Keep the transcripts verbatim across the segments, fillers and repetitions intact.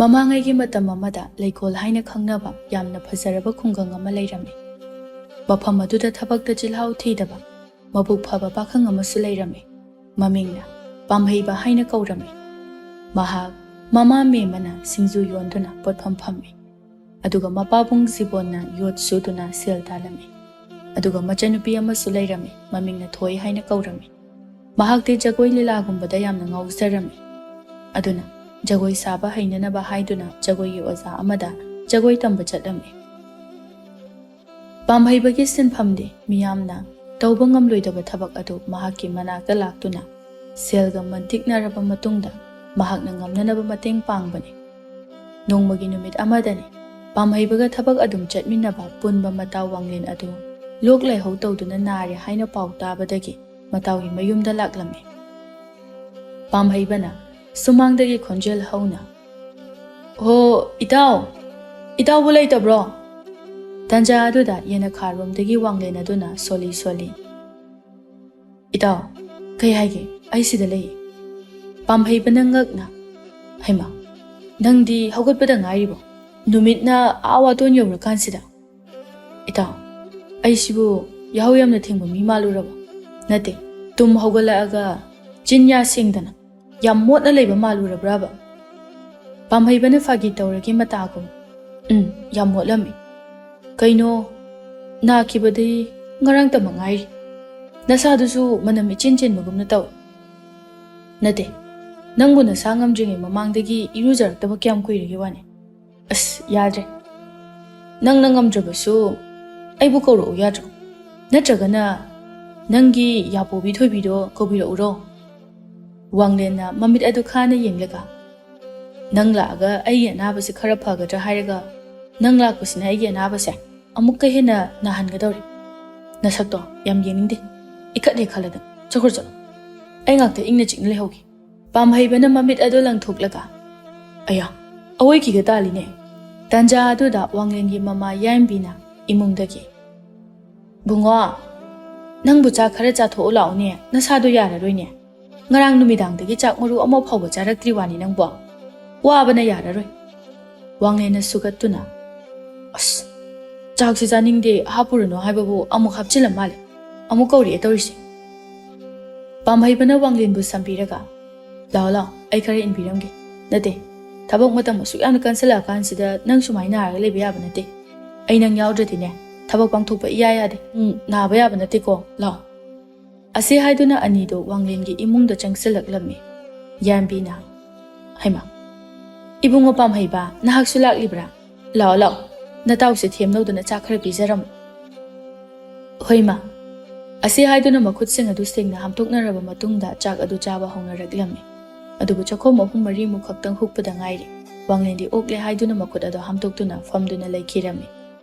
ꯃꯃꯥꯡꯉꯩꯒꯤ ꯃꯇꯝ ꯑꯃꯗ ꯂꯩꯀꯣꯜ ꯍꯥꯏꯅ ꯈꯪꯅꯕ ꯌꯥꯝꯅ ꯐꯖꯔꯕ ꯈꯨꯡꯒꯪ ꯑꯃ ꯂꯩꯔꯝꯃꯤ꯫ ꯃꯐꯝ ꯑꯗꯨꯗ ꯊꯕꯛꯇ ꯆꯤꯜꯍꯥꯎ ꯊꯤꯗꯕ ꯃꯕꯨꯛ ꯐꯕ ꯄꯥꯈꯪ ꯑꯃꯁꯨ ꯂꯩꯔꯝꯃꯤ꯫ ꯃꯃꯤꯡꯅ ꯄꯥꯝꯍꯩꯕ ꯍꯥꯏꯅ ꯀꯧꯔꯝꯃꯤ꯫ ꯃꯍꯥꯛ ꯃꯃꯥ ꯃꯦꯝꯃꯅ ꯁꯤꯡꯖꯨ ꯌꯣꯟꯗꯨꯅ ꯄꯣꯠꯐꯝ ꯐꯝꯃꯤ꯫ ꯑꯗꯨꯒ ꯃꯄꯥꯕꯨꯡ ꯖꯤꯕꯣꯟꯅ ꯌꯣꯠ ꯁꯨꯗꯨꯅ ꯁꯦꯜ ꯇꯥꯜꯂꯝꯃꯤ꯫ ꯑꯗꯨꯒ ꯃꯆꯟꯅꯨꯄꯤ ꯑꯃꯁꯨ ꯂꯩꯔꯝꯃꯤ, ꯃꯃꯤꯡꯅ ꯊꯣꯏ ꯍꯥꯏꯅ ꯀꯧꯔꯝꯃꯤ꯫ ꯃꯍꯥꯛꯇꯤ ꯖꯒꯣꯏ ꯂꯤꯂꯥꯒꯨꯝꯕꯗ ꯌꯥꯝꯅ ꯉꯥꯎꯖꯔꯝꯃꯤ꯫ ꯑꯗꯨꯅ ꯖꯒꯣꯏ ꯁꯥꯕ ꯍꯩꯅꯅꯕ ꯍꯥꯏꯗꯨꯅ ꯖꯒꯣꯏꯒꯤ ꯑꯣꯖꯥ ꯑꯃꯗ ꯖꯒꯣꯏ ꯇꯝꯕ ꯆꯠꯂꯝꯃꯤ꯫ ꯄꯥꯝꯍꯩꯕꯒꯤ ꯁꯤꯟꯐꯝꯗꯤ ꯃꯤꯌꯥꯝꯅ ꯇꯧꯕ ꯉꯝꯂꯣꯏꯗꯕ ꯊꯕꯛ ꯑꯗꯨ ꯃꯍꯥꯛꯀꯤ ꯃꯅꯥꯛꯇ ꯂꯥꯛꯇꯨꯅ ꯁꯦꯜꯒ ꯃꯟꯇꯤꯛꯅꯔꯕ ꯃꯇꯨꯡꯗ ꯃꯍꯥꯛꯅ ꯉꯝꯅꯅꯕ ꯃꯇꯦꯡ ꯄꯥꯡꯕꯅꯤ꯫ ꯅꯣꯡꯃꯒꯤ ꯅꯨꯃꯤꯠ ꯑꯃꯗꯅꯤ ꯄꯥꯝꯍꯩꯕꯒ ꯊꯕꯛ ꯑꯗꯨꯝ ꯆꯠꯃꯤꯟꯅꯕ ꯄꯨꯟꯕ ꯃꯇꯥꯎ ꯋꯥꯡꯂꯦꯟ ꯑꯗꯨ ꯂꯣꯛ ꯂꯥꯏꯍꯧ ꯇꯧꯗꯨꯅ ꯅꯥꯔꯦ ꯍꯥꯏꯅ ꯄꯥꯎ ꯇꯥꯕꯗꯒꯤ ꯃꯇꯥꯎꯒꯤ ꯃꯌꯨꯝꯗ ꯂꯥꯛꯂꯝꯃꯤ꯫ ꯄꯥꯝꯍꯩꯕꯅ ꯁꯨꯃꯥꯡꯗꯒꯤ ꯈꯣꯟꯖꯦꯜ ꯍꯧꯅ, "ꯍꯣ, ꯏꯇꯥꯎ! ꯏꯇꯥꯎꯕꯨ ꯂꯩꯇꯕ꯭ꯔꯣ?" ꯇꯟꯖꯥ ꯑꯗꯨꯗ ꯌꯦꯅꯈꯥꯔꯣꯝꯗꯒꯤ ꯋꯥꯡꯂꯦꯟ ꯑꯗꯨꯅ ꯁꯣꯜꯂꯤ ꯁꯣꯜꯂꯤ, "ꯏꯇꯥꯎ, ꯀꯩ ꯍꯥꯏꯒꯦ? ꯑꯩ ꯁꯤꯗ ꯂꯩꯌꯦ꯫" ꯄꯥꯝꯍꯩꯕꯅ ꯉꯛꯅ, "ꯍꯩꯃꯥ, ꯅꯪꯗꯤ ꯍꯧꯒꯠꯄꯗ ꯉꯥꯏꯔꯤꯕꯣ? ꯅꯨꯃꯤꯠꯅ ꯑꯥ ꯋꯥꯇꯣꯟ ꯌꯧꯔꯀꯥꯟꯁꯤꯗ?" "ꯏꯇꯥꯎ, ꯑꯩꯁꯤꯕꯨ ꯌꯥꯍꯧ ꯌꯥꯝꯅ ꯊꯦꯡꯕ ꯃꯤ ꯃꯥꯜꯂꯨꯔꯕꯣ? ꯅꯠꯇꯦ, ꯇꯨꯝ ꯍꯧꯒꯠꯂꯛꯑꯒ ꯆꯤꯟ ꯌꯥ ꯁꯦꯡꯗꯅ ꯌꯥꯝ ꯃꯣꯠꯅ ꯂꯩꯕ ꯃꯥꯜꯂꯨꯔꯕ꯭ꯔꯕ?" ꯄꯥꯝꯍꯩꯕꯅ ꯐꯥꯒꯤ ꯇꯧꯔꯒꯦ ꯃꯇꯥꯒꯨꯝ, "ꯎꯝ, ꯌꯥꯝ ꯃꯣꯠꯂꯝꯃꯤ꯫ ꯀꯩꯅꯣ, ꯅꯥꯈꯤꯕꯗꯤ ꯉꯔꯥꯡꯇ ꯃꯉꯥꯏꯔꯤ꯫ ꯅꯁꯥꯗꯨꯁꯨ ꯃꯅꯝ ꯏꯆꯦꯟ ꯆꯦꯟꯕꯒꯨꯝꯅ ꯇꯧꯏ꯫" "ꯅꯠꯇꯦ, ꯅꯪꯕꯨ ꯅꯁꯥ ꯉꯝꯗ꯭ꯔꯤꯉꯩ ꯃꯃꯥꯡꯗꯒꯤ ꯏꯔꯨꯖꯔꯛꯇꯕ ꯀꯌꯥꯝ ꯀꯨꯏꯔꯒꯦ ꯋꯥꯅꯦ? ꯑꯁ, ꯌꯥꯗ꯭ꯔꯦ꯫ ꯅꯪꯅ ꯉꯝꯗ꯭ꯔꯕꯁꯨ ꯑꯩꯕꯨ ꯀꯧꯔꯛꯎ ꯌꯥꯗ꯭ꯔꯣ? ꯅꯠꯇ꯭ꯔꯒꯅ ꯅꯪꯒꯤ ꯌꯥꯄꯣꯕꯤ ꯊꯣꯏꯕꯤꯗꯣ ꯀꯧꯕꯤꯔꯛꯎꯔꯣ?" ꯋꯥꯡꯂꯦꯟꯅ ꯃꯃꯤꯠ ꯑꯗꯨ ꯈꯥꯅ ꯌꯦꯡꯂꯒ, "ꯅꯪ ꯂꯥꯛꯑꯒ ꯑꯩꯒꯤ ꯑꯅꯥꯕꯁꯦ ꯈꯔ ꯐꯒꯗ꯭ꯔꯥ ꯍꯥꯏꯔꯒ, ꯅꯪ ꯂꯥꯛꯄꯁꯤꯅ ꯑꯩꯒꯤ ꯑꯅꯥꯕꯁꯦ ꯑꯃꯨꯛꯀ ꯍꯦꯟꯅ ꯅꯥꯍꯟꯒꯗꯧꯔꯦ꯫ ꯅꯁꯛꯇꯣ ꯌꯥꯝ ꯌꯦꯡꯅꯤꯡꯗꯦ꯫ ꯏꯀꯠ ꯍꯦꯛ ꯈꯜꯂꯗ꯫ ꯆꯠꯈ꯭ꯔꯣ ꯆꯠꯂꯣ꯫ ꯑꯩ ꯉꯥꯛꯇ ꯏꯪꯅ ꯆꯤꯛꯅ ꯂꯩꯍꯧꯒꯦ꯫" ꯄꯥꯝꯍꯩꯕꯅ ꯃꯃꯤꯠ ꯑꯗꯨ ꯂꯪꯊꯣꯛꯂꯒ, "ꯑꯌꯥ, ꯑꯋꯣꯏ ꯀꯤꯒ ꯇꯥꯜꯂꯤꯅꯦ!" ꯇꯥꯟꯖꯥ ꯑꯗꯨꯗ ꯋꯥꯡꯂꯦꯟꯒꯤ ꯃꯃꯥ ꯌꯥꯏꯝꯕꯤꯅ ꯏꯃꯨꯡꯗꯒꯤ, "ꯕꯨꯡꯉꯣ, ꯅꯪꯕꯨ ꯆꯥꯛ ꯈꯔ ꯆꯥꯊꯣꯛꯎ ꯂꯥꯛꯎꯅꯦ, ꯅꯁꯥꯗꯣ ꯌꯥꯔꯔꯣꯏꯅꯦ꯫ ꯉꯔꯥꯡ ꯅꯨꯃꯤꯗꯥꯡꯗꯒꯤ ꯆꯥꯛ ꯃꯔꯨ ꯑꯃ ꯐꯥꯎꯕ ꯆꯥꯔꯛꯇ꯭ꯔꯤ ꯋꯥꯅꯤ ꯅꯪꯕꯣ꯫" ꯋꯥꯕꯅ ꯌꯥꯔꯔꯣꯏ꯫ ꯋꯥꯡꯂꯦꯟꯅ ꯁꯨꯒꯠꯇꯨꯅ, "ꯑꯁ, ꯆꯥꯛꯁꯤ ꯆꯥꯅꯤꯡꯗꯦ, ꯍꯥꯞꯄꯨꯔꯅꯨ ꯍꯥꯏꯕꯕꯨ ꯑꯃꯨꯛ ꯍꯥꯞꯆꯤꯜꯂ ꯃꯥꯜꯂꯦ꯫ ꯑꯃꯨꯛ ꯀꯧꯔꯛꯑꯦ ꯇꯧꯔꯤꯁꯦ꯫ ꯄꯥꯝꯍꯩꯕꯅ ꯋꯥꯡꯂꯦꯟꯕꯨ ꯁꯝꯕꯤꯔꯒ, "ꯂꯥꯛꯑꯣ, ꯂꯥꯛꯑꯣ, ꯑꯩ ꯈꯔ ꯏꯟꯕꯤꯔꯝꯒꯦ꯫ ꯅꯠꯇꯦ, ꯊꯕꯛ ꯃꯇꯝ ꯑꯁꯨꯛ ꯌꯥꯝꯅ ꯀꯟꯁꯤꯜꯂꯛꯑꯀꯥꯟꯁꯤꯗ ꯅꯪ ꯁꯨꯃꯥꯏꯅ ꯅꯥꯔꯒ ꯂꯩꯕ ꯌꯥꯕ ꯅꯠꯇꯦ꯫ ꯑꯩ ꯅꯪ ꯌꯥꯎꯗ꯭ꯔꯗꯤꯅꯦ, ꯊꯕꯛ ꯄꯥꯡꯊꯣꯛꯄ ꯏꯌꯥ ꯌꯥꯗꯦ꯫ ꯎꯝ, ꯅꯥꯕ ꯌꯥꯕ ꯅꯠꯇꯦꯀꯣ, ꯂꯥꯛꯑꯣ"꯫ ꯑꯁꯤ ꯍꯥꯏꯗꯨꯅ ꯑꯅꯤꯗꯨ ꯋꯥꯡꯂꯦꯟꯒꯤ ꯏꯃꯨꯡꯗ ꯆꯪꯁꯤꯜꯂꯛꯂꯝꯃꯤ꯫ ꯌꯥꯏꯝꯕꯤꯅ, "ꯍꯩꯃꯥ, ꯏꯕꯨꯡꯉꯣ ꯄꯥꯝꯍꯩꯕ, ꯅꯍꯥꯛꯁꯨ ꯂꯥꯛꯂꯤꯕ꯭ꯔꯥ? ꯂꯥꯛꯑꯣ, ꯂꯥꯛꯑꯣ, ꯅꯇꯥꯎꯁꯦ ꯊꯦꯝꯅꯧꯗꯅ ꯆꯥꯛ ꯈꯔ ꯄꯤꯖꯔꯝꯃꯨ"꯫ "ꯍꯣꯏ ꯃꯥ"꯫ ꯑꯁꯤ ꯍꯥꯏꯗꯨꯅ ꯃꯈꯨꯠꯁꯤꯡ ꯑꯗꯨ ꯁꯦꯡꯅ ꯍꯥꯝꯗꯣꯛꯅꯔꯕ ꯃꯇꯨꯡꯗ ꯆꯥꯛ ꯑꯗꯨ ꯆꯥꯕ ꯍꯧꯅꯔꯛꯂꯝꯃꯤ꯫ ꯑꯗꯨꯕꯨ ꯆꯥꯛꯈꯣꯝ ꯑꯍꯨꯝ ꯃꯔꯤꯃꯨꯛ ꯈꯛꯇꯪ ꯍꯨꯛꯄꯗ ꯉꯥꯏꯔꯤ꯫ ꯋꯥꯡꯂꯦꯟꯗꯤ ꯑꯣꯛꯂꯦ ꯍꯥꯏꯗꯨꯅ ꯃꯈꯨꯠ ꯑꯗꯨ ꯍꯥꯝꯗꯣꯛꯇꯨꯅ ꯐꯝꯗꯨꯅ ꯂꯩꯈꯤꯔꯝꯃꯤ꯫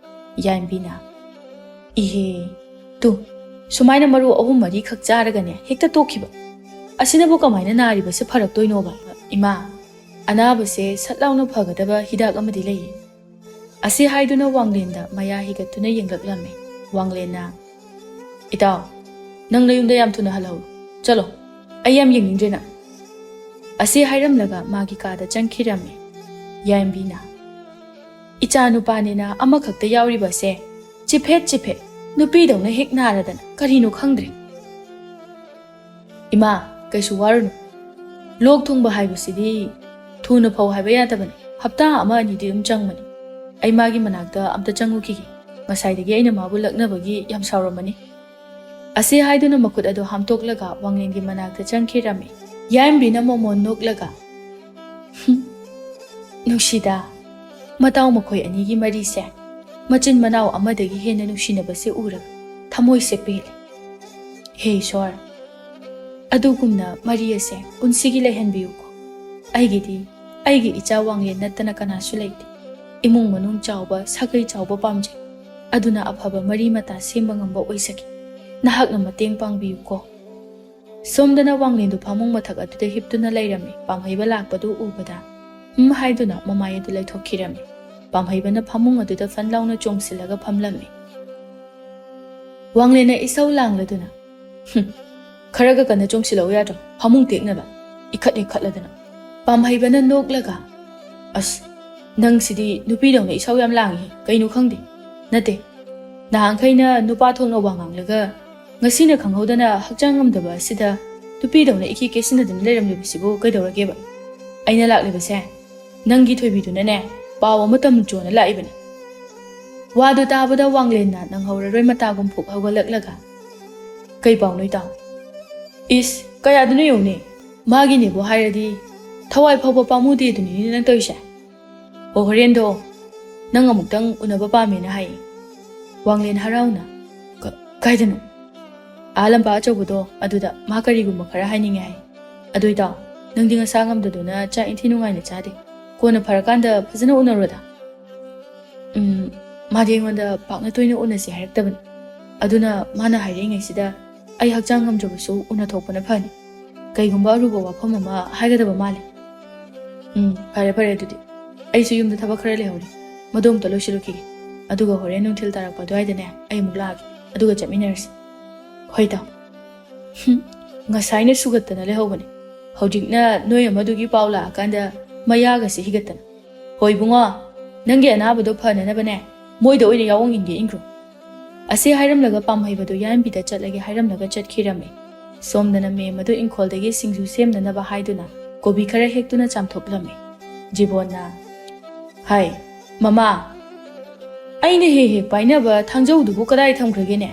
ꯌꯥꯏꯝꯕꯤꯅ, "ꯏꯍꯦ, ꯇꯨ, ꯁꯨꯃꯥꯏꯅ ꯃꯔꯨ ꯑꯍꯨꯝ ꯃꯔꯤꯈꯛ ꯆꯥꯔꯒꯅꯦ ꯍꯦꯛꯇ ꯇꯣꯛꯈꯤꯕ꯫ ꯑꯁꯤꯅꯕꯨ ꯀꯃꯥꯏꯅ ꯅꯥꯔꯤꯕꯁꯦ ꯐꯔꯛꯇꯣꯏꯅꯣꯕ? ꯏꯃꯥ, ꯑꯅꯥꯕꯁꯦ ꯁꯠ ꯂꯥꯎꯅ ꯐꯒꯗꯕ ꯍꯤꯗꯥꯛ ꯑꯃꯗꯤ ꯂꯩꯌꯦ"꯫ ꯑꯁꯤ ꯍꯥꯏꯗꯨꯅ ꯋꯥꯡꯂꯦꯟꯗ ꯃꯌꯥ ꯍꯤꯒꯠꯇꯨꯅ ꯌꯦꯡꯂꯛꯂꯝꯃꯤ꯫ ꯋꯥꯡꯂꯦꯟꯅ, "ꯏꯇꯥꯎ, ꯅꯪ ꯅꯌꯨꯝꯗ ꯌꯥꯝ ꯊꯨꯅ ꯍꯜꯂꯛꯎ꯫ ꯆꯠꯂꯣ, ꯑꯩ ꯌꯥꯝ ꯌꯦꯡꯅꯤꯡꯗ꯭ꯔꯦ ꯅꯪ"꯫ ꯑꯁꯤ ꯍꯥꯏꯔꯝꯂꯒ ꯃꯥꯒꯤ ꯀꯥꯗ ꯆꯪꯈꯤꯔꯝꯃꯤ꯫ ꯌꯥꯏꯝꯕꯤꯅ, "ꯏꯆꯥ ꯅꯨꯄꯥꯅꯤꯅ ꯑꯃꯈꯛꯇ ꯌꯥꯎꯔꯤꯕꯁꯦ ꯆꯤꯐꯦꯠ ꯆꯤꯐꯦꯠ, ꯅꯨꯄꯤꯗꯧꯅ ꯍꯦꯛ ꯅꯥꯔꯗꯅ ꯀꯔꯤꯅꯣ ꯈꯪꯗ꯭ꯔꯦ"꯫ "ꯏꯃꯥ, ꯀꯩꯁꯨ ꯋꯥꯔꯨꯅꯨ꯫ ꯂꯣꯛ ꯊꯨꯡꯕ ꯍꯥꯏꯕꯁꯤꯗꯤ ꯊꯨꯅ ꯐꯧ ꯍꯥꯏꯕ ꯌꯥꯗꯕꯅꯤ꯫ ꯍꯞꯇꯥ ꯑꯃ ꯑꯅꯤꯗꯤ ꯑꯗꯨꯝ ꯆꯪꯕꯅꯤ꯫ ꯑꯩ ꯃꯥꯒꯤ ꯃꯅꯥꯛꯇ ꯑꯝꯇ ꯆꯪꯉꯨꯈꯤꯒꯦ꯫ ꯉꯁꯥꯏꯗꯒꯤ ꯑꯩꯅ ꯃꯥꯕꯨ ꯂꯛꯅꯕꯒꯤ ꯌꯥꯝ ꯁꯥꯎꯔꯝꯃꯅꯤ"꯫ ꯑꯁꯤ ꯍꯥꯏꯗꯨꯅ ꯃꯈꯨꯠ ꯑꯗꯨ ꯍꯥꯝꯇꯣꯛꯂꯒ ꯋꯥꯡꯂꯦꯟꯒꯤ ꯃꯅꯥꯛꯇ ꯆꯪꯈꯤꯔꯝꯃꯤ꯫ ꯌꯥꯏꯝꯕꯤꯅ ꯃꯣꯃꯣꯟ ꯅꯣꯛꯂꯒ, "ꯍꯨꯝ, ꯅꯨꯡꯁꯤꯗ, ꯃꯇꯥꯎ ꯃꯈꯣꯏ ꯑꯅꯤꯒꯤ ꯃꯔꯤꯁꯦ꯫ ꯃꯆꯤꯟ ꯃꯅꯥꯎ ꯑꯃꯗꯒꯤ ꯍꯦꯟꯅ ꯅꯨꯡꯁꯤꯅꯕꯁꯦ ꯎꯔꯒ ꯊꯃꯣꯏꯁꯦ ꯄꯦꯜꯂꯦ꯫ ꯍꯦ ꯏꯁꯣꯔ, ꯑꯗꯨꯒꯨꯝꯅ ꯃꯔꯤ ꯑꯁꯦ ꯄꯨꯟꯁꯤꯒꯤ ꯂꯩꯍꯟꯕꯤꯌꯨꯀꯣ꯫ ꯑꯩꯒꯤꯗꯤ ꯑꯩꯒꯤ ꯏꯆꯥ ꯋꯥꯡꯂꯦꯟ ꯅꯠꯇꯅ ꯀꯅꯥꯁꯨ ꯂꯩꯇꯦ꯫ ꯏꯃꯨꯡ ꯃꯅꯨꯡ ꯆꯥꯎꯕ, ꯁꯥꯒꯩ ꯆꯥꯎꯕ ꯄꯥꯝꯖꯩ꯫ ꯑꯗꯨꯅ ꯑꯐꯕ ꯃꯔꯤ ꯃꯇꯥ ꯁꯦꯝꯕ ꯉꯝꯕ ꯑꯣꯏꯖꯒꯦ꯫ ꯅꯍꯥꯛꯅ ꯃꯇꯦꯡ ꯄꯥꯡꯕꯤꯌꯨꯀꯣ"꯫ ꯁꯣꯝꯗꯅ ꯋꯥꯡꯂꯦꯟꯗꯨ ꯐꯃꯨꯡ ꯃꯊꯛ ꯑꯗꯨꯗ ꯍꯤꯞꯇꯨꯅ ꯂꯩꯔꯝꯃꯤ꯫ ꯄꯥꯝꯍꯩꯕ ꯂꯥꯛꯄꯗꯨ ꯎꯕꯗ "ꯎꯝ" ꯍꯥꯏꯗꯨꯅ ꯃꯃꯥꯏ ꯑꯗꯨ ꯂꯩꯊꯣꯛꯈꯤꯔꯝꯃꯤ꯫ ꯄꯥꯝꯍꯩꯕꯅ ꯐꯃꯨꯡ ꯑꯗꯨꯗ ꯐꯟ ꯂꯥꯎꯅ ꯆꯣꯡꯁꯤꯜꯂꯒ ꯐꯝꯂꯝꯃꯤ꯫ ꯋꯥꯡꯂꯦꯟꯅ ꯏꯁꯧ ꯂꯥꯡꯂꯗꯨꯅ, "ꯍꯨꯝ, ꯈꯔꯒ ꯀꯟꯅ ꯆꯣꯡꯁꯤꯜꯂꯛꯎ ꯌꯥꯗ꯭ꯔꯣ? ꯐꯃꯨꯡ ꯇꯦꯛꯅꯕ꯫ ꯏꯈꯠ ꯏꯈꯠꯂꯗꯅ"꯫ ꯄꯥꯝꯍꯩꯕꯅ ꯅꯣꯛꯂꯒ, "ꯑꯁ, ꯅꯪꯁꯤꯗꯤ ꯅꯨꯄꯤꯗꯧꯅ ꯏꯁꯧ ꯌꯥꯝ ꯂꯥꯡꯉꯤ, ꯀꯩꯅꯣ ꯈꯪꯗꯦ꯫ ꯅꯠꯇꯦ, ꯅꯍꯥꯟꯈꯩꯅ ꯅꯨꯄꯥ ꯊꯣꯛꯅ ꯋꯥ ꯉꯥꯡꯂꯒ ꯉꯁꯤꯅ ꯈꯪꯍꯧꯗꯅ ꯍꯛꯆꯥꯡ ꯉꯝꯗꯕ ꯑꯁꯤꯗ ꯅꯨꯄꯤꯗꯧꯅ ꯏꯀꯦ ꯀꯦꯁꯤꯟꯅꯗꯨꯅ ꯂꯩꯔꯝꯂꯤꯕꯁꯤꯕꯨ ꯀꯩꯗꯧꯔꯒꯦꯕ? ꯑꯩꯅ ꯂꯥꯛꯂꯤꯕꯁꯦ ꯅꯪꯒꯤ ꯊꯣꯏꯕꯤꯗꯨꯅꯅꯦ, ꯄꯥꯎ ꯑꯃ ꯇꯝꯖꯣꯅ ꯂꯥꯛꯏꯕꯅꯤ꯫" ꯋꯥꯗꯨ ꯇꯥꯕꯗ ꯋꯥꯡꯂꯦꯟꯅ ꯅꯪꯍꯧꯔꯔꯣꯏ ꯃꯇꯥꯒꯨꯝ ꯐꯨꯛ ꯍꯧꯒꯠꯂꯛꯂꯒ, "ꯀꯩ ꯄꯥꯎꯅꯣ ꯏꯇꯥꯎ?" "ꯏꯁ, ꯀꯌꯥꯗꯅꯣ ꯌꯦꯡꯉꯨꯅꯦ, ꯃꯥꯒꯤꯅꯦꯕꯨ ꯍꯥꯏꯔꯗꯤ ꯊꯋꯥꯏ ꯐꯥꯎꯕ ꯄꯥꯝꯃꯨꯗꯦ ꯑꯗꯨꯅꯤꯅꯦ ꯅꯪ ꯇꯧꯔꯤꯁꯦ꯫ ꯑꯣ, ꯍꯣꯔꯦꯟꯗꯣ ꯅꯪ ꯑꯃꯨꯛꯇꯪ ꯎꯅꯕ ꯄꯥꯝꯃꯦꯅ ꯍꯥꯏꯌꯦ꯫" ꯋꯥꯡꯂꯦꯟ ꯍꯔꯥꯎꯅ, "ꯀ-, ꯀꯥꯏꯗꯅꯣ?" "ꯑꯥ, ꯂꯝꯄꯥꯛ ꯑꯆꯧꯕꯗꯣ ꯑꯗꯨꯗ꯫ ꯃꯥ ꯀꯔꯤꯒꯨꯝꯕ ꯈꯔ ꯍꯥꯏꯅꯤꯡꯉꯦ ꯍꯥꯏ꯫ ꯑꯗꯨ ꯏꯇꯥꯎ, ꯅꯪꯗꯤ ꯅꯁꯥ ꯉꯝꯗꯗꯨꯅ ꯆꯥꯛ ꯏꯟꯊꯤ ꯅꯨꯡꯉꯥꯏꯅ ꯆꯥꯗꯦ꯫ ꯀꯣꯟꯅ ꯐꯔꯀꯥꯟꯗ ꯐꯖꯅ ꯎꯅꯔꯣꯗ꯫" "ꯎꯝ, ꯃꯥꯗꯤ ꯑꯩꯉꯣꯟꯗ ꯄꯥꯛꯅ ꯇꯣꯏꯅ ꯎꯅꯁꯤ ꯍꯥꯏꯔꯛꯇꯕꯅꯤ꯫ ꯑꯗꯨꯅ ꯃꯥꯅ ꯍꯥꯏꯔꯛꯏꯉꯩꯁꯤꯗ ꯑꯩ ꯍꯛꯆꯥꯡ ꯉꯝꯗ꯭ꯔꯕꯁꯨ ꯎꯅꯊꯣꯛꯄꯅ ꯐꯅꯤ꯫ ꯀꯩꯒꯨꯝꯕ ꯑꯔꯨꯕ ꯋꯥꯐꯝ ꯑꯃ ꯍꯥꯏꯒꯗꯕ ꯃꯥꯜꯂꯦ꯫" "ꯎꯝ, ꯐꯔꯦ ꯐꯔꯦ ꯑꯗꯨꯗꯤ꯫ ꯑꯩꯁꯨ ꯌꯨꯝꯗ ꯊꯕꯛ ꯈꯔ ꯂꯩꯍꯧꯔꯤ꯫ ꯃꯗꯨ ꯑꯝꯇ ꯂꯣꯏꯁꯤꯜꯂꯨꯈꯤꯒꯦ꯫ ꯑꯗꯨꯒ ꯍꯣꯔꯦꯟ ꯅꯨꯡꯊꯤꯜ ꯇꯥꯔꯛꯄ ꯑꯗꯨꯋꯥꯏꯗꯅꯦ ꯑꯩ ꯑꯃꯨꯛ ꯂꯥꯛꯑꯒꯦ꯫ ꯑꯗꯨꯒ ꯆꯠꯃꯤꯟꯅꯔꯁꯤ꯫" "ꯍꯣꯏ ꯏꯇꯥꯎ꯫" ꯍꯨꯝ, ꯉꯁꯥꯏꯅ ꯁꯨꯒꯠꯇꯅ ꯂꯩꯍꯧꯕꯅꯦ꯫ ꯍꯧꯖꯤꯛꯅ ꯅꯣꯏ ꯑꯃꯗꯨꯒꯤ ꯄꯥꯎ ꯂꯥꯛꯑꯀꯥꯟꯗ ꯃꯌꯥꯒꯁꯤ ꯍꯤꯒꯠꯇꯅ꯫ "ꯍꯣ ꯏꯕꯨꯡꯉꯣ, ꯅꯪꯒꯤ ꯑꯅꯥꯕꯗꯣ ꯐꯅꯅꯕꯅꯦ, ꯃꯣꯏꯗ ꯑꯣꯏꯅ ꯌꯥꯑꯣꯡ ꯏꯟꯒꯦ ꯏꯟꯈ꯭ꯔꯣ꯫" ꯑꯁꯤ ꯍꯥꯏꯔꯝꯂꯒ ꯄꯥꯝꯍꯩꯕꯗꯨ ꯌꯥꯏꯝꯕꯤꯗ ꯆꯠꯂꯒꯦ ꯍꯥꯏꯔꯝꯂꯒ ꯆꯠꯈꯤꯔꯝꯃꯤ꯫ ꯁꯣꯝꯗꯅ ꯃꯦꯝ ꯑꯗꯨ ꯏꯪꯈꯣꯜꯗꯒꯤ ꯁꯤꯡꯖꯨ ꯁꯦꯝꯅꯅꯕ ꯍꯥꯏꯗꯨꯅ ꯀꯣꯕꯤ ꯈꯔ ꯍꯦꯛꯇꯨꯅ ꯆꯥꯝꯊꯣꯛꯂꯝꯃꯤ꯫ ꯖꯤꯕꯣꯟꯅ, "ꯍꯥꯏ, ꯃꯃꯥ, ꯑꯩꯅ ꯍꯦꯛ ꯍꯦꯛ ꯄꯥꯏꯅꯕ ꯊꯥꯡꯖꯧꯗꯨꯕꯨ ꯀꯗꯥꯏ ꯊꯝꯈ꯭ꯔꯒꯦꯅꯦ?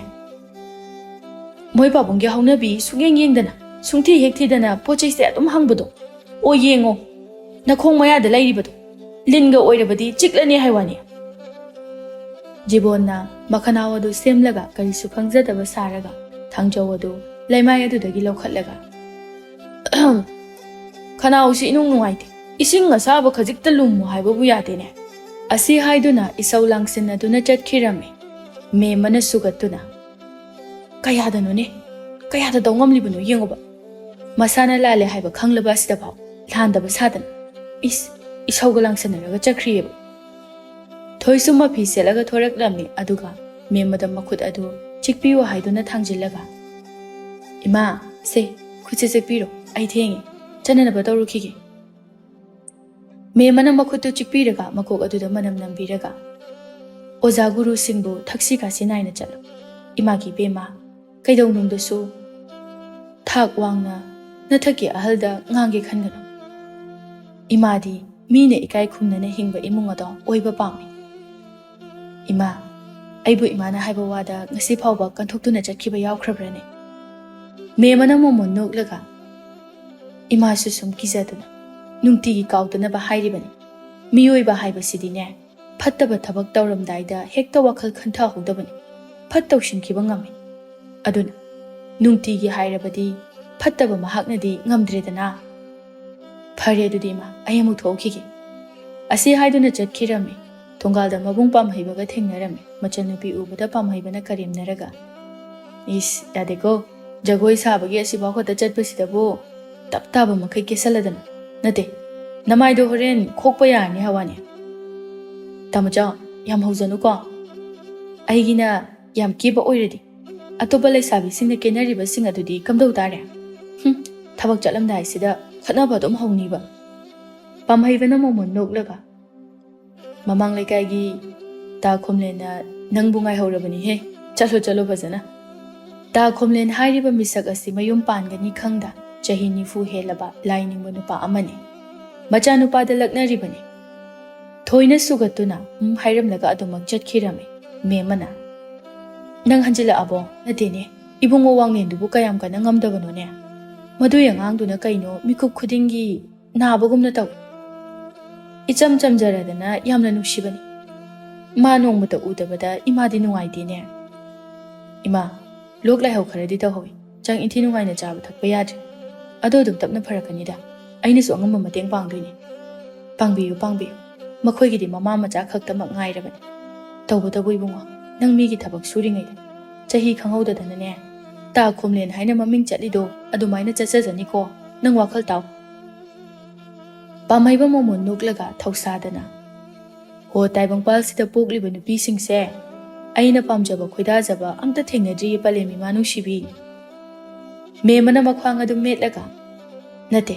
ꯃꯣꯏ ꯄꯥꯕꯨꯡꯒꯤ ꯍꯧꯅꯕꯤ ꯁꯨꯡꯌꯦꯡ ꯌꯦꯡꯗꯅ, ꯁꯨꯡꯊꯤ ꯍꯦꯛ ꯊꯤꯗꯅ ꯄꯣꯠ ꯆꯩꯁꯦ ꯑꯗꯨꯝ ꯍꯪꯕꯗꯣ꯫ ꯑꯣ ꯌꯦꯡꯉꯣ, ꯅꯈꯣꯡ ꯃꯌꯥꯗ ꯂꯩꯔꯤꯕꯗꯣ꯫ ꯂꯤꯟꯒ ꯑꯣꯏꯔꯕꯗꯤ ꯆꯤꯛꯂꯅꯤ ꯍꯥꯏ ꯋꯥꯅꯤ꯫" ꯖꯤꯕꯣꯟꯅ ꯃꯈꯅꯥꯎ ꯑꯗꯨ ꯁꯦꯝꯂꯒ ꯀꯔꯤꯁꯨ ꯈꯪꯖꯗꯕ ꯁꯥꯔꯒ ꯊꯥꯡꯖꯧ ꯑꯗꯨ ꯂꯩꯃꯥꯏ ꯑꯗꯨꯗꯒꯤ ꯂꯧꯈꯠꯂꯒ, "ꯈꯅꯥꯎꯁꯤ ꯏꯅꯨꯡ ꯅꯨꯡꯉꯥꯏꯇꯦ꯫ ꯏꯁꯤꯡ ꯑꯁꯥꯕ ꯈꯖꯤꯛꯇ ꯂꯨꯝꯃꯨ ꯍꯥꯏꯕꯕꯨ ꯌꯥꯗꯦꯅꯦ꯫" ꯑꯁꯤ ꯍꯥꯏꯗꯨꯅ ꯏꯁꯧ ꯂꯥꯡꯁꯤꯟꯅꯗꯨꯅ ꯆꯠꯈꯤꯔꯝꯃꯤ꯫ ꯃꯦꯝ ꯑꯃꯅ ꯁꯨꯒꯠꯇꯨꯅ, "ꯀꯌꯥꯗꯅꯣꯅꯦ? ꯀꯌꯥꯗ ꯇꯧ ꯉꯝꯂꯤꯕꯅꯣ ꯌꯦꯡꯉꯨꯕ꯫ ꯃꯁꯥꯅ ꯂꯥꯜꯂꯦ ꯍꯥꯏꯕ ꯈꯪꯂꯕ ꯑꯁꯤꯗꯐꯥꯎ ꯂꯥꯟꯗꯕ ꯁꯥꯗꯅ꯫ ꯏꯁ, ꯏꯁꯧꯒ ꯂꯥꯡꯁꯟꯅꯔꯒ ꯆꯠꯈ꯭ꯔꯤꯑꯕ꯫" ꯊꯣꯏꯁꯨꯝ ꯃꯐꯤ ꯁꯦꯠꯂꯒ ꯊꯣꯔꯛꯂꯝꯃꯤ, ꯑꯗꯨꯒ ꯃꯦꯝ ꯃꯗꯝ ꯃꯈꯨꯠ ꯑꯗꯨ ꯆꯤꯛꯄꯤꯌꯨ ꯍꯥꯏꯗꯨꯅ ꯊꯥꯡꯖꯤꯜꯂꯒ, "ꯏꯃꯥ, ꯁꯦ, ꯈꯨꯠꯁꯦ ꯆꯤꯛꯄꯤꯔꯣ, ꯑꯩ ꯊꯦꯡꯉꯦ, ꯆꯠꯅꯅꯕ ꯇꯧꯔꯨꯈꯤꯒꯦ꯫" ꯃꯦꯝꯃꯅ ꯃꯈꯨꯠꯇꯨ ꯆꯤꯛꯄꯤꯔꯒ ꯃꯀꯣꯛ ꯑꯗꯨꯗ ꯃꯅꯝ ꯅꯝꯕꯤꯔꯒ, "ꯑꯣꯖꯥ ꯒꯨꯔꯨꯁꯤꯡꯕꯨ ꯊꯛꯁꯤ ꯈꯥꯁꯤ ꯅꯥꯏꯅ ꯆꯠꯂꯨ꯫ ꯏꯃꯥꯒꯤ ꯏꯕꯦꯝꯃ, ꯀꯩꯗꯧꯅꯨꯡꯗꯁꯨ ꯊꯥꯛ ꯋꯥꯡꯅ ꯅꯊꯛꯀꯤ ꯑꯍꯜꯗ ꯉꯥꯡꯒꯦ ꯈꯟꯒꯅꯨ꯫ ꯏꯃꯥꯗꯤ ꯃꯤꯅ ꯏꯀꯥꯏ ꯈꯨꯝꯅꯅ ꯍꯤꯡꯕ ꯏꯃꯨꯡ ꯑꯗꯣ ꯑꯣꯏꯕ ꯄꯥꯝꯃꯤ꯫ ꯏꯃꯥ, ꯑꯩꯕꯨ ꯏꯃꯥꯅ ꯍꯥꯏꯕ ꯋꯥꯗ ꯉꯁꯤ ꯐꯥꯎꯕ ꯀꯟꯊꯣꯛꯇꯨꯅ ꯆꯠꯈꯤꯕ ꯌꯥꯎꯈ꯭ꯔꯕ꯭ꯔꯅꯦ?" ꯃꯦꯝꯃꯅ ꯃꯣꯃꯣꯟ ꯅꯣꯛꯂꯒ, "ꯏꯃꯥꯁꯨ ꯁꯨꯝ ꯀꯤꯖꯗꯅ ꯅꯨꯡꯇꯤꯒꯤ ꯀꯥꯎꯗꯅꯕ ꯍꯥꯏꯔꯤꯕꯅꯤ꯫ ꯃꯤꯑꯣꯏꯕ ꯍꯥꯏꯕꯁꯤꯗꯤꯅꯦ, ꯐꯠꯇꯕ ꯊꯕꯛ ꯇꯧꯔꯝꯗꯥꯏꯗ ꯍꯦꯛꯇ ꯋꯥꯈꯜ ꯈꯟꯊꯍꯧꯗꯕꯅꯤ꯫ ꯐꯠ ꯇꯧꯁꯤꯟꯈꯤꯕ ꯉꯝꯃꯤ꯫ ꯑꯗꯨꯅ ꯅꯨꯡꯇꯤꯒꯤ ꯍꯥꯏꯔꯕꯗꯤ ꯐꯠꯇꯕ ꯃꯍꯥꯛꯅꯗꯤ ꯉꯝꯗ꯭ꯔꯦꯗꯅ꯫ ꯐꯔꯦ, ꯑꯗꯨꯗꯤ ꯏꯃꯥ, ꯑꯩ ꯑꯃꯨꯛ ꯊꯣꯛꯈꯤꯒꯦ꯫" ꯑꯁꯤ ꯍꯥꯏꯗꯨꯅ ꯆꯠꯈꯤꯔꯝꯃꯤ꯫ ꯊꯣꯡꯒꯥꯜꯗ ꯃꯕꯨꯡ ꯄꯥꯝꯍꯩꯕꯒ ꯊꯦꯡꯅꯔꯝꯃꯤ꯫ ꯃꯆꯟꯅꯨꯄꯤ ꯎꯕꯗ ꯄꯥꯝꯍꯩꯕꯅ ꯀꯔꯦꯝꯅꯔꯒ, "ꯏꯁ, ꯌꯥꯗꯦꯀꯣ, ꯖꯒꯣꯏ ꯁꯥꯕꯒꯤ ꯑꯁꯤꯐꯥꯎ ꯈꯛꯇ ꯆꯠꯄꯁꯤꯗꯕꯨ ꯇꯞ ꯇꯥꯕ ꯃꯈꯩ ꯀꯦꯁꯜꯂꯗꯅ꯫ ꯅꯠꯇꯦ, ꯅꯃꯥꯏꯗꯣ ꯍꯣꯔꯦꯟ ꯈꯣꯛꯄ ꯌꯥꯔꯅꯤ ꯍꯋꯥꯅꯤ꯫" "ꯇꯥꯃꯣꯆꯥ, ꯌꯥꯝ ꯍꯧꯖꯅꯨꯀꯣ꯫ ꯑꯩꯒꯤꯅ ꯌꯥꯝ ꯀꯦꯕ ꯑꯣꯏꯔꯗꯤ ꯑꯇꯣꯞꯄ ꯂꯩꯁꯥꯕꯤꯁꯤꯡꯅ ꯀꯦꯅꯔꯤꯕꯁꯤꯡ ꯑꯗꯨꯗꯤ ꯀꯝꯗꯧ ꯇꯥꯔꯦ? ꯍꯨꯝ, ꯊꯕꯛ ꯆꯠꯂꯝꯗꯥꯏꯁꯤꯗ ꯈꯠꯅꯕ ꯑꯗꯨꯝ ꯍꯧꯅꯤꯕ꯫" ꯄꯥꯝꯍꯩꯕꯅ ꯃꯣꯃꯣꯟ ꯅꯣꯛꯂꯒ, "ꯃꯃꯥꯡ ꯂꯩꯀꯥꯏꯒꯤ ꯇꯥ ꯈꯣꯝꯂꯦꯟꯅ ꯅꯪꯕꯨ ꯉꯥꯏꯍꯧꯔꯕꯅꯤꯍꯦ꯫ ꯆꯠꯂꯣ, ꯆꯠꯂꯣ ꯐꯖꯅ꯫" ꯇꯥ ꯈꯣꯝꯂꯦꯟ ꯍꯥꯏꯔꯤꯕ ꯃꯤꯁꯛ ꯑꯁꯤ ꯃꯌꯨꯝ ꯄꯥꯟꯒꯅꯤ ꯈꯪꯗ ꯆꯍꯤ ꯅꯤꯐꯨ ꯍꯦꯜꯂꯕ ꯂꯥꯏꯅꯤꯡꯕ ꯅꯨꯄꯥ ꯑꯃꯅꯤ꯫ ꯃꯆꯥꯅꯨꯄꯥꯗ ꯂꯛꯅꯔꯤꯕꯅꯤ꯫ ꯊꯣꯏꯅ ꯁꯨꯒꯠꯇꯨꯅ ꯎꯝ ꯍꯥꯏꯔꯝꯂꯒ ꯑꯗꯨꯃꯛ ꯆꯠꯈꯤꯔꯝꯃꯤ꯫ ꯃꯦꯝꯃꯅ, "ꯅꯪ ꯍꯟꯖꯤꯜꯂꯛꯑꯕꯣ?" "ꯅꯠꯇꯦꯅꯦ, ꯏꯕꯨꯡꯉꯣ ꯋꯥꯡꯂꯦꯟꯗꯨꯕꯨ ꯀꯌꯥꯝ ꯀꯟꯅ ꯉꯝꯗꯕꯅꯣꯅꯦ? ꯃꯗꯨꯏ ꯑꯉꯥꯡꯗꯨꯅ ꯀꯩꯅꯣ ꯃꯤꯀꯨꯞ ꯈꯨꯗꯤꯡꯒꯤ ꯅꯥꯕꯒꯨꯝꯅ ꯇꯧꯏ꯫ ꯏꯆꯝ ꯆꯝꯖꯔꯗꯅ ꯌꯥꯝꯅ ꯅꯨꯡꯁꯤꯕꯅꯤ꯫ ꯃꯥ ꯅꯣꯡꯃꯇ ꯎꯗꯕꯗ ꯏꯃꯥꯗꯤ ꯅꯨꯡꯉꯥꯏꯇꯦꯅꯦ꯫" "ꯏꯃꯥ, ꯂꯣꯛ ꯂꯥꯏꯍꯧ ꯈꯔꯗꯤ ꯇꯧꯍꯧꯏ꯫ ꯆꯥꯛ ꯏꯟꯊꯤ ꯅꯨꯡꯉꯥꯏꯅ ꯆꯥꯕ ꯊꯛꯄ ꯌꯥꯗ꯭ꯔꯦ꯫ ꯑꯗꯣ ꯑꯗꯨꯝ ꯇꯞꯅ ꯐꯔꯛꯀꯅꯤꯗ꯫ ꯑꯩꯅꯁꯨ ꯑꯉꯝꯕ ꯃꯇꯦꯡ ꯄꯥꯡꯗꯣꯏꯅꯦ꯫" "ꯄꯥꯡꯕꯤꯌꯨ, ꯄꯥꯡꯕꯤꯌꯨ꯫ ꯃꯈꯣꯏꯒꯤꯗꯤ ꯃꯃꯥ ꯃꯆꯥ ꯈꯛꯇꯃꯛ ꯉꯥꯏꯔꯕꯅꯤ꯫ ꯇꯧꯕꯇꯕꯨ ꯏꯕꯨꯡꯉꯣ, ꯅꯪ ꯃꯤꯒꯤ ꯊꯕꯛ ꯁꯨꯔꯤꯉꯩꯗ ꯆꯍꯤ ꯈꯪꯍꯧꯗꯗꯅꯅꯦ, ꯇꯥ ꯈꯣꯝꯂꯦꯟ ꯍꯥꯏꯅ ꯃꯃꯤꯡ ꯆꯠꯂꯤꯗꯣ ꯑꯗꯨꯃꯥꯏꯅ ꯆꯠꯆꯖꯅꯤꯀꯣ꯫ ꯅꯪ ꯋꯥꯈꯜ ꯇꯥꯎ꯫" ꯄꯥꯝꯍꯩꯕ ꯃꯣꯃꯣꯟ ꯅꯣꯛꯂꯒ ꯊꯧꯁꯥꯗꯅ, "ꯍꯣ, ꯇꯥꯏꯕꯪꯄꯥꯜꯁꯤꯗ ꯄꯣꯛꯂꯤꯕ ꯅꯨꯄꯤꯁꯤꯡꯁꯦ, ꯑꯩꯅ ꯄꯥꯝꯖꯕ ꯈꯣꯏꯗꯥꯖꯕ ꯑꯝꯇ ꯊꯦꯡꯅꯗ꯭ꯔꯤꯌꯦ ꯄꯂꯦꯝ ꯏꯃꯥ ꯅꯨꯡꯁꯤꯕꯤ꯫" ꯃꯦꯝꯃꯅ ꯃꯈ꯭ꯋꯥꯡ ꯑꯗꯨ ꯃꯦꯠꯂꯒ, "ꯅꯠꯇꯦ,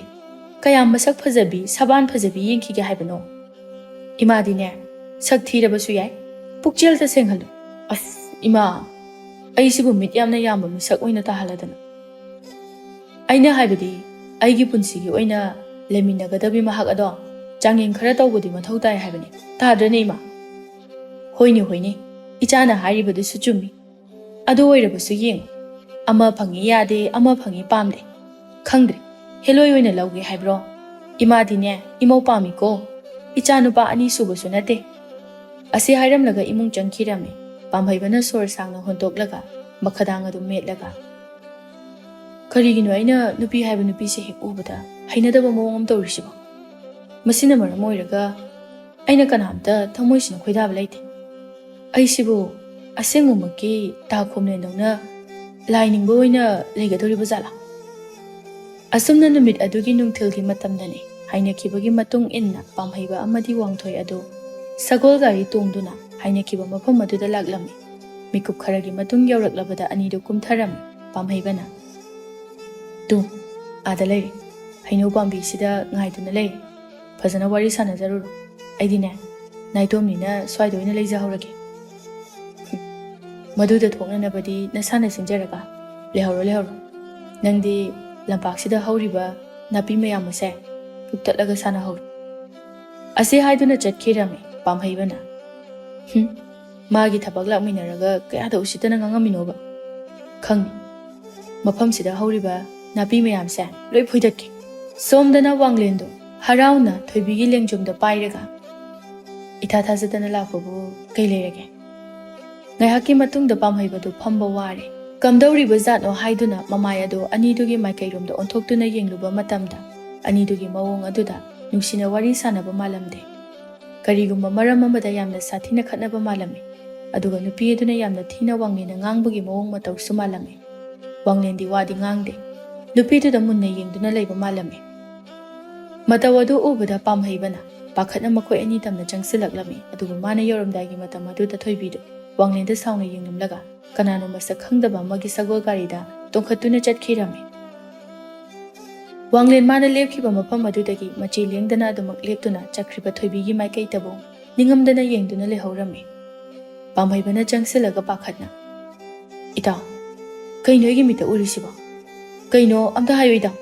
ꯀꯌꯥꯝ ꯃꯁꯛ ꯐꯖꯕꯤ, ꯁꯕꯥꯟ ꯐꯖꯕꯤ ꯌꯦꯡꯈꯤꯒꯦ ꯍꯥꯏꯕꯅꯣ? ꯏꯃꯥꯗꯤꯅꯦ, ꯁꯛ ꯊꯤꯔꯕꯁꯨ ꯌꯥꯏ, ꯄꯨꯛꯆꯦꯜꯗ ꯁꯦꯡꯍꯜꯂꯨ꯫ ꯑꯁ, ꯏꯃꯥ, ꯑꯩꯁꯤꯕꯨ ꯃꯤꯠ ꯌꯥꯝꯅ ꯌꯥꯝꯕ ꯃꯤꯁꯛ ꯑꯣꯏꯅ ꯇꯥꯍꯜꯂꯗꯅ꯫ ꯑꯩꯅ ꯍꯥꯏꯕꯗꯤ, ꯑꯩꯒꯤ ꯄꯨꯟꯁꯤꯒꯤ ꯑꯣꯏꯅ ꯂꯩꯃꯤꯟꯅꯒꯗꯕꯤ ꯃꯍꯥꯛ ꯑꯗꯣ ꯆꯥꯡꯌꯦꯡ ꯈꯔ ꯇꯧꯕꯗꯤ ꯃꯊꯧ ꯇꯥꯏ ꯍꯥꯏꯕꯅꯤ꯫ ꯇꯥꯗ꯭ꯔꯅꯦ, ꯏꯃꯥ? ꯍꯣꯏꯅꯦ, ꯍꯣꯏꯅꯦ, ꯏꯆꯥꯅ ꯍꯥꯏꯔꯤꯕꯗꯨꯁꯨ ꯆꯨꯝꯃꯤ꯫ ꯑꯗꯨ ꯑꯣꯏꯔꯕꯁꯨ ꯌꯦꯡꯉꯨ, ꯑꯃ ꯐꯪꯉꯤ ꯌꯥꯗꯦ, ꯑꯃ ꯐꯪꯉꯤ ꯄꯥꯝꯗꯦ꯫ ꯈꯪꯗ꯭ꯔꯦ, ꯍꯦꯂꯣꯏ ꯑꯣꯏꯅ ꯂꯧꯒꯦ ꯍꯥꯏꯕ꯭ꯔꯣ? ꯏꯃꯥꯗꯤꯅꯦ, ꯏꯃꯧ ꯄꯥꯝꯃꯤꯀꯣ꯫ ꯏꯆꯥ ꯅꯨꯄꯥ ꯑꯅꯤ ꯁꯨꯕꯁꯨ ꯅꯠꯇꯦ꯫ ꯑꯁꯤ ꯍꯥꯏꯔꯝꯂꯒ ꯏꯃꯨꯡ ꯆꯪꯈꯤꯔꯝꯃꯤ, ꯄꯥꯝꯍꯩꯕꯅ ꯁꯣꯔ ꯁꯥꯡꯅ ꯍꯣꯟꯗꯣꯛꯂꯒ ꯃꯈꯗꯥꯡ ꯑꯗꯨ ꯃꯦꯠꯂꯒ꯫ ꯀꯔꯤꯒꯤꯅꯣ ꯑꯩꯅ ꯅꯨꯄꯤ ꯍꯥꯏꯕ ꯅꯨꯄꯤꯁꯦ ꯍꯦꯛ ꯎꯕꯗ ꯍꯩꯅꯗꯕ ꯃꯑꯣꯡ ꯑꯃ ꯇꯧꯔꯤꯁꯤꯕꯣ? ꯃꯁꯤꯅ ꯃꯔꯝ ꯑꯣꯏꯔꯒ ꯑꯩꯅ ꯀꯅꯥꯝꯇ ꯊꯃꯣꯏꯁꯤꯅ ꯈꯣꯏꯗꯥꯕ ꯂꯩꯇꯦ꯫ ꯑꯩꯁꯤꯕꯨ ꯑꯁꯦꯡꯕꯃꯛꯀꯤ ꯇꯥ ꯈꯣꯝꯂꯦꯟꯗꯧꯅ ꯂꯥꯏ ꯅꯤꯡꯕ ꯑꯣꯏꯅ ꯂꯩꯒꯗꯧꯔꯤꯕ ꯖꯥꯠꯂꯥ? ꯑꯁꯨꯝꯅ ꯅꯨꯃꯤꯠ ꯑꯗꯨꯒꯤ ꯅꯨꯡꯊꯤꯜꯒꯤ ꯃꯇꯝꯗꯅꯤ꯫ ꯍꯥꯏꯅꯈꯤꯕꯒꯤ ꯃꯇꯨꯡ ꯏꯟꯅ ꯄꯥꯝꯍꯩꯕ ꯑꯃꯗꯤ ꯋꯥꯡꯊꯣꯏ ꯑꯗꯨ ꯁꯒꯣꯜ ꯒꯥꯔꯤ ꯇꯣꯡꯗꯨꯅ ꯍꯥꯏꯅꯈꯤꯕ ꯃꯐꯝ ꯑꯗꯨꯗ ꯂꯥꯛꯂꯝꯃꯤ꯫ ꯃꯤꯀꯨꯞ ꯈꯔꯒꯤ ꯃꯇꯨꯡ ꯌꯧꯔꯛꯂꯕꯗ ꯑꯅꯤꯗꯨ ꯀꯨꯝꯊꯔꯝꯃꯤ꯫ ꯄꯥꯝꯍꯩꯕꯅ, "ꯇꯨ, ꯑꯥꯗ ꯂꯩꯔꯦ, ꯍꯩꯅꯧ ꯄꯥꯝꯕꯤꯁꯤꯗ ꯉꯥꯏꯗꯨꯅ ꯂꯩꯔꯦ꯫ ꯐꯖꯅ ꯋꯥꯔꯤ ꯁꯥꯟꯅꯖꯔꯨꯔꯣ꯫ ꯑꯩꯗꯤꯅꯦ, ꯅꯥꯏꯇꯣꯝꯅꯤꯅ ꯁ꯭ꯋꯥꯏꯗ ꯑꯣꯏꯅ ꯂꯩꯖꯍꯧꯔꯒꯦ꯫ ꯃꯗꯨꯗ ꯊꯣꯛꯅꯅꯕꯗꯤ ꯅꯁꯥꯅ ꯁꯤꯟꯖꯔꯒ ꯂꯩꯍꯧꯔꯣ, ꯂꯩꯍꯧꯔꯣ꯫ ꯅꯪꯗꯤ ꯂꯝꯄꯥꯛꯁꯤꯗ ꯍꯧꯔꯤꯕ ꯅꯥꯄꯤ ꯃꯌꯥꯝ ꯑꯁꯦ ꯄꯨꯛꯇꯠꯂꯒ ꯁꯥꯟꯅꯍꯧꯔꯣ"꯫ ꯑꯁꯤ ꯍꯥꯏꯗꯨꯅ ꯆꯠꯈꯤꯔꯝꯃꯤ ꯄꯥꯝꯍꯩꯕꯅ꯫ ꯍꯨꯝ, ꯃꯥꯒꯤ ꯊꯕꯛ ꯂꯥꯛꯃꯤꯟꯅꯔꯒ ꯀꯌꯥꯗ ꯎꯁꯤꯠꯇꯅ ꯉꯥꯡꯉꯝꯃꯤꯅꯣꯕ? ꯈꯪꯉꯤ, ꯃꯐꯝꯁꯤꯗ ꯍꯧꯔꯤꯕ ꯅꯥꯄꯤ ꯃꯌꯥꯝꯁꯦ ꯂꯣꯏ ꯐꯣꯏꯗꯠꯀꯦ꯫ ꯁꯣꯝꯗꯅ ꯋꯥꯡꯂꯦꯟꯗꯣ ꯍꯔꯥꯎꯅ ꯊꯣꯏꯕꯤꯒꯤ ꯂꯦꯡꯖꯨꯝꯗ ꯄꯥꯏꯔꯒ, "ꯏꯊꯥ ꯊꯥꯖꯗꯅ ꯂꯥꯛꯄꯕꯨ ꯀꯩ ꯂꯩꯔꯒꯦ?" ꯉꯥꯏꯍꯥꯛꯀꯤ ꯃꯇꯨꯡꯗ ꯄꯥꯝꯍꯩꯕꯗꯨ ꯐꯝꯕ ꯋꯥꯔꯦ꯫ "ꯀꯝꯗꯧꯔꯤꯕ ꯖꯥꯠꯅꯣ?" ꯍꯥꯏꯗꯨꯅ ꯃꯃꯥꯏ ꯑꯗꯨ ꯑꯅꯤꯗꯨꯒꯤ ꯃꯥꯏꯀꯩꯔꯣꯝꯗ ꯑꯣꯟꯊꯣꯛꯇꯨꯅ ꯌꯦꯡꯂꯨꯕ ꯃꯇꯝꯗ, ꯑꯅꯤꯗꯨꯒꯤ ꯃꯑꯣꯡ ꯑꯗꯨꯗ ꯅꯨꯡꯁꯤꯅ ꯋꯥꯔꯤ ꯁꯥꯟꯅꯕ ꯃꯥꯜꯂꯝꯗꯦ꯫ ꯀꯔꯤꯒꯨꯝꯕ ꯃꯔꯝ ꯑꯃꯗ ꯌꯥꯝꯅ ꯁꯥꯊꯤꯅ ꯈꯠꯅꯕ ꯃꯥꯜꯂꯝꯃꯤ꯫ ꯑꯗꯨꯒ ꯅꯨꯄꯤ ꯑꯗꯨꯅ ꯌꯥꯝꯅ ꯊꯤꯅ ꯋꯥꯡꯂꯦꯟꯅ ꯉꯥꯡꯕꯒꯤ ꯃꯑꯣꯡ ꯃꯇꯧꯁꯨ ꯃꯥꯜꯂꯝꯃꯤ꯫ ꯋꯥꯡꯂꯦꯟꯗꯤ ꯋꯥꯗꯤ ꯉꯥꯡꯗꯦ꯫ ꯅꯨꯄꯤꯗꯨꯗ ꯃꯨꯟꯅ ꯌꯦꯡꯗꯨꯅ ꯂꯩꯕ ꯃꯥꯜꯂꯝꯃꯤ꯫ ꯃꯇꯧ ꯑꯗꯨ ꯎꯕꯗ ꯄꯥꯝꯍꯩꯕꯅ ꯄꯥꯈꯠꯅ ꯃꯈꯣꯏ ꯑꯅꯤ ꯇꯝꯅ ꯆꯪꯁꯤꯜꯂꯛꯂꯝꯃꯤ꯫ ꯑꯗꯨꯒ ꯃꯥꯅ ꯌꯧꯔꯝꯗꯥꯏꯒꯤ ꯃꯇꯝ ꯑꯗꯨꯗ ꯊꯣꯏꯕꯤꯗꯨ ꯋꯥꯡꯂꯦꯟꯗ ꯁꯥꯎꯅ ꯌꯦꯡꯂꯝꯂꯒ ꯀꯅꯥꯅꯣ ꯃꯁꯛ ꯈꯪꯗꯕ ꯑꯃꯒꯤ ꯁꯒꯣꯜ ꯒꯥꯔꯤꯗ ꯇꯣꯡꯈꯠꯇꯨꯅ ꯆꯠꯈꯤꯔꯝꯃꯤ꯫ ꯋꯥꯡꯂꯦꯟ ꯃꯥꯅ ꯂꯦꯞꯈꯤꯕ ꯃꯐꯝ ꯑꯗꯨꯗꯒꯤ ꯃꯆꯤ ꯂꯦꯡꯗꯅ ꯑꯗꯨꯃꯛ ꯂꯦꯞꯇꯨꯅ ꯆꯠꯈ꯭ꯔꯤꯕ ꯊꯣꯏꯕꯤꯒꯤ ꯃꯥꯏꯀꯩꯗꯕꯨ ꯅꯤꯡꯉꯝꯗꯅ ꯌꯦꯡꯗꯨꯅ ꯂꯩꯍꯧꯔꯝꯃꯤ꯫ ꯄꯥꯝꯍꯩꯕꯅ ꯆꯪꯁꯤꯜꯂꯒ ꯄꯥꯈꯠꯅ, "ꯏꯇꯥꯎ, ꯀꯩꯅꯣ ꯑꯩꯒꯤ ꯃꯤꯠꯇ ꯎꯔꯤꯁꯤꯕꯣ? ꯀꯩꯅꯣ ꯑꯝꯇ ꯍꯥꯏꯌꯨ ꯏꯇꯥꯎ!"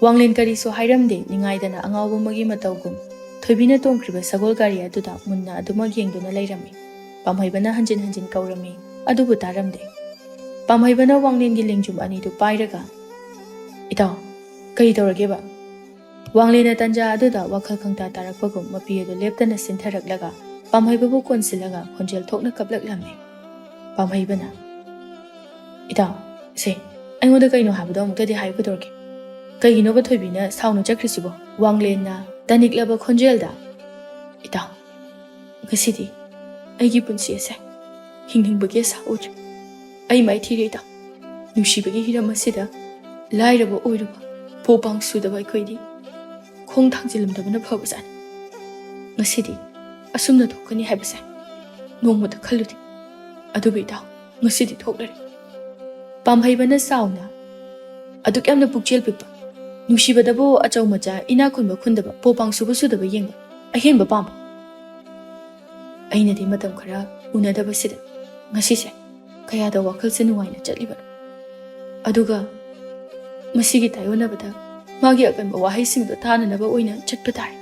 ꯋꯥꯡꯂꯦꯟ ꯀꯔꯤꯁꯨ ꯍꯥꯏꯔꯝꯗꯦ, ꯅꯤꯡꯉꯥꯏꯗꯅ ꯑꯉꯥꯎꯕ ꯑꯃꯒꯤ ꯃꯇꯧꯒꯨꯝ ꯊꯣꯏꯕꯤꯅ ꯇꯣꯡꯈ꯭ꯔꯤꯕ ꯁꯒꯣꯜ ꯒꯥꯔꯤ ꯑꯗꯨꯗ ꯃꯨꯟꯅ ꯑꯗꯨꯃꯛ ꯌꯦꯡꯗꯨꯅ ꯂꯩꯔꯝꯃꯤ꯫ ꯄꯥꯝꯍꯩꯕꯅ ꯍꯟꯖꯤꯟ ꯍꯟꯖꯤꯟ ꯀꯧꯔꯝꯃꯤ, ꯑꯗꯨꯕꯨ ꯇꯥꯔꯝꯗꯦ꯫ ꯄꯥꯝꯍꯩꯕꯅ ꯋꯥꯡꯂꯦꯟꯒꯤ ꯂꯦꯡꯖꯨꯝ ꯑꯅꯤꯗꯨ ꯄꯥꯏꯔꯒ, "ꯏꯇꯥꯎ, ꯀꯔꯤ ꯇꯧꯔꯒꯦꯕ?" ꯋꯥꯡꯂꯦꯟꯅ ꯇꯟꯖꯥ ꯑꯗꯨꯗ ꯋꯥꯈꯜ ꯈꯪꯇꯥ ꯇꯥꯔꯛꯄꯒꯨꯝ ꯃꯄꯤ ꯑꯗꯨ ꯂꯦꯞꯇꯅ ꯆꯤꯟꯊꯔꯛꯂꯒ ꯄꯥꯝꯍꯩꯕꯕꯨ ꯀꯣꯟꯁꯤꯜꯂꯒ ꯈꯣꯟꯖꯦꯜ ꯊꯣꯛꯅ ꯀꯞꯂꯛꯂꯝꯃꯤ꯫ ꯄꯥꯝꯍꯩꯕꯅ, "ꯏꯇꯥꯎ, ꯁꯦ, ꯑꯩꯉꯣꯟꯗ ꯀꯩꯅꯣ ꯍꯥꯏꯕꯗꯣ ꯑꯃꯨꯛꯇꯗꯤ ꯍꯥꯏꯌꯨ, ꯀꯩꯗꯧꯔꯒꯦ? ꯀꯩꯒꯤꯅꯣꯕ ꯊꯣꯏꯕꯤꯅ ꯁꯥꯎꯅ ꯆꯠꯈ꯭ꯔꯤꯁꯤꯕꯣ?" ꯋꯥꯡꯂꯦꯟꯅ ꯇꯅꯤꯛꯂꯕ ꯈꯣꯟꯖꯦꯜꯗ, "ꯏꯇꯥꯎ, ꯉꯁꯤꯗꯤ ꯑꯩꯒꯤ ꯄꯨꯟꯁꯤ ꯑꯁꯦ ꯍꯤꯡꯅꯤꯡꯕꯒꯤ ꯑꯁꯥ ꯎꯗ꯭ꯔꯦ꯫ ꯑꯩ ꯃꯥꯏꯊꯤꯔꯦ ꯏꯇꯥꯎ꯫ ꯅꯨꯡꯁꯤꯕꯒꯤ ꯍꯤꯔꯝ ꯑꯁꯤꯗ ꯂꯥꯏꯔꯕ ꯑꯣꯏꯔꯨꯕ, ꯄꯣ ꯄꯥꯡ ꯁꯨꯗꯕ ꯑꯩꯈꯣꯏꯗꯤ ꯈꯣꯡ ꯊꯥꯡꯖꯤꯜꯂꯝꯗꯕꯅ ꯐꯕꯖꯥꯠꯅꯤ꯫ ꯉꯁꯤꯗꯤ ꯑꯁꯨꯝꯅ ꯊꯣꯛꯀꯅꯤ ꯍꯥꯏꯕꯁꯦ ꯅꯣꯡꯃꯇ ꯈꯜꯂꯨꯗꯦ꯫ ꯑꯗꯨꯕꯨ ꯏꯇꯥꯎ, ꯉꯁꯤꯗꯤ ꯊꯣꯛꯂꯔꯦ꯫" ꯄꯥꯝꯍꯩꯕꯅ ꯆꯥꯎꯅ, "ꯑꯗꯨꯛ ꯌꯥꯝꯅ ꯄꯨꯛꯆꯦꯜ ꯄꯤꯛꯄ, ꯅꯨꯡꯁꯤꯕꯗꯕꯨ ꯑꯆꯧ ꯃꯆꯥ, ꯏꯅꯥꯛ ꯈꯨꯟꯕ ꯈꯨꯟꯗꯕ, ꯄꯣ ꯄꯥꯡ ꯁꯨꯕ ꯁꯨꯗꯕ ꯌꯦꯡꯕ ꯑꯍꯦꯟꯕ ꯄꯥꯝꯕ꯫ ꯑꯩꯅꯗꯤ ꯃꯇꯝ ꯈꯔ ꯎꯅꯗꯕꯁꯤꯗ ꯉꯁꯤꯁꯦ ꯀꯌꯥꯗ ꯋꯥꯈꯜꯁꯦ ꯅꯨꯡꯉꯥꯏꯅ ꯆꯠꯂꯤꯕꯅꯣ꯫ ꯑꯗꯨꯒ ꯃꯁꯤꯒꯤ ꯇꯥꯏꯑꯣꯟꯅꯕꯗ ꯃꯥꯒꯤ ꯑꯀꯟꯕ ꯋꯥꯍꯩꯁꯤꯡꯗꯣ ꯇꯥꯅꯅꯕ ꯑꯣꯏꯅ ꯆꯠꯄ ꯇꯥꯔꯦ꯫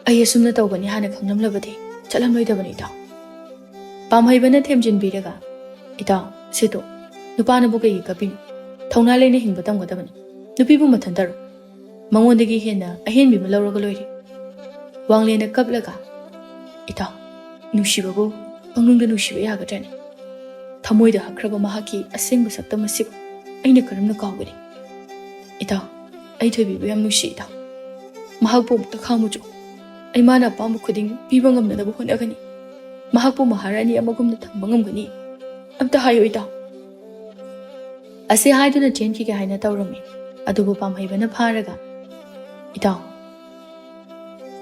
ꯑꯩ ꯑꯁꯨꯝꯅ ꯇꯧꯒꯅꯤ ꯍꯥꯏꯅ ꯈꯪꯂꯝꯂꯕꯗꯤ ꯆꯠꯂꯝꯂꯣꯏꯗꯕꯅꯤ ꯏꯇꯥꯎ꯫" ꯄꯥꯝꯍꯩꯕꯅ ꯊꯦꯝꯖꯤꯟꯕꯤꯔꯒ, "ꯏꯇꯥꯎ, ꯁꯦ ꯇꯣꯛ꯫ ꯅꯨꯄꯥꯅꯕꯨ ꯀꯩꯒꯤ ꯀꯞꯄꯤꯅꯣ? ꯊꯧꯅꯥ ꯂꯩꯅ ꯍꯤꯡꯕ ꯇꯝꯒꯗꯕꯅꯤ꯫ ꯅꯨꯄꯤꯕꯨ ꯃꯊꯟꯇꯔꯣ? ꯃꯉꯣꯟꯗꯒꯤ ꯍꯦꯟꯅ ꯑꯍꯦꯟꯕꯤ ꯑꯃ ꯂꯧꯔꯒ ꯂꯣꯏꯔꯦ꯫" ꯋꯥꯡꯂꯦꯟꯅ ꯀꯞꯂꯒ, "ꯏꯇꯥꯎ, ꯅꯨꯡꯁꯤꯕꯕꯨ ꯄꯪꯅꯨꯡꯗ ꯅꯨꯡꯁꯤꯕ ꯌꯥꯒꯗ꯭ꯔꯅꯦ? ꯊꯃꯣꯏꯗ ꯍꯛꯈ꯭ꯔꯕ ꯃꯍꯥꯛꯀꯤ ꯑꯁꯦꯡꯕ ꯁꯛꯇꯝ ꯑꯁꯤꯕꯨ ꯑꯩꯅ ꯀꯔꯝꯅ ꯀꯥꯎꯒꯅꯤ? ꯏꯇꯥꯎ, ꯑꯩ ꯊꯣꯏꯕꯤꯕꯨ ꯌꯥꯝ ꯅꯨꯡꯁꯤ ꯏꯇꯥꯎ꯫ ꯃꯍꯥꯛꯄꯨ ꯑꯃꯨꯛꯇ ꯈꯥꯝꯃꯨꯆꯣ꯫ ꯑꯩ ꯃꯥꯅ ꯑꯄꯥꯝꯕ ꯈꯨꯗꯤꯡ ꯄꯤꯕ ꯉꯝꯅꯅꯕ ꯍꯣꯠꯅꯒꯅꯤ꯫ ꯃꯍꯥꯛꯄꯨ ꯃꯍꯥꯔꯥꯅꯤ ꯑꯃꯒꯨꯝꯅ ꯊꯝꯕ ꯉꯝꯒꯅꯤ꯫ ꯑꯝꯇ ꯍꯥꯏꯌꯨ ꯏꯇꯥꯎ꯫" ꯑꯁꯤ ꯍꯥꯏꯗꯨꯅ ꯆꯦꯟꯈꯤꯒꯦ ꯍꯥꯏꯅ ꯇꯧꯔꯝꯃꯤ꯫ ꯑꯗꯨꯕꯨ ꯄꯥꯝꯍꯩꯕꯅ ꯐꯥꯔꯒ, "ꯏꯇꯥꯎ,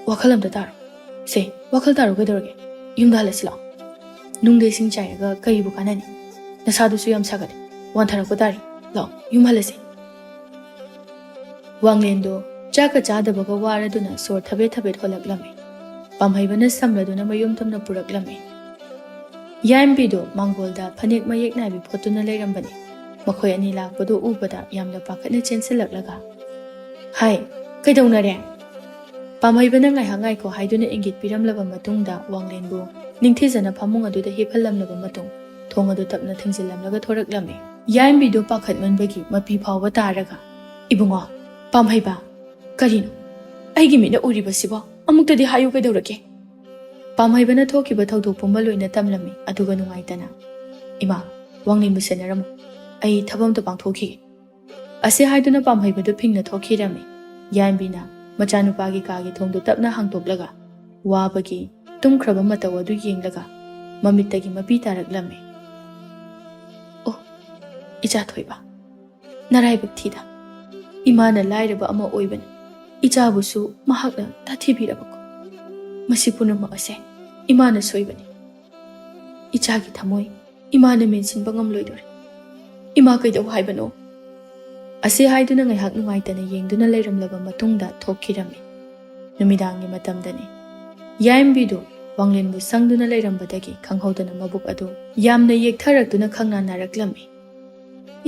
ꯋꯥꯈꯜ ꯑꯝꯇ ꯇꯥꯔꯣ꯫ ꯁꯦ, ꯋꯥꯈꯜ ꯇꯥꯔꯣ, ꯀꯩꯗꯧꯔꯒꯦ? ꯌꯨꯝꯗ ꯍꯜꯂꯁꯤ ꯂꯥꯛꯑꯣ꯫ ꯅꯨꯡꯗ ꯏꯁꯤꯡ ꯆꯥꯏꯔꯒ ꯀꯔꯤꯕꯨ ꯀꯥꯟꯅꯅꯤ? ꯅꯁꯥꯗꯨꯁꯨ ꯌꯥꯝ ꯁꯥꯒꯠꯂꯦ꯫ ꯋꯥꯟꯊꯔꯛꯄ ꯇꯥꯔꯦ꯫ ꯂꯥꯛꯑꯣ, ꯌꯨꯝ ꯍꯜꯂꯁꯤ꯫" ꯋꯥꯡꯂꯦꯟꯗꯣ ꯆꯥꯛꯀ ꯆꯥꯗꯕꯒ ꯋꯥꯔꯗꯨꯅ ꯁꯣꯔ ꯊꯕꯦꯠ ꯊꯕꯦꯠ ꯍꯣꯜꯂꯛꯂꯝꯃꯤ꯫ ꯄꯥꯝꯍꯩꯕꯅ ꯁꯝꯂꯗꯨꯅ ꯃꯌꯨꯝ ꯇꯝꯅ ꯄꯨꯔꯛꯂꯝꯃꯤ꯫ ꯌꯥꯏꯝꯕꯤꯗꯣ ꯃꯥꯡꯒꯣꯜꯗ ꯐꯅꯦꯛ ꯃꯌꯦꯛ ꯅꯥꯏꯕꯤ ꯐꯣꯠꯇꯨꯅ ꯂꯩꯔꯝꯕꯅꯤ꯫ ꯃꯈꯣꯏ ꯑꯅꯤ ꯂꯥꯛꯄꯗꯨ ꯎꯕꯗ ꯌꯥꯝꯅ ꯄꯥꯈꯠꯅ ꯆꯦꯟꯁꯤꯜꯂꯛꯂꯒ, "ꯍꯥꯏ, ꯀꯩꯗꯧꯅꯔꯦ?" ꯄꯥꯝꯍꯩꯕꯅ ꯉꯥꯏꯍꯥꯛ ꯉꯥꯏꯈꯣ ꯍꯥꯏꯗꯨꯅ ꯏꯪꯒꯤꯠ ꯄꯤꯔꯝꯂꯕ ꯃꯇꯨꯡꯗ ꯋꯥꯡꯂꯦꯟꯕꯨ ꯅꯤꯡꯊꯤꯖꯅ ꯐꯃꯨꯡ ꯑꯗꯨꯗ ꯍꯤꯞꯍꯜꯂꯝꯂꯕ ꯃꯇꯨꯡ ꯊꯣꯡ ꯑꯗꯨ ꯇꯞꯅ ꯊꯤꯡꯖꯤꯜꯂꯝꯂꯒ ꯊꯣꯔꯛꯂꯝꯃꯤ꯫ ꯌꯥꯏꯝꯕꯤꯗꯨ ꯄꯥꯈꯠꯃꯟꯕꯒꯤ ꯃꯄꯤ ꯐꯥꯎꯕ ꯇꯥꯔꯒ, "ꯏꯕꯨꯡꯉꯣ, ꯄꯥꯝꯍꯩꯕ, ꯀꯔꯤꯅꯣ? ꯑꯩꯒꯤ ꯃꯤꯠꯅ ꯎꯔꯤꯕꯁꯤꯕꯣ? ꯑꯃꯨꯛꯇꯗꯤ ꯍꯥꯏꯌꯨ, ꯀꯩꯗꯧꯔꯒꯦ?" ꯄꯥꯝꯍꯩꯕꯅ ꯊꯣꯛꯈꯤꯕ ꯊꯧꯗꯣꯛ ꯄꯨꯝꯕ ꯂꯣꯏꯅ ꯇꯝꯂꯝꯃꯤ, ꯑꯗꯨꯒ ꯅꯨꯡꯉꯥꯏꯇꯅ, "ꯏꯃꯥ, ꯋꯥꯡꯂꯦꯟꯕꯨ ꯁꯦꯟꯅꯔꯝꯃꯨ, ꯑꯩ ꯊꯕꯛ ꯑꯝꯇ ꯄꯥꯡꯊꯣꯛꯈꯤꯒꯦ" ꯑꯁꯤ ꯍꯥꯏꯗꯨꯅ ꯄꯥꯝꯍꯩꯕꯗꯨ ꯐꯤꯡꯅ ꯊꯣꯛꯈꯤꯔꯝꯃꯤ꯫ ꯌꯥꯏꯝꯕꯤꯅ ꯃꯆꯥꯅꯨꯄꯥꯒꯤ ꯀꯥꯒꯤ ꯊꯣꯡꯗꯨ ꯇꯞꯅ ꯍꯥꯡꯗꯣꯛꯂꯒ ꯋꯥꯕꯒꯤ ꯇꯨꯝꯈ꯭ꯔꯕ ꯃꯇꯧ ꯑꯗꯨ ꯌꯦꯡꯂꯒ ꯃꯃꯤꯠꯇꯒꯤ ꯃꯄꯤ ꯇꯥꯔꯛꯂꯝꯃꯤ꯫ "ꯑꯣ, ꯏꯆꯥ ꯊꯣꯏꯕ, ꯅꯔꯥꯏꯕꯛ ꯊꯤꯗ꯫ ꯏꯃꯥꯅ ꯂꯥꯏꯔꯕ ꯑꯃ ꯑꯣꯏꯕꯅꯤ꯫ ꯏꯆꯥꯕꯨꯁꯨ ꯃꯍꯥꯛꯅ ꯇꯥꯊꯤꯕꯤꯔꯕꯀꯣ꯫ ꯃꯁꯤ ꯄꯨꯝꯅꯃꯛ ꯑꯁꯦ ꯏꯃꯥꯅ ꯁꯣꯏꯕꯅꯤ꯫ ꯏꯆꯥꯒꯤ ꯊꯃꯣꯏ ꯏꯃꯥꯅ ꯃꯦꯟꯁꯤꯟꯕ ꯉꯝꯂꯣꯏꯗꯣꯔꯦ꯫ ꯏꯃꯥ ꯀꯩꯗꯧ ꯍꯥꯏꯕꯅꯣ?" ꯑꯁꯤ ꯍꯥꯏꯗꯨꯅ ꯉꯥꯏꯍꯥꯛ ꯅꯨꯡꯉꯥꯏꯇꯅ ꯌꯦꯡꯗꯨꯅ ꯂꯩꯔꯝꯂꯕ ꯃꯇꯨꯡꯗ ꯊꯣꯛꯈꯤꯔꯝꯃꯤ꯫ ꯅꯨꯃꯤꯗꯥꯡꯒꯤ ꯃꯇꯝꯗꯅꯤ꯫ ꯌꯥꯏꯝꯕꯤꯗꯨ ꯋꯥꯡꯂꯦꯟꯕꯨ ꯁꯪꯗꯨꯅ ꯂꯩꯔꯝꯕꯗꯒꯤ ꯈꯪꯍꯧꯗꯅ ꯃꯕꯨꯛ ꯑꯗꯨ ꯌꯥꯝꯅ ꯌꯦꯛꯊꯔꯛꯇꯨꯅ ꯈꯪꯅꯥ ꯅꯥꯔꯛꯂꯝꯃꯤ꯫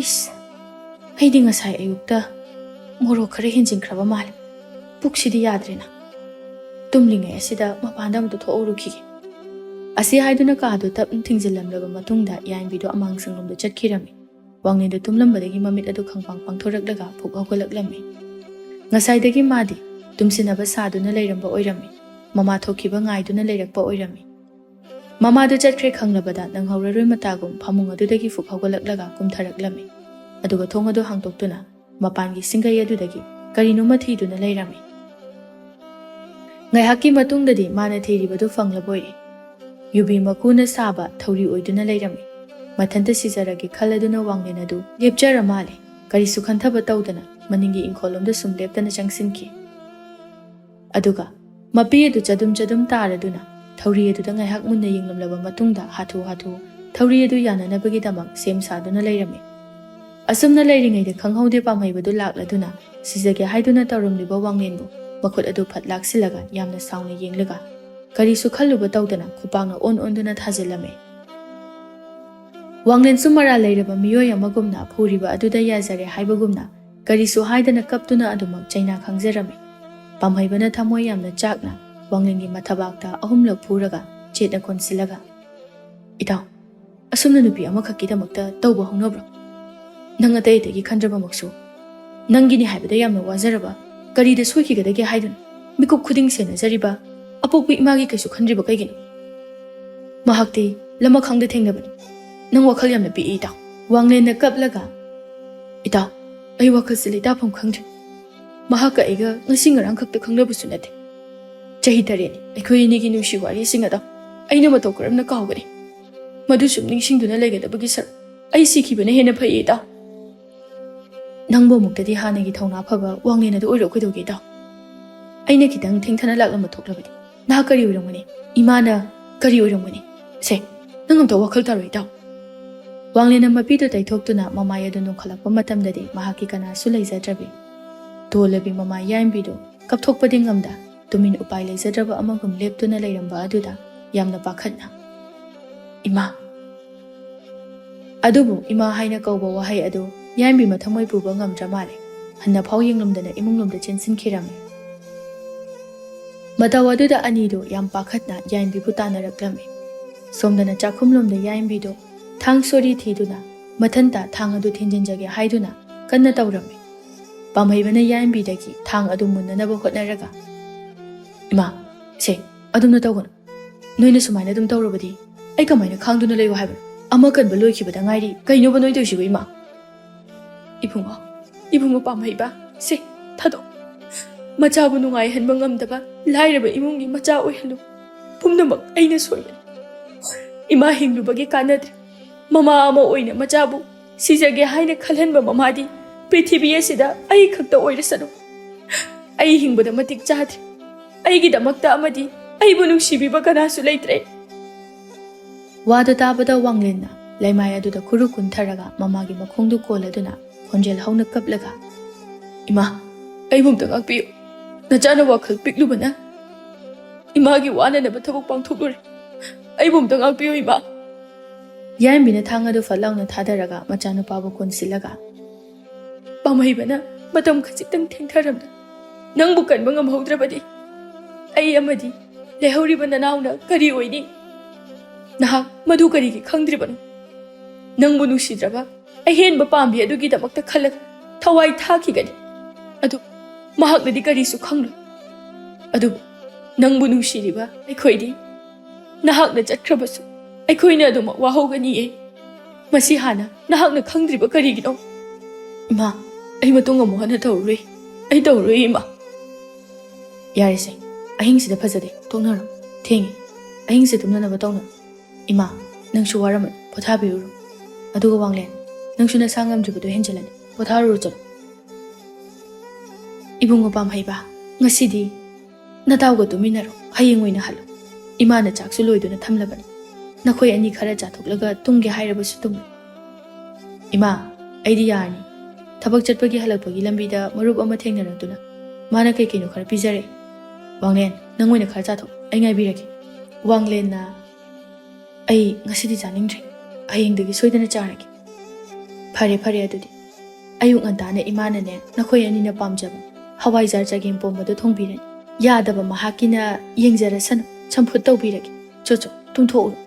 "ꯏꯁ, ꯑꯩꯗꯤ ꯉꯁꯥꯏ ꯑꯌꯨꯛꯇ ꯃꯣꯔꯣꯛ ꯈꯔ ꯍꯦꯟꯖꯤꯟꯈ꯭ꯔꯕ ꯃꯥꯜꯂꯦ꯫ ꯄꯨꯛꯁꯤꯗꯤ ꯌꯥꯗ꯭ꯔꯦꯅ꯫ ꯇꯨꯝꯂꯤꯉꯩ ꯑꯁꯤꯗ ꯃꯄꯥꯟꯗ ꯑꯃꯨꯛꯇ ꯊꯣꯛꯎꯔꯨꯈꯤꯒꯦ"꯫ ꯑꯁꯤ ꯍꯥꯏꯗꯨꯅ ꯀꯥꯗꯨ ꯇꯞꯅ ꯊꯤꯡꯖꯤꯜꯂꯝꯂꯕ ꯃꯇꯨꯡꯗ ꯌꯥꯏꯝꯕꯤꯗꯨ ꯑꯃꯥꯡ ꯁꯪꯂꯣꯝꯗ ꯆꯠꯈꯤꯔꯝꯃꯤ꯫ ꯋꯥꯡꯂꯦꯟꯗꯨ ꯇꯨꯝꯂꯝꯕꯗꯒꯤ ꯃꯃꯤꯠ ꯑꯗꯨ ꯈꯪꯄꯥꯡ ꯄꯥꯡꯊꯣꯔꯛꯂꯒ ꯐꯨꯛ ꯍꯧꯒꯠꯂꯛꯂꯝꯃꯤ꯫ ꯉꯁꯥꯏꯗꯒꯤ ꯃꯥꯗꯤ ꯇꯨꯝꯁꯤꯟꯅꯕ ꯁꯥꯗꯨꯅ ꯂꯩꯔꯝꯕ ꯑꯣꯏꯔꯝꯃꯤ꯫ ꯃꯃꯥ ꯊꯣꯛꯈꯤꯕ ꯉꯥꯏꯗꯨꯅ ꯂꯩꯔꯛꯄ ꯑꯣꯏꯔꯝꯃꯤ꯫ ꯃꯃꯥꯗꯨ ꯆꯠꯈ꯭ꯔꯦ ꯈꯪꯂꯕꯗ ꯅꯪꯍꯧꯔꯔꯣꯏ ꯃꯇꯥꯒꯨꯝ ꯐꯃꯨꯡ ꯑꯗꯨꯗꯒꯤ ꯐꯨꯛ ꯍꯧꯒꯠꯂꯛꯂꯒ ꯀꯨꯝꯊꯔꯛꯂꯝꯃꯤ꯫ ꯑꯗꯨꯒ ꯊꯣꯡ ꯑꯗꯨ ꯍꯥꯡꯗꯣꯛꯇꯨꯅ ꯃꯄꯥꯟꯒꯤ ꯁꯤꯡꯒꯩ ꯑꯗꯨꯗꯒꯤ ꯀꯔꯤꯅꯣꯃ ꯊꯤꯗꯨꯅ ꯂꯩꯔꯝꯃꯤ꯫ ꯉꯥꯏꯍꯥꯛꯀꯤ ꯃꯇꯨꯡꯗꯗꯤ ꯃꯥꯅ ꯊꯤꯔꯤꯕꯗꯨ ꯐꯪꯂꯕꯣꯏꯔꯦ꯫ ꯌꯨꯕꯤ ꯃꯀꯨꯅ ꯁꯥꯕ ꯊꯧꯔꯤ ꯑꯣꯏꯗꯨꯅ ꯂꯩꯔꯝꯃꯤ꯫ ꯃꯊꯟꯇ ꯁꯤꯖꯔꯒꯦ ꯈꯜꯂꯗꯨꯅ ꯋꯥꯡꯂꯦꯟ ꯑꯗꯨ ꯂꯦꯞꯆꯔ ꯃꯥꯜꯂꯦ꯫ ꯀꯔꯤꯁꯨ ꯈꯟꯊꯕ ꯇꯧꯗꯅ ꯃꯅꯤꯡꯒꯤ ꯏꯪꯈꯣꯜꯂꯣꯝꯗ ꯁꯨꯝ ꯂꯦꯞꯇꯅ ꯆꯪꯁꯤꯟꯈꯤ꯫ ꯑꯗꯨꯒ ꯃꯄꯤ ꯑꯗꯨ ꯆꯗꯨꯝ ꯆꯗꯨꯝ ꯇꯥꯔꯗꯨꯅ ꯊꯧꯔꯤ ꯑꯗꯨꯗ ꯉꯥꯏꯍꯥꯛ ꯃꯨꯟꯅ ꯌꯦꯡꯂꯝꯂꯕ ꯃꯇꯨꯡꯗ ꯍꯥꯊꯨ ꯍꯥꯊꯨ ꯊꯧꯔꯤ ꯑꯗꯨ ꯌꯥꯅꯅꯕꯒꯤꯗꯃꯛ ꯁꯦꯝ ꯁꯥꯗꯨꯅ ꯂꯩꯔꯝꯃꯤ꯫ ꯑꯁꯨꯝꯅ ꯂꯩꯔꯤꯉꯩꯗ ꯈꯪꯍꯧꯗꯦ ꯄꯥꯝꯍꯩꯕꯗꯨ ꯂꯥꯛꯂꯗꯨꯅ ꯁꯤꯖꯒꯦ ꯍꯥꯏꯗꯨꯅ ꯇꯧꯔꯝꯂꯤꯕ ꯋꯥꯡꯂꯦꯟꯕꯨ ꯃꯈꯨꯠ ꯑꯗꯨ ꯐꯠ ꯂꯥꯛꯁꯤꯜꯂꯒ ꯌꯥꯝꯅ ꯁꯥꯎꯅ ꯌꯦꯡꯂꯒ ꯀꯔꯤꯁꯨ ꯈꯜꯂꯨꯕ ꯇꯧꯗꯅ ꯈꯨꯄꯥꯛꯅ ꯑꯣꯟ ꯑꯣꯟꯗꯨꯅ ꯊꯥꯖꯤꯜꯂꯝꯃꯤ꯫ ꯋꯥꯡꯂꯦꯟꯁꯨ ꯃꯔꯥꯜ ꯂꯩꯔꯕ ꯃꯤꯑꯣꯏ ꯑꯃꯒꯨꯝꯅ ꯐꯨꯔꯤꯕ ꯑꯗꯨꯗ ꯌꯥꯖꯔꯦ ꯍꯥꯏꯕꯒꯨꯝꯅ ꯀꯔꯤꯁꯨ ꯍꯥꯏꯗꯅ ꯀꯞꯇꯨꯅ ꯑꯗꯨꯃꯛ ꯆꯩꯅꯥ ꯈꯪꯖꯔꯝꯃꯤ꯫ ꯄꯥꯝꯍꯩꯕꯅ ꯊꯃꯣꯏ ꯌꯥꯝꯅ ꯆꯥꯛꯅ ꯋꯥꯡꯂꯦꯟꯒꯤ ꯃꯊꯕꯥꯛꯇ ꯑꯍꯨꯝꯂꯛ ꯐꯨꯔꯒ ꯆꯦꯠꯅ ꯀꯣꯟꯁꯤꯜꯂꯒ, "ꯏꯇꯥꯎ, ꯑꯁꯨꯝꯅ ꯅꯨꯄꯤ ꯑꯃꯈꯛꯀꯤꯗꯃꯛꯇ ꯇꯧꯕ ꯍꯧꯅꯕ꯭ꯔꯣ? ꯅꯪ ꯑꯇꯩ ꯑꯇꯩꯒꯤ ꯈꯟꯗ꯭ꯔꯕꯃꯛꯁꯨ ꯅꯪꯒꯤꯅꯤ ꯍꯥꯏꯕꯗ ꯌꯥꯝꯅ ꯋꯥꯖꯔꯕ, ꯀꯔꯤꯗ ꯁꯣꯏꯈꯤꯒꯗꯒꯦ ꯍꯥꯏꯗꯨꯅ ꯃꯤꯀꯨꯞ ꯈꯨꯗꯤꯡ ꯁꯦꯟꯅꯖꯔꯤꯕ ꯑꯄꯣꯛꯄ ꯏꯃꯥꯒꯤ ꯀꯩꯁꯨ ꯈꯟꯗ꯭ꯔꯤꯕ ꯀꯩꯒꯤꯅꯣ? ꯃꯍꯥꯛꯇꯤ ꯂꯃꯈꯥꯡꯗ ꯊꯦꯡꯅꯕꯅꯤ꯫ ꯅꯪ ꯋꯥꯈꯜ ꯌꯥꯝꯅ ꯄꯤꯛꯏ, ꯏꯇꯥꯎ꯫" ꯋꯥꯡꯂꯦꯟꯅ ꯀꯞꯂꯒ, "ꯏꯇꯥꯎ, ꯑꯩ ꯋꯥꯈꯜꯁꯦ ꯂꯩꯇꯥꯐꯝ ꯈꯪꯗ꯭ꯔꯦ꯫ ꯃꯍꯥꯛꯀ ꯑꯩꯒ ꯉꯁꯤ ꯉꯔꯥꯡ ꯈꯛꯇ ꯈꯪꯅꯕꯁꯨ ꯅꯠꯇꯦ꯫ ꯆꯍꯤ ꯇꯔꯦꯠꯅꯤ ꯑꯩꯈꯣꯏ ꯑꯅꯤꯒꯤ ꯅꯨꯡꯁꯤ ꯋꯥꯔꯤꯁꯤꯡ ꯑꯗꯣ ꯑꯩꯅ ꯃꯇꯧ ꯀꯔꯝꯅ ꯀꯥꯎꯒꯅꯤ? ꯃꯗꯨ ꯁꯨꯝ ꯅꯤꯡꯁꯤꯡꯗꯨꯅ ꯂꯩꯒꯗꯕꯒꯤ ꯁꯔꯨꯛ ꯑꯩ ꯁꯤꯈꯤꯕꯅ ꯍꯦꯟꯅ ꯐꯩꯌꯦ, ꯏꯇꯥꯎ꯫" "ꯅꯪꯕꯨ ꯑꯃꯨꯛꯇꯗꯤ ꯍꯥꯟꯅꯒꯤ ꯊꯧꯅꯥ ꯐꯕ ꯋꯥꯡꯂꯦꯟ ꯑꯗꯨ ꯑꯣꯏꯔꯛꯑꯣ ꯀꯩꯗꯧꯒꯦ, ꯏꯇꯥꯎ? ꯑꯩꯅ ꯈꯤꯇꯪ ꯊꯦꯡꯊꯅ ꯂꯥꯛꯂꯝꯕ ꯊꯣꯛꯂꯕꯗꯤ ꯅꯍꯥꯛ ꯀꯔꯤ ꯑꯣꯏꯔꯝꯒꯅꯤ? ꯏꯃꯥꯅ ꯀꯔꯤ ꯑꯣꯏꯔꯝꯒꯅꯤ? ꯁꯦ, ꯅꯪ ꯑꯝꯇ ꯋꯥꯈꯜ ꯇꯥꯔꯣ, ꯏꯇꯥꯎ꯫" ꯋꯥꯡꯂꯦꯟꯅ ꯃꯄꯤꯗꯨ ꯇꯩꯊꯣꯛꯇꯨꯅ ꯃꯃꯥꯏ ꯑꯗꯨ ꯅꯣꯛꯈꯠꯂꯛꯄ ꯃꯇꯝꯗꯗꯤ ꯃꯍꯥꯛꯀꯤ ꯀꯅꯥꯁꯨ ꯂꯩꯖꯗ꯭ꯔꯕꯤ꯫ ꯇꯣꯜꯂꯕꯤ ꯃꯃꯥ ꯌꯥꯏꯝꯕꯤꯗꯨ ꯀꯞꯊꯣꯛꯄꯗꯤ ꯉꯝꯗ ꯇꯨꯃꯤꯟ ꯎꯄꯥꯏ ꯂꯩꯖꯗ꯭ꯔꯕ ꯑꯃꯒꯨꯝ ꯂꯦꯞꯇꯨꯅ ꯂꯩꯔꯝꯕ ꯑꯗꯨꯗ ꯌꯥꯝꯅ ꯄꯥꯈꯠꯅ, "ꯏꯃꯥ!" ꯑꯗꯨꯕꯨ ꯏꯃꯥ ꯍꯥꯏꯅ ꯀꯧꯕ ꯋꯥꯍꯩ ꯑꯗꯨ ꯌꯥꯏꯝꯕꯤ ꯃꯊꯃꯣꯏ ꯄꯨꯕ ꯉꯝꯗ꯭ꯔ ꯃꯥꯜꯂꯦ꯫ ꯍꯟꯅ ꯐꯥꯎ ꯌꯦꯡꯂꯝꯗꯅ ꯏꯃꯨꯡꯂꯣꯝꯗ ꯆꯦꯟꯁꯤꯟꯈꯤꯔꯝꯃꯤ꯫ ꯃꯇꯧ ꯑꯗꯨꯗ ꯑꯅꯤꯗꯨ ꯌꯥꯝ ꯄꯥꯈꯠꯅ ꯌꯥꯏꯝꯕꯤꯕꯨ ꯇꯥꯟꯅꯔꯛꯂꯝꯃꯤ꯫ ꯁꯣꯝꯗꯅ ꯆꯥꯛꯈꯨꯝꯂꯣꯝꯗ ꯌꯥꯏꯝꯕꯤꯗꯨ ꯊꯥꯡ ꯁꯣꯔꯤ ꯊꯤꯗꯨꯅ ꯃꯊꯟꯇ ꯊꯥꯡ ꯑꯗꯨ ꯊꯤꯟꯖꯤꯟꯖꯒꯦ ꯍꯥꯏꯗꯨꯅ ꯀꯟꯅ ꯇꯧꯔꯝꯃꯤ꯫ ꯄꯥꯝꯍꯩꯕꯅ ꯌꯥꯏꯝꯕꯤꯗꯒꯤ ꯊꯥꯡ ꯑꯗꯨ ꯃꯨꯟꯅꯅꯕ ꯍꯣꯠꯅꯔꯒ, "ꯏꯃꯥ, ꯁꯦ, ꯑꯗꯨꯝꯅ ꯇꯧꯒꯅꯨ꯫ ꯅꯣꯏꯅ ꯁꯨꯃꯥꯏꯅ ꯑꯗꯨꯝ ꯇꯧꯔꯕꯗꯤ ꯑꯩ ꯀꯃꯥꯏꯅ ꯈꯥꯡꯗꯨꯅ ꯂꯩꯌꯨ ꯍꯥꯏꯕꯅꯣ? ꯑꯃ ꯀꯟꯕ ꯂꯣꯏꯈꯤꯕꯗ ꯉꯥꯏꯔꯤ꯫ ꯀꯩꯅꯣꯕ ꯅꯣꯏ ꯇꯧꯏꯁꯤꯕꯨ, ꯏꯃꯥ?" "ꯏꯕꯨꯡꯉꯣ, ꯏꯕꯨꯡꯉꯣ ꯄꯥꯝꯍꯩꯕ, ꯁꯦ, ꯊꯥꯗꯣꯛ꯫ ꯃꯆꯥꯕꯨ ꯅꯨꯡꯉꯥꯏꯍꯟꯕ ꯉꯝꯗꯕ ꯂꯥꯏꯔꯕ ꯏꯃꯨꯡꯒꯤ ꯃꯆꯥ ꯑꯣꯏꯍꯜꯂꯨ꯫ ꯄꯨꯝꯅꯃꯛ ꯑꯩꯅ ꯁꯣꯏꯕꯅꯤ꯫ ꯏꯃꯥ ꯍꯤꯡꯂꯨꯕꯒꯤ ꯀꯥꯟꯅꯗ꯭ꯔꯦ꯫ ꯃꯃꯥ ꯑꯃ ꯑꯣꯏꯅ ꯃꯆꯥꯕꯨ ꯁꯤꯖꯒꯦ ꯍꯥꯏꯅ ꯈꯜꯍꯟꯕ ꯃꯃꯥꯗꯤ ꯄ꯭ꯔꯤꯊꯤꯕꯤ ꯑꯁꯤꯗ ꯑꯩ ꯈꯛꯇ ꯑꯣꯏꯔꯁꯅꯨ꯫ ꯑꯩ ꯍꯤꯡꯕꯗ ꯃꯇꯤꯛ ꯆꯥꯗ꯭ꯔꯦ꯫ ꯑꯩꯒꯤꯗꯃꯛꯇ ꯑꯃꯗꯤ ꯑꯩꯕꯨ ꯅꯨꯡꯁꯤꯕꯤꯕ ꯀꯅꯥꯁꯨ ꯂꯩꯇ꯭ꯔꯦ꯫" ꯋꯥꯗꯨ ꯇꯥꯕꯗ ꯋꯥꯡꯂꯦꯟꯅ ꯂꯩꯃꯥꯏ ꯑꯗꯨꯗ ꯈꯨꯔꯨ ꯀꯨꯟꯊꯔꯒ ꯃꯃꯥꯒꯤ ꯃꯈꯣꯡꯗꯨ ꯀꯣꯜꯂꯗꯨꯅ ꯈꯣꯟꯖꯦꯜ ꯍꯧꯅ ꯀꯞꯂꯒ, "ꯏꯃꯥ, ꯑꯩꯕꯨ ꯑꯝꯇ ꯉꯥꯛꯄꯤꯌꯨ꯫ ꯅꯆꯥꯅ ꯋꯥꯈꯜ ꯄꯤꯛꯂꯨꯕꯅ ꯏꯃꯥꯒꯤ ꯋꯥꯅꯅꯕ ꯊꯕꯛ ꯄꯥꯡꯊꯣꯛꯂꯨꯔꯦ꯫ ꯑꯩꯕꯨ ꯑꯝꯇ ꯉꯥꯛꯄꯤꯌꯨ, ꯏꯃꯥ꯫" ꯌꯥꯏꯝꯕꯤꯅ ꯊꯥꯡ ꯑꯗꯨ ꯐꯠ ꯂꯥꯎꯅ ꯊꯥꯗꯔꯒ ꯃꯆꯥꯅꯨꯄꯥꯕꯨ ꯀꯣꯟꯁꯤꯜꯂꯒ, "ꯄꯥꯝꯍꯩꯕꯅ ꯃꯇꯝ ꯈꯖꯤꯛꯇꯪ ꯊꯦꯡꯊꯔꯕꯗ ꯅꯪꯕꯨ ꯀꯟꯕ ꯉꯝꯍꯧꯗ꯭ꯔꯕꯗꯤ ꯑꯩ ꯑꯃꯗꯤ ꯂꯩꯍꯧꯔꯤꯕ ꯅꯅꯥꯎꯅ ꯀꯔꯤ ꯑꯣꯏꯅꯤ? ꯅꯍꯥꯛ ꯃꯗꯨ ꯀꯔꯤꯒꯤ ꯈꯪꯗ꯭ꯔꯤꯕꯅꯣ? ꯅꯪꯕꯨ ꯅꯨꯡꯁꯤꯗ꯭ꯔꯕ ꯑꯍꯦꯟꯕ ꯄꯥꯝꯕꯤ ꯑꯗꯨꯒꯤꯗꯃꯛꯇ ꯈꯜꯂꯒ ꯊꯋꯥꯏ ꯊꯥꯈꯤꯒꯅꯤ꯫ ꯑꯗꯨ ꯃꯍꯥꯛꯅꯗꯤ ꯀꯔꯤꯁꯨ ꯈꯪꯂꯣꯏ꯫ ꯑꯗꯨꯕꯨ ꯅꯪꯕꯨ ꯅꯨꯡꯁꯤꯔꯤꯕ ꯑꯩꯈꯣꯏꯗꯤ ꯅꯍꯥꯛꯅ ꯆꯠꯈ꯭ꯔꯕꯁꯨ ꯑꯩꯈꯣꯏꯅ ꯑꯗꯨꯃꯛ ꯋꯥꯍꯧꯒꯅꯤꯌꯦ꯫ ꯃꯁꯤ ꯍꯥꯟꯅ ꯅꯍꯥꯛꯅ ꯈꯪꯗ꯭ꯔꯤꯕ ꯀꯔꯤꯒꯤꯅꯣ?" "ꯏꯃꯥ, ꯑꯩ ꯃꯇꯨꯡ ꯑꯃꯨꯛ ꯍꯟꯅ ꯇꯧꯔꯔꯣꯏ꯫ ꯑꯩ ꯇꯧꯔꯔꯣꯏ, ꯏꯃꯥ꯫" "ꯌꯥꯔꯦꯁꯦ, ꯑꯍꯤꯡꯁꯤꯗ ꯐꯖꯗꯦ, ꯇꯣꯛꯅꯔꯣ꯫ ꯊꯦꯡꯉꯦ, ꯑꯍꯤꯡꯁꯦ ꯇꯨꯝꯅꯅꯕ ꯇꯧꯅꯔꯣ꯫ ꯏꯃꯥ, ꯅꯪꯁꯨ ꯋꯥꯔꯝꯃꯅꯤ, ꯄꯣꯊꯥꯕꯤꯔꯨꯔꯣ꯫ ꯑꯗꯨꯒ ꯋꯥꯡꯂꯦꯟ, ꯅꯪꯁꯨ ꯅꯁꯥ ꯉꯝꯗ꯭ꯔꯤꯕꯗꯣ ꯍꯦꯟꯖꯤꯜꯂꯅꯤ, ꯄꯣꯊꯥꯔꯨꯔꯣ ꯆꯠꯂꯣ꯫" "ꯏꯕꯨꯡꯉꯣ ꯄꯥꯝꯍꯩꯕ, ꯉꯁꯤꯗꯤ ꯅꯇꯥꯎꯒ ꯇꯨꯃꯤꯟꯅꯔꯣ, ꯍꯌꯦꯡ ꯑꯣꯏꯅ ꯍꯜꯂꯣ꯫ ꯏꯃꯥꯅ ꯆꯥꯛꯁꯨ ꯂꯣꯏꯗꯨꯅ ꯊꯝꯂꯕꯅꯤ꯫ ꯅꯈꯣꯏ ꯑꯅꯤ ꯈꯔ ꯆꯥꯊꯣꯛꯂꯒ ꯇꯨꯝꯒꯦ ꯍꯥꯏꯔꯕꯁꯨ ꯇꯨꯝꯃꯨ꯫" "ꯏꯃꯥ, ꯑꯩꯗꯤ ꯌꯥꯔꯅꯤ꯫ ꯊꯕꯛ ꯆꯠꯄꯒꯤ ꯍꯜꯂꯛꯄꯒꯤ ꯂꯝꯕꯤꯗ ꯃꯔꯨꯞ ꯑꯃ ꯊꯦꯡꯅꯔꯛꯇꯨꯅ ꯃꯥꯅ ꯀꯩ ꯀꯩꯅꯣ ꯈꯔ ꯄꯤꯖꯔꯛꯑꯦ꯫ ꯋꯥꯡꯂꯦꯟ, ꯅꯪ ꯑꯣꯏꯅ ꯈꯔ ꯆꯥꯊꯣꯛ, ꯑꯩ ꯉꯥꯏꯕꯤꯔꯒꯦ꯫" ꯋꯥꯡꯂꯦꯟꯅ, "ꯑꯩ ꯉꯁꯤꯗꯤ ꯆꯥꯅꯤꯡꯗ꯭ꯔꯦ, ꯍꯌꯦꯡꯗꯒꯤ ꯁꯣꯏꯗꯅ ꯆꯥꯔꯒꯦ꯫" "ꯐꯔꯦ, ꯐꯔꯦ, ꯑꯗꯨꯗꯤ ꯑꯌꯨꯛ ꯉꯟꯇꯥꯅ ꯏꯃꯥꯅꯅꯦ ꯅꯈꯣꯏ ꯑꯅꯤꯅ ꯄꯥꯝꯖꯕ ꯍꯋꯥꯏꯖꯥꯔ ꯆꯒꯦꯝ ꯄꯣꯝꯕꯗꯣ ꯊꯣꯡꯕꯤꯔꯅꯤ꯫ ꯌꯥꯗꯕ ꯃꯍꯥꯛꯀꯤꯅ ꯌꯦꯡꯖꯔꯁꯅꯨ, ꯆꯝꯐꯨꯠ ꯇꯧꯕꯤꯔꯒꯦ꯫ ꯆꯣ ꯆꯣ, ꯇꯨꯝꯊꯣꯛꯎꯔꯣ꯫"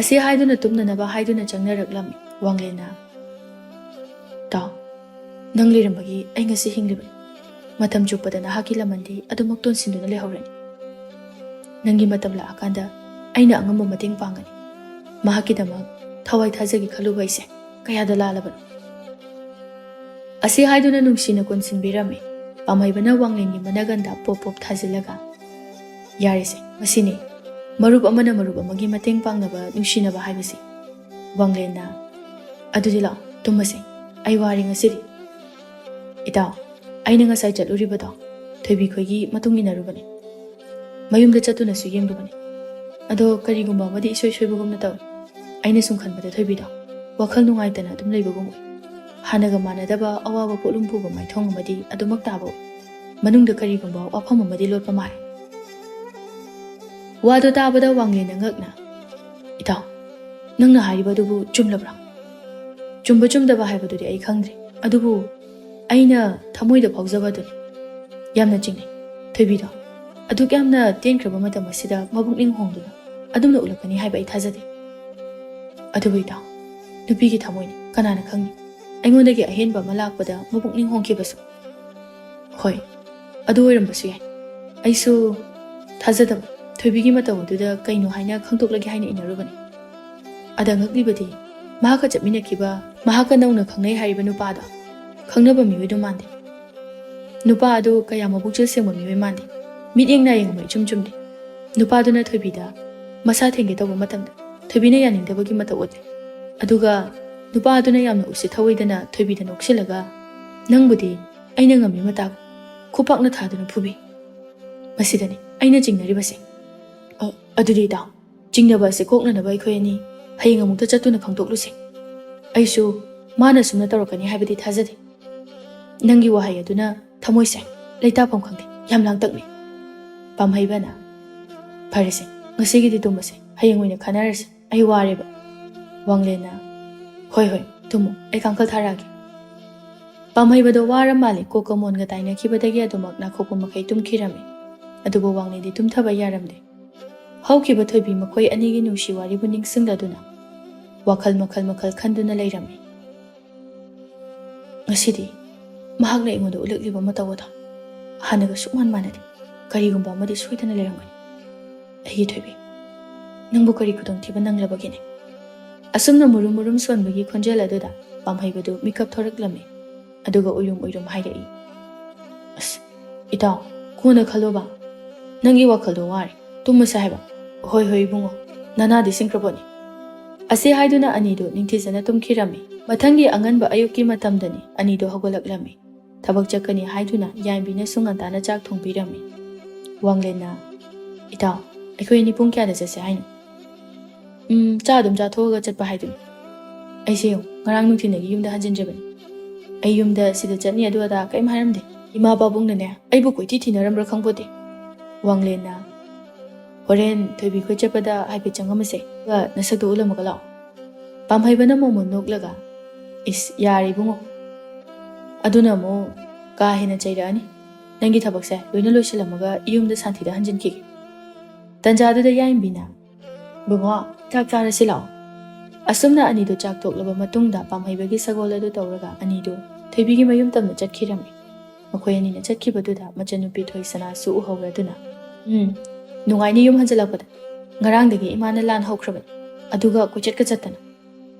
ꯑꯁꯤ ꯍꯥꯏꯗꯨꯅ ꯇꯨꯝꯅꯅꯕ ꯍꯥꯏꯗꯨꯅ ꯆꯪꯅꯔꯛꯂꯝꯃꯤ ꯋꯥꯡꯂꯦꯟꯅ꯫ "ꯇꯥꯎ, ꯅꯪ ꯂꯩꯔꯝꯕꯒꯤ ꯑꯩ ꯉꯁꯤ ꯍꯤꯡꯂꯤꯕꯅꯤ꯫ ꯃꯇꯝ ꯆꯨꯞꯄꯗ ꯅꯍꯥꯛꯀꯤ ꯂꯃꯟꯗꯤ ꯑꯗꯨꯃꯛ ꯇꯣꯟꯁꯤꯟꯗꯨꯅ ꯂꯩꯍꯧꯔꯅꯤ꯫ ꯅꯪꯒꯤ ꯃꯇꯝ ꯂꯥꯛꯑꯀꯥꯟꯗ ꯑꯩꯅ ꯑꯉꯝꯕ ꯃꯇꯦꯡ ꯄꯥꯡꯒꯅꯤ꯫ ꯃꯍꯥꯛꯀꯤꯗꯃꯛ ꯊꯋꯥꯏ ꯊꯥꯖꯒꯦ ꯈꯜꯂꯨꯕ ꯑꯩꯁꯦ ꯀꯌꯥꯗ ꯂꯥꯜꯂꯕꯅꯣ꯫" ꯑꯁꯤ ꯍꯥꯏꯗꯨꯅ ꯅꯨꯡꯁꯤꯅ ꯀꯣꯟꯁꯤꯟꯕꯤꯔꯝꯃꯤ꯫ ꯄꯥꯝꯍꯩꯕꯅ ꯋꯥꯡꯂꯦꯟꯒꯤ ꯃꯅꯥꯒꯟꯗ ꯄꯣꯞ ꯄꯣꯞ ꯊꯥꯖꯤꯜꯂꯒ, "ꯌꯥꯔꯦꯁꯦ, ꯃꯁꯤꯅꯤ ꯃꯔꯨꯞ ꯑꯃꯅ ꯃꯔꯨꯞ ꯑꯃꯒꯤ ꯃꯇꯦꯡ ꯄꯥꯡꯅꯕ, ꯅꯨꯡꯁꯤꯅꯕ ꯍꯥꯏꯕꯁꯤ꯫" ꯋꯥꯡꯂꯦꯟꯅ, "ꯑꯗꯨꯗꯤ ꯂꯥꯛꯑꯣ, ꯇꯨꯝꯃꯁꯦ꯫ ꯑꯩ ꯋꯥꯔꯦ ꯉꯁꯤꯗꯤ꯫" "ꯏꯇꯥꯎ, ꯑꯩꯅ ꯉꯁꯥꯏ ꯆꯠꯂꯨꯔꯤꯕꯗꯣ ꯊꯣꯏꯕꯤ ꯈꯣꯏꯒꯤ ꯃꯇꯨꯡ ꯏꯟꯅꯔꯨꯕꯅꯤ꯫ ꯃꯌꯨꯝꯗ ꯆꯠꯇꯨꯅꯁꯨ ꯌꯦꯡꯂꯨꯕꯅꯤ꯫ ꯑꯗꯣ ꯀꯔꯤꯒꯨꯝꯕ ꯑꯃꯗꯤ ꯏꯁꯣꯏ ꯁꯣꯏꯕꯒꯨꯝꯅ ꯇꯧꯏ꯫ ꯑꯩꯅ ꯁꯨꯝ ꯈꯟꯕꯗ ꯊꯣꯏꯕꯤꯗꯣ ꯋꯥꯈꯜ ꯅꯨꯡꯉꯥꯏꯇꯅ ꯑꯗꯨꯝ ꯂꯩꯕꯒꯨꯝ ꯎꯏ꯫ ꯍꯥꯟꯅꯒ ꯃꯥꯟꯅꯗꯕ ꯑꯋꯥꯕ ꯄꯣꯠꯂꯨꯝ ꯄꯨꯕ ꯃꯥꯏꯊꯣꯡ ꯑꯃꯗꯤ ꯑꯗꯨꯃꯛ ꯇꯥꯕ ꯎꯏ꯫ ꯃꯅꯨꯡꯗ ꯀꯔꯤꯒꯨꯝꯕ ꯋꯥꯐꯝ ꯑꯃꯗꯤ ꯂꯣꯠꯄ ꯃꯥꯜꯂꯦ꯫ ꯋꯥꯗꯣ ꯇꯥꯕꯗ ꯋꯥꯡꯂꯦꯟꯅ ꯉꯛꯅ, "ꯏꯇꯥꯎ, ꯅꯪꯅ ꯍꯥꯏꯔꯤꯕ ꯑꯗꯨꯕꯨ ꯆꯨꯝꯂꯕ꯭ꯔꯥ?" "ꯆꯨꯝꯕ ꯆꯨꯝꯗꯕ ꯍꯥꯏꯕꯗꯨꯗꯤ ꯑꯩ ꯈꯪꯗ꯭ꯔꯦ, ꯑꯗꯨꯕꯨ ꯑꯩꯅ ꯊꯃꯣꯏꯗ ꯐꯥꯎꯖꯕ ꯑꯗꯨꯅꯤ꯫ ꯌꯥꯝꯅ ꯆꯤꯡꯅꯩ꯫ ꯊꯣꯏꯕꯤꯗꯣ ꯑꯗꯨꯛ ꯌꯥꯝꯅ ꯇꯦꯟꯈ꯭ꯔꯕ ꯃꯇꯝ ꯑꯁꯤꯗ ꯃꯕꯨꯛꯅꯤꯡ ꯍꯣꯡꯗꯨꯅ ꯑꯗꯨꯝꯅ ꯎꯠꯂꯛꯀꯅꯤ ꯍꯥꯏꯕ ꯑꯩ ꯊꯥꯖꯗꯦ꯫ ꯑꯗꯨꯕꯨ ꯏꯇꯥꯎ, ꯅꯨꯄꯤꯒꯤ ꯊꯃꯣꯏꯅꯤ, ꯀꯅꯥꯅ ꯈꯪꯅꯤ? ꯑꯩꯉꯣꯟꯗꯒꯤ ꯑꯍꯦꯟꯕ ꯑꯃ ꯂꯥꯛꯄꯗ ꯃꯕꯨꯛꯅꯤꯡ ꯍꯣꯡꯈꯤꯕꯁꯨ꯫ ꯍꯣꯏ, ꯑꯗꯨ ꯑꯣꯏꯔꯝꯕꯁꯨ ꯌꯥꯏ꯫ ꯑꯩꯁꯨ ꯊꯥꯖꯗꯕ ꯊꯣꯏꯕꯤꯒꯤ ꯃꯇꯧ ꯑꯗꯨꯗ ꯀꯩꯅꯣ ꯍꯥꯏꯅ ꯈꯪꯗꯣꯛꯂꯒꯦ ꯍꯥꯏꯅ ꯏꯟꯅꯔꯨꯕꯅꯤ꯫ ꯑꯗ ꯉꯛꯂꯤꯕꯗꯤ ꯃꯍꯥꯛꯀ ꯆꯠꯃꯤꯟꯅꯈꯤꯕ, ꯃꯍꯥꯛꯀ ꯅꯧꯅ ꯈꯪꯅꯩ ꯍꯥꯏꯔꯤꯕ ꯅꯨꯄꯥꯗꯣ ꯈꯪꯅꯕ ꯃꯤꯑꯣꯏꯗꯨ ꯃꯥꯟꯗꯦ꯫ ꯅꯨꯄꯥ ꯑꯗꯨ ꯀꯌꯥ ꯃꯕꯨꯛꯆꯦꯜ ꯁꯦꯡꯕ ꯃꯤꯑꯣꯏ ꯃꯥꯟꯗꯦ꯫ ꯃꯤꯠꯌꯦꯡ ꯅꯥꯌꯦꯡ ꯑꯃ ꯏꯆꯨꯝ ꯆꯨꯝꯗꯦ꯫ ꯅꯨꯄꯥꯗꯨꯅ ꯊꯣꯏꯕꯤꯗ ꯃꯁꯥ ꯊꯦꯡꯒꯦ ꯇꯧꯕ ꯃꯇꯝꯗ ꯊꯣꯏꯕꯤꯅ ꯌꯥꯅꯤꯡꯗꯕꯒꯤ ꯃꯇꯧ ꯎꯠꯂꯤ꯫ ꯑꯗꯨꯒ ꯅꯨꯄꯥ ꯑꯗꯨꯅ ꯌꯥꯝꯅ ꯎꯁꯤꯠ ꯊꯧꯑꯣꯏꯗꯅ ꯊꯣꯏꯕꯤꯗ ꯅꯣꯛꯁꯤꯜꯂꯒ, "ꯅꯪꯕꯨꯗꯤ ꯑꯩꯅ ꯉꯝꯃꯤ ꯃꯇꯥꯒꯨꯝ ꯈꯨꯄꯥꯛꯅ ꯊꯥꯗꯨꯅ ꯐꯨꯕꯤ꯫ ꯃꯁꯤꯗꯅꯤ ꯑꯩꯅ ꯆꯤꯡꯅꯔꯤꯕꯁꯦ꯫ ꯑ, ꯑꯗꯨꯗꯤ ꯏꯇꯥꯎ, ꯆꯤꯡꯅꯕ ꯑꯁꯤ ꯀꯣꯛꯅꯅꯕ ꯑꯩꯈꯣꯏ ꯑꯅꯤ ꯍꯌꯦꯡ ꯑꯃꯨꯛꯇ ꯆꯠꯇꯨꯅ ꯈꯪꯗꯣꯛꯂꯨꯁꯦ꯫ ꯑꯩꯁꯨ ꯃꯥꯅ ꯁꯨꯝꯅ ꯇꯧꯔꯛꯀꯅꯤ ꯍꯥꯏꯕꯗꯤ ꯊꯥꯖꯗꯦ꯫ ꯅꯪꯒꯤ ꯋꯥꯍꯩ ꯑꯗꯨꯅ ꯊꯃꯣꯏꯁꯦ ꯂꯩꯇꯥꯐꯝ ꯈꯪꯗꯦ, ꯌꯥꯝ ꯂꯥꯡꯇꯛꯅꯩ꯫" ꯄꯥꯝꯍꯩꯕꯅ, "ꯐꯔꯦꯁꯦ, ꯉꯁꯤꯒꯤꯗꯤ ꯇꯨꯝꯃꯁꯦ, ꯍꯌꯦꯡ ꯑꯣꯏꯅ ꯈꯟꯅꯔꯁꯦ, ꯑꯩ ꯋꯥꯔꯦꯕ꯫" ꯋꯥꯡꯂꯦꯟꯅ, "ꯍꯣꯏ ꯍꯣꯏ, ꯇꯨꯝꯃꯨ, ꯑꯩ ꯀꯥꯡꯈꯜ ꯊꯥꯔꯛꯑꯒꯦ꯫" ꯄꯥꯝꯍꯩꯕꯗꯣ ꯋꯥꯔ ꯃꯥꯜꯂꯦ, ꯀꯣꯛꯀ ꯃꯣꯟꯒ ꯇꯥꯏꯅꯈꯤꯕꯗꯒꯤ ꯑꯗꯨꯃꯛ ꯅꯥꯈꯣꯛꯄ ꯃꯈꯩ ꯇꯨꯝꯈꯤꯔꯝꯃꯤ꯫ ꯑꯗꯨꯕꯨ ꯋꯥꯡꯂꯦꯟꯗꯤ ꯇꯨꯝꯊꯕ ꯌꯥꯔꯝꯗꯦ꯫ ꯍꯧꯈꯤꯕ ꯊꯣꯏꯕꯤ ꯃꯈꯣꯏ ꯑꯅꯤꯒꯤ ꯅꯨꯡꯁꯤ ꯋꯥꯔꯤꯕꯨ ꯅꯤꯡꯁꯤꯡꯂꯗꯨꯅ ꯋꯥꯈꯜ ꯃꯈꯜ ꯃꯈꯜ ꯈꯟꯗꯨꯅ ꯂꯩꯔꯝꯃꯤ꯫ ꯉꯁꯤꯗꯤ ꯃꯍꯥꯛꯅ ꯑꯩꯉꯣꯟꯗ ꯎꯠꯂꯛꯂꯤꯕ ꯃꯇꯧ ꯑꯗꯣ ꯍꯥꯟꯅꯒ ꯁꯨꯛꯃꯥꯟ ꯃꯥꯟꯅꯗꯦ꯫ ꯀꯔꯤꯒꯨꯝꯕ ꯑꯃꯗꯤ ꯁꯣꯏꯗꯅ ꯂꯩꯔꯝꯒꯅꯤ꯫ ꯑꯩꯒꯤ ꯊꯣꯏꯕꯤ, ꯅꯪꯕꯨ ꯀꯔꯤ ꯈꯨꯗꯣꯡꯊꯤꯕ ꯅꯪꯂꯕꯒꯦꯅꯦ? ꯑꯁꯨꯝꯅ ꯃꯨꯔꯨꯝ ꯃꯨꯔꯨꯝ ꯁꯣꯟꯕꯒꯤ ꯈꯣꯟꯖꯦꯜ ꯑꯗꯨꯗ ꯄꯥꯝꯍꯩꯕꯗꯨ ꯃꯤꯀꯞ ꯊꯣꯔꯛꯂꯝꯃꯤ꯫ ꯑꯗꯨꯒ ꯎꯏꯔꯨꯝ ꯎꯏꯔꯨꯝ ꯍꯥꯏꯔꯛꯏ, "ꯑꯁ, ꯏꯇꯥꯎ, ꯀꯣꯟꯅ ꯈꯜꯂꯣꯕ꯫ ꯅꯪꯒꯤ ꯋꯥꯈꯜꯗꯣ ꯋꯥꯔꯦ꯫ ꯇꯨꯝꯃꯁꯦ ꯍꯥꯏꯕ꯫" "ꯍꯣꯏ, ꯍꯣꯏ, ꯏꯕꯨꯡꯉꯣ꯫ ꯅꯅꯥꯗꯤ ꯁꯤꯡꯈ꯭ꯔꯕꯣꯅꯦ?" ꯑꯁꯤ ꯍꯥꯏꯗꯨꯅ ꯑꯅꯤꯗꯨ ꯅꯤꯡꯊꯤꯖꯅ ꯇꯨꯝꯈꯤꯔꯝꯃꯤ꯫ ꯃꯊꯪꯒꯤ ꯑꯉꯟꯕ ꯑꯌꯨꯛꯀꯤ ꯃꯇꯝꯗꯅꯤ ꯑꯅꯤꯗꯨ ꯍꯧꯒꯠꯂꯛꯂꯝꯃꯤ꯫ ꯊꯕꯛ ꯆꯠꯀꯅꯤ ꯍꯥꯏꯗꯨꯅ ꯌꯥꯏꯝꯕꯤꯅꯁꯨ ꯉꯟꯇꯥꯅ ꯆꯥꯛ ꯊꯣꯡꯕꯤꯔꯝꯃꯤ꯫ ꯋꯥꯡꯂꯦꯟꯅ, "ꯏꯇꯥꯎ, ꯑꯩꯈꯣꯏ ꯑꯅꯤ ꯄꯨꯡ ꯀꯌꯥꯗ ꯆꯠꯁꯦ ꯍꯥꯏꯅꯣ?" ꯎꯝ, ꯆꯥ ꯑꯗꯨꯝ ꯆꯥꯊꯣꯛꯑꯒ ꯆꯠꯄ ꯍꯥꯏꯗꯨꯅꯤ꯫ ꯑꯩꯁꯦ ꯌꯦꯡꯉꯨ, ꯉꯔꯥꯡ ꯅꯨꯡꯊꯤꯜꯗꯒꯤ ꯌꯨꯝꯗ ꯍꯟꯖꯤꯟꯗ꯭ꯔꯕꯅꯤ꯫ ꯑꯩ ꯌꯨꯝꯗ ꯁꯤꯗ ꯆꯠꯅꯤ ꯑꯗꯨ ꯑꯗꯥ ꯀꯔꯤꯝ ꯍꯥꯏꯔꯝꯗꯦ꯫ ꯏꯃꯥ ꯄꯥꯕꯨꯡꯅꯅꯦ, ꯑꯩꯕꯨ ꯀꯣꯏꯊꯤ ꯊꯤꯅꯔꯝꯕ꯭ꯔꯥ ꯈꯪꯄꯣꯠꯇꯦ꯫ ꯋꯥꯡꯂꯦꯟꯅ, "ꯍꯣꯔꯦꯟ ꯊꯣꯏꯕꯤ ꯈꯣꯏ ꯆꯠꯄꯗ ꯍꯥꯏꯐꯦꯠ ꯆꯪꯉꯝꯃꯁꯦ, ꯑꯗꯨꯒ ꯅꯁꯛꯇꯣ ꯎꯠꯂꯝꯃꯒ ꯂꯥꯛꯑꯣ"꯫ ꯄꯥꯝꯍꯩꯕꯅ ꯃꯣꯃꯣꯟ ꯅꯣꯛꯂꯒ, "ꯏꯁ, ꯌꯥꯔꯦ ꯏꯕꯨꯡꯉꯣ, ꯑꯗꯨꯅ ꯑꯃꯨꯛ ꯀꯥ ꯍꯦꯟꯅ ꯆꯩꯔꯛꯑꯅꯤ꯫ ꯅꯪꯒꯤ ꯊꯕꯛꯁꯦ ꯂꯣꯏꯅ ꯂꯣꯏꯁꯤꯜꯂꯝꯃꯒ ꯌꯨꯝꯗ ꯁꯥꯟꯇꯤꯗ ꯍꯟꯖꯤꯟꯈꯤꯒꯦ"꯫ ꯇꯟꯖꯥꯗꯨꯗ ꯌꯥꯏꯝꯕꯤꯅ, "ꯕꯨꯡꯉꯣ, ꯆꯥꯛ ꯆꯥꯔꯁꯤ ꯂꯥꯛꯑꯣ"꯫ ꯑꯁꯨꯝꯅ ꯑꯅꯤꯗꯨ ꯆꯥꯛ ꯇꯣꯛꯂꯕ ꯃꯇꯨꯡꯗ ꯄꯥꯝꯍꯩꯕꯒꯤ ꯁꯒꯣꯜ ꯑꯗꯨ ꯇꯧꯔꯒ ꯑꯅꯤꯗꯨ ꯊꯣꯏꯕꯤꯒꯤ ꯃꯌꯨꯝ ꯇꯝꯅ ꯆꯠꯈꯤꯔꯝꯃꯤ꯫ ꯃꯈꯣꯏ ꯑꯅꯤꯅ ꯆꯠꯈꯤꯕꯗꯨꯗ ꯃꯆꯟꯅꯨꯄꯤ ꯊꯣꯏꯁꯅꯥꯁꯨ ꯎꯍꯧꯔꯗꯨꯅ, "ꯎꯝ, ꯅꯨꯡꯉꯥꯏꯅꯤ ꯌꯨꯝ ꯍꯟꯖꯤꯜꯂꯛꯄꯗ꯫ ꯉꯔꯥꯡꯗꯒꯤ ꯏꯃꯥꯅ ꯂꯥꯟ ꯍꯧꯈ꯭ꯔꯕꯅꯤ꯫ ꯑꯗꯨꯒ ꯀꯣꯏꯆꯠꯀ ꯆꯠꯇꯅ"꯫